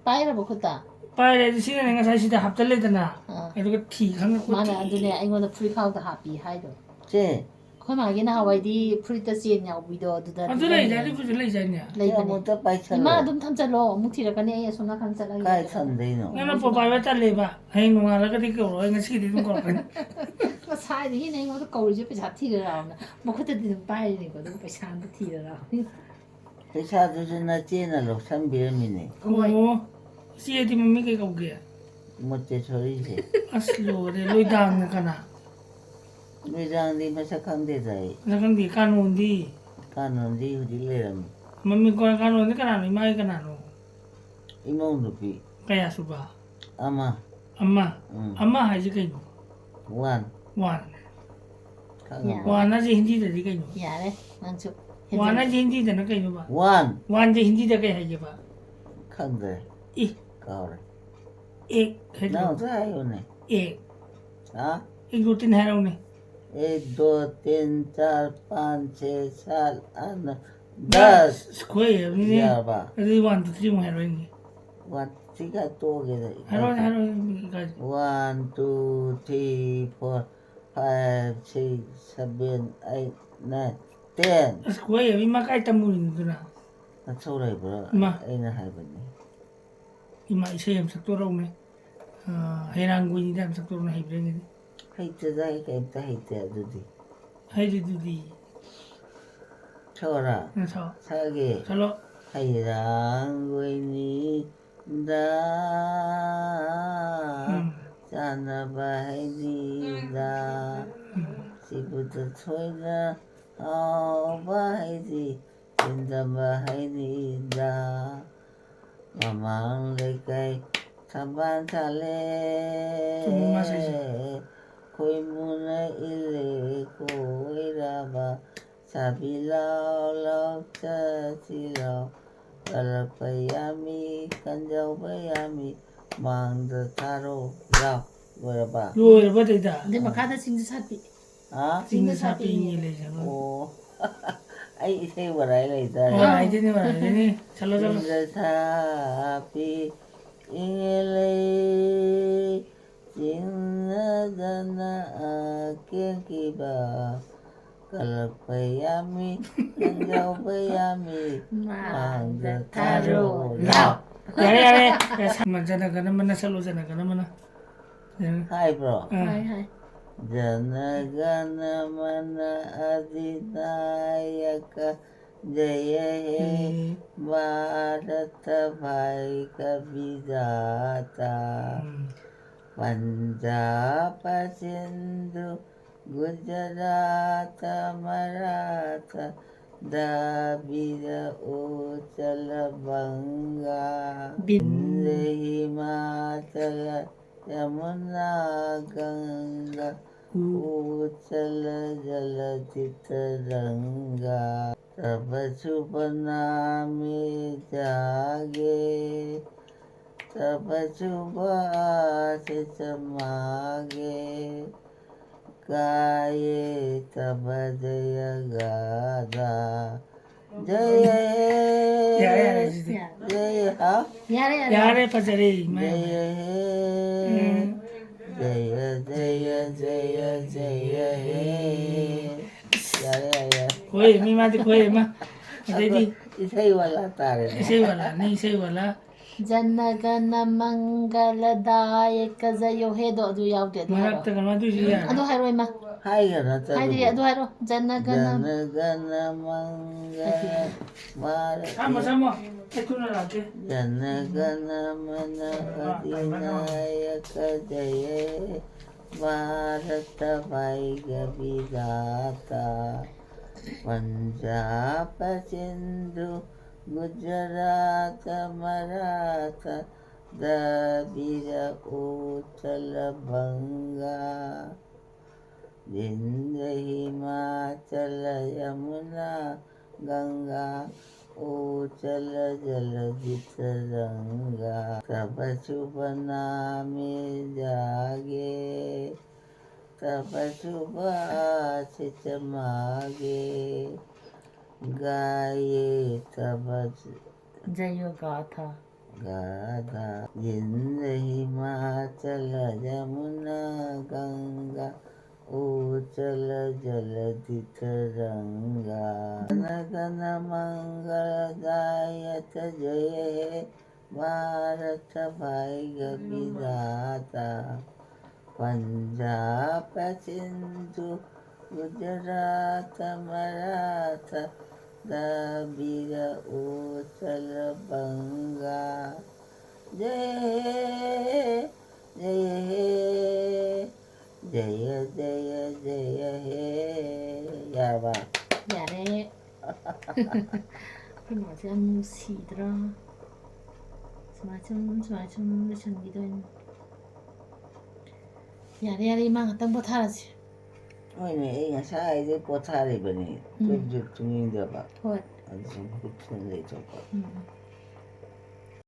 ꯄꯥꯏꯔꯕ ꯈꯨꯠꯇ? ꯄꯥꯏꯔꯦ꯫ ꯑꯗꯨ ꯁꯤꯅꯅꯦ ꯉꯁꯥꯏ ꯁꯤꯗ ꯍꯥꯞꯆꯜꯂꯦꯗꯅ, ꯑꯥ꯫ ꯑꯗꯨꯒ ꯊꯤ ꯈꯪꯗꯦ ꯑꯩꯈꯣꯏ ꯃꯥꯅ ꯊꯤ꯫ ꯑꯗꯨꯅꯦ ꯑꯩꯉꯣꯟꯗ ꯐꯨꯔꯤꯠꯈꯥꯎꯗ ꯍꯥꯞꯄꯤ ꯍꯥꯏꯗꯣ꯫ ꯁꯦ, ꯑꯩꯈꯣꯏ ꯃꯥꯒꯤ ꯅꯍꯥꯟꯋꯥꯏꯗꯤ ꯐꯨꯔꯤꯠꯇ ꯆꯦꯟ ꯌꯥꯎꯕꯤꯗꯣ ꯑꯗꯨꯗ ꯑꯗꯨ ꯑꯗꯨꯝ ꯂꯩꯖꯥꯠꯅꯤ, ꯂꯩꯕꯅꯦ꯫ ꯑꯩꯈꯣꯏꯁꯨ ꯂꯩꯖꯥꯠꯅꯦ꯫ ꯁꯦ ꯂꯩꯕꯅꯦ꯫ ꯑꯃꯨꯛꯇ ꯄꯥꯏꯁꯜꯂꯣ꯫ ꯏꯃꯥ ꯑꯗꯨꯝ ꯊꯝꯖꯜꯂꯣ, ꯑꯃꯨꯛ ꯊꯤꯔꯛꯀꯅꯤ, ꯑꯩ ꯑꯁꯣꯝ ꯅꯥꯀꯟ ꯆꯠꯂꯒꯦ꯫ ꯀꯥꯏ ꯊꯝꯗꯣꯏꯅꯣ? ꯅꯪꯅ ꯄꯣꯄꯥꯏ ꯇꯜꯂꯦꯕ, ꯍꯌꯦꯡ ꯅꯣꯡꯉꯥꯜꯂꯒꯗꯤ ꯀꯧꯔꯛꯑꯣ, ꯑꯩ ꯉꯁꯤꯒꯤꯗꯤ ꯑꯗꯨꯝ ꯀꯧꯔꯛꯀꯅꯤ꯫ ꯉꯁꯥꯏꯗꯒꯤꯅꯦ ꯑꯩꯉꯣꯟꯗ ꯀꯧꯔꯤꯁꯦ, ꯄꯩꯁꯥ ꯊꯤꯔꯔꯥꯎꯅ꯫ ꯃꯈꯨꯠꯇꯗꯤ ꯑꯗꯨꯝ ꯄꯥꯏꯔꯤꯅꯤꯀꯣ, ꯑꯗꯨꯒ ꯄꯩꯁꯥ ꯑꯝꯇ ꯊꯤꯔꯔꯥꯎꯅ꯫ ꯄꯩꯁꯥꯗꯨꯁꯨ ꯅꯆꯦꯅ ꯂꯧꯁꯟꯕꯤꯔꯝꯃꯤꯅꯦ꯫ ꯍꯣꯏ꯫ ꯑꯣ, ꯏꯆꯦꯗꯤ ꯃꯃꯤꯡ ꯀꯩ ꯀꯧꯒꯦ? ꯃꯣꯟꯇꯦꯁꯣꯔꯤꯁꯦ꯫ ꯑꯁ ꯂꯣꯏꯔꯦ, ꯂꯣꯏꯗꯥꯡꯅ ꯀꯅꯥ? ꯅꯨꯃꯤꯗꯥꯡꯗꯤ ꯃꯁꯛ ꯈꯪꯗꯦꯗ ꯑꯩ꯫ ꯃꯁꯛ ꯈꯪꯗꯦ, ꯀꯥꯅꯣꯟꯗꯤ? ꯀꯥꯅꯣꯟꯗꯤ ꯍꯧꯖꯤꯛ ꯂꯩꯔꯝꯃꯤ꯫ ꯃꯃꯤꯡ ꯀꯣꯟꯅ ꯀꯥꯅꯣꯟꯗꯤ ꯀꯅꯥꯅꯣ? ꯏꯃꯥꯒꯤ ꯀꯅꯥꯅꯣ? ꯏꯃꯧ ꯅꯨꯄꯤ꯫ ꯀꯌꯥ ꯁꯨꯕ? ꯑꯃ꯫ ꯑꯃ꯫ ꯎꯝ꯫ ꯑꯃ ꯍꯥꯏꯁꯦ ꯀꯩꯅꯣ? ꯋꯥꯟ꯫ ꯋꯥꯟ꯫ ꯈꯪꯉꯕ? ꯋꯥꯟ ꯍꯥꯏꯁꯦ ꯍꯤꯟꯗꯤꯗꯗꯤ ꯀꯩꯅꯣ? ꯌꯥꯔꯦ, ꯅꯪꯁꯨ ꯋꯥꯟ ꯍꯦꯟꯖꯜꯂꯦ꯫ ꯍꯥꯏꯁꯦ ꯍꯤꯟꯗꯤꯗꯅ ꯀꯩꯅꯣꯕ? ꯋꯥꯟ꯫ ꯋꯥꯟꯁꯦ ꯍꯤꯟꯗꯤꯗ ꯀꯩ ꯍꯥꯏꯒꯦꯕ? ꯈꯪꯗ꯭ꯔꯦ꯫ ꯏ꯫ ꯀꯥꯎꯔꯦ꯫ ꯑꯦꯛ ꯍꯥꯏꯗ꯭ꯔꯣ? ꯅꯪ ꯑꯝꯇ ꯍꯥꯏꯌꯨꯅꯦ꯫ ꯑꯦꯛ꯫ ꯍꯥ? ꯑꯦꯛ ꯗꯣ ꯇꯤꯟ ꯍꯥꯏꯔꯛꯎꯅꯦ꯫ एक दो तीन चार पाँच छः सात आठ नौ दस। ꯑꯁ, ꯈꯣꯏ ꯍꯥꯏꯕꯅꯤꯅꯦ꯫ ꯌꯥꯔꯕ? ꯑꯗꯨꯗꯤ ꯋꯥꯟ ꯇꯨ ꯊ꯭ꯔꯤ ꯑꯃꯨꯛ ꯍꯥꯏꯔꯛꯑꯣ ꯌꯦꯡꯒꯦ꯫ ꯋꯥꯟ ꯁꯤꯒ ꯇꯣꯛꯑꯒꯦꯗ꯫ ꯍꯥꯏꯔꯛꯑꯣꯅꯦ, ꯍꯥꯏꯔꯛꯑꯣꯅꯦ, ꯀꯥꯏꯗꯦ꯫ One two three four five six seven eight nine ten꯫ ꯑꯁ, ꯈꯣꯏ ꯍꯥꯏꯕ ꯏꯃꯥ ꯀꯥꯏ ꯇꯝꯃꯨꯔꯤꯅꯣ ꯑꯗꯨꯅ? ꯅꯊꯧ ꯂꯩꯕ꯭ꯔꯥ? ꯏꯃꯥ꯫ ꯑꯩꯅ ꯍꯥꯏꯕꯅꯤ꯫ ꯏꯃꯥ ꯏꯁꯩ ꯑꯃ ꯁꯛꯇꯣꯔꯛꯎꯅꯦ꯫ ꯑ, ꯍꯩꯔꯥꯡꯒꯣꯏꯅꯤꯗ ꯑꯃ ꯁꯛꯇꯣꯔꯛꯎꯅꯦ, ꯍꯩꯕ꯭ꯔꯥ ꯌꯦꯡꯒꯦ꯫ ꯍꯩꯇꯦꯗ, ꯑꯩ ꯀꯩꯝꯇ ꯍꯩꯇꯦ ꯑꯗꯨꯗꯤ꯫ ꯍꯩꯔꯤꯗꯨꯗꯤ꯫ ꯁꯛꯑꯣꯔꯥ? ꯅꯪ ꯁꯛꯑꯣ꯫ ꯁꯛꯑꯒꯦ꯫ ꯁꯛꯂꯣ꯫ ꯍꯩꯔꯥꯡꯒꯣꯏꯅꯤꯗ ꯎꯝ꯫ ꯆꯥꯟꯅꯕ ꯍꯩꯅꯤꯗ꯫ ꯎꯝ꯫ ꯁꯤꯕꯨꯗ ꯊꯣꯏꯅ ꯍꯥꯎꯕ ꯍꯩꯗꯤ ꯆꯤꯟꯗꯕ ꯍꯩꯅꯤꯗ꯫ ꯃꯃꯥꯡ ꯂꯩꯀꯥꯏ ꯊꯝꯕꯥꯜ ꯁꯥꯠꯂꯦ꯫ ꯆꯨꯝꯃꯤ ꯃꯥ ꯁꯛꯏꯁꯦ꯫ ꯈꯣꯏꯃꯨꯅ ꯏꯜꯂꯦ ꯀꯣꯏꯔꯕ ꯁꯥꯕꯤ ꯂꯥꯎ ꯂꯥꯎ ꯆꯠꯁꯤ ꯂꯥꯎ꯫ ꯀꯜꯂꯛꯄ ꯌꯥꯝꯃꯤ, ꯀꯟꯖꯧꯕ ꯌꯥꯝꯃꯤ, ꯃꯥꯡꯗ ꯊꯥꯔꯣ ꯂꯥꯎ꯫ ꯂꯣꯏꯔꯕ? ꯂꯣꯏꯔꯕ ꯑꯗꯩꯗ? ꯑꯗꯩ ꯃꯈꯥꯗ ꯆꯤꯡꯗ ꯁꯥꯠꯄꯤ꯫ ꯍꯥ? ꯆꯤꯡꯗ ꯁꯥꯠꯄꯤ ꯏꯪꯉꯦ ꯂꯩ ꯆꯠꯂꯣ꯫ ꯑꯣ꯫ ꯑꯩ ꯏꯁꯩ ꯋꯥꯔꯥꯏ ꯂꯩꯇꯥꯔꯦ꯫ ꯋꯥꯔꯥꯏꯗꯤꯅꯤ, ꯋꯥꯔꯥꯏꯗꯤꯅꯤ꯫ ꯆꯠꯂꯣ, ꯆꯠꯂꯣ꯫ ꯆꯤꯡꯗ ꯁꯥꯠꯄꯤ ꯏꯪꯉꯦ ꯂꯩ, ꯆꯤꯡꯅꯗꯅ ꯀꯦꯟꯈꯤꯕ꯫ ꯀꯜꯂꯛꯄ ꯌꯥꯝꯃꯤ, ꯀꯟꯖꯧꯕ ꯌꯥꯝꯃꯤ, ꯃꯥꯡꯗ ꯊꯥꯔꯣ ꯂꯥꯎ꯫ ꯌꯥꯔꯦ, ꯌꯥꯔꯦ꯫ ꯖꯅꯒꯅꯃꯅ ꯆꯠꯂꯣ, ꯖꯅꯒꯅꯃꯅ꯫ ꯖꯅ- ꯍꯥꯏꯕ꯭ꯔꯣ? ꯑꯥ꯫ ꯍꯥꯏ ꯍꯥꯏ꯫ ꯖꯅꯒꯅꯃꯅ ꯑꯗꯤꯅꯥꯌꯀ ꯖꯌꯍꯦ ꯎꯝ꯫ ꯚꯥꯔꯇ ꯚꯥꯏꯒ ꯕꯤꯙꯥꯇꯥ꯫ ꯎꯝ꯫ ꯄꯟꯖꯥꯕ ꯁꯤꯟꯙꯨ ꯒꯨꯖꯔꯥꯇ ꯃꯔꯥꯊ ꯗ꯭ꯔꯥꯕꯤꯗ ꯎꯆꯂ ꯕꯪꯒꯥ꯫ ꯕꯤꯟ- ꯍꯤꯃꯥꯆꯂ ꯌꯃꯨꯅꯥ ꯒꯪꯒꯥ ꯎꯆꯂ ꯖꯂ ꯆꯤꯇ ꯔꯪꯒꯥ꯫ ꯇꯕ ꯁꯨꯚ ꯅꯥꯃꯦ ꯖꯥꯒꯦ, ꯇꯕ ꯁꯨꯚ ꯑꯥꯁꯤꯁ ꯃꯥꯒꯦ, ꯒꯥꯌꯦ ꯇꯕ ꯖꯌ ꯒꯥꯊꯥ꯫ ꯖꯌ ꯍꯦ꯫ ꯌꯥꯔꯦ, ꯌꯥꯔꯦ, ꯁꯤꯗꯤ꯫ ꯖꯌ ꯍꯥ? ꯌꯥꯔꯦ ꯌꯥꯔꯦ꯫ ꯌꯥꯔꯦ, ꯐꯖꯔꯦ, ꯏꯃꯥ꯫ ꯖꯌ ꯍꯦ꯫ ꯎꯝ꯫ ꯖꯌ ꯖꯌ ꯖꯌ ꯖꯌ ꯍꯦ꯫ ꯌꯥꯔꯦ ꯌꯥꯔꯦ ꯌꯥꯔꯦ꯫ ꯍꯣꯏ, ꯃꯤ ꯃꯥꯗꯤ ꯈꯣꯏ, ꯏꯃꯥ꯫ ꯑꯗꯩꯗꯤ ꯏꯁꯩ ꯋꯥꯂꯥ ꯇꯥꯔꯦꯅꯦ꯫ ꯏꯁꯩ ꯋꯥꯂꯥꯅꯤ, ꯏꯁꯩ ꯋꯥꯂꯥ꯫ ꯖꯅ ꯒꯅ ꯃꯪꯒꯂ ꯗꯥꯌꯀ ꯖꯌꯣ ꯍꯦꯗꯣ ꯑꯗꯨ ꯌꯥꯎꯗꯦ, ꯑꯗꯨ ꯍꯥꯏꯔꯣ꯫ ꯃꯔꯛꯇ ꯀꯩꯅꯣ ꯑꯗꯨꯏꯁꯨ ꯌꯥꯔꯦ꯫ ꯑꯗꯨ ꯍꯥꯏꯔꯣ ꯏꯃꯥ꯫ ꯍꯥꯏꯈ꯭ꯔ ꯅꯠꯇ꯭ꯔꯣ ꯍꯥꯏꯗꯤ ꯑꯗꯨꯕꯨ? ꯑꯗꯨ ꯍꯥꯏꯔꯣ꯫ ꯖꯅ ꯒꯅ ꯖꯅ ꯒꯅ ꯃꯪꯒꯂ ꯚꯥꯔꯇꯤ꯫ ꯊꯝꯃꯣ, ꯊꯝꯃꯣ꯫ ꯑꯩ ꯊꯨꯅ ꯂꯥꯛꯀꯦ꯫ ꯖꯅ ꯒꯅ ꯃꯅ ꯑꯗꯤꯅꯥꯌꯀ ꯖꯌ ꯍꯦ ꯚꯥꯔꯇ ꯚꯥꯏꯒ ꯕꯤꯙꯥꯇꯥ꯫ ꯄꯟꯖꯥꯕ ꯁꯤꯟꯙꯨ ꯒꯨꯖꯔꯥꯇ ꯃꯔꯥꯊ ꯗ꯭ꯔꯥꯕꯤꯗ ꯎꯆꯂ ꯕꯪꯒꯥ꯫ ꯁꯤꯟꯙ ꯍꯤꯃꯥꯆꯂ ꯌꯃꯨꯅꯥ ꯒꯪꯒꯥ ऊचल जल धित रंगा। तब शुभ नामे जागे, तब शुभ आशीष मागे। गाये तब जय गाथा। गाथा। जिंद हिमाचल जमुना गंगा, ऊचल जल धित रंगा। गण गण मंगल गायत जय हे भारत भाग्य विधाता। पंजाब सिंधु गुजरात मराठा द्राविड़ ऊचल बंगा। जय हे, जय हे, जय जय जय हे। ꯌꯥꯔꯕ? ꯌꯥꯔꯦ꯫ ꯑꯩꯈꯣꯏ ꯃꯥꯁꯦ ꯌꯥꯝ ꯅꯨꯡꯁꯤꯗ꯭ꯔꯥ? ꯁꯨꯃꯥꯏꯅ ꯁꯨꯝ, ꯁꯨꯃꯥꯏꯅ ꯁꯨꯝ ꯂꯣꯏꯁꯟꯈꯤꯗꯣꯏꯅꯤ꯫ ꯌꯥꯔꯦ, ꯌꯥꯔꯦ, ꯏꯃꯥ, ꯉꯥꯛꯇꯪ ꯄꯣꯊꯥꯔꯁꯤ꯫ ꯍꯣꯏꯅꯦ, ꯑꯩ ꯉꯁꯥꯏꯗꯩ ꯄꯣꯊꯥꯔꯤꯕꯅꯤ꯫ ꯎꯝ꯫ ꯇꯨꯝꯁꯨ ꯇꯨꯝꯅꯤꯡꯗꯕ꯫ ꯍꯣꯏ꯫ ꯑꯗꯨ ꯁꯨꯝ ꯍꯤꯞꯇꯅ ꯂꯩꯊꯣꯛꯄ꯫ ꯎꯝ, ꯎꯝ꯫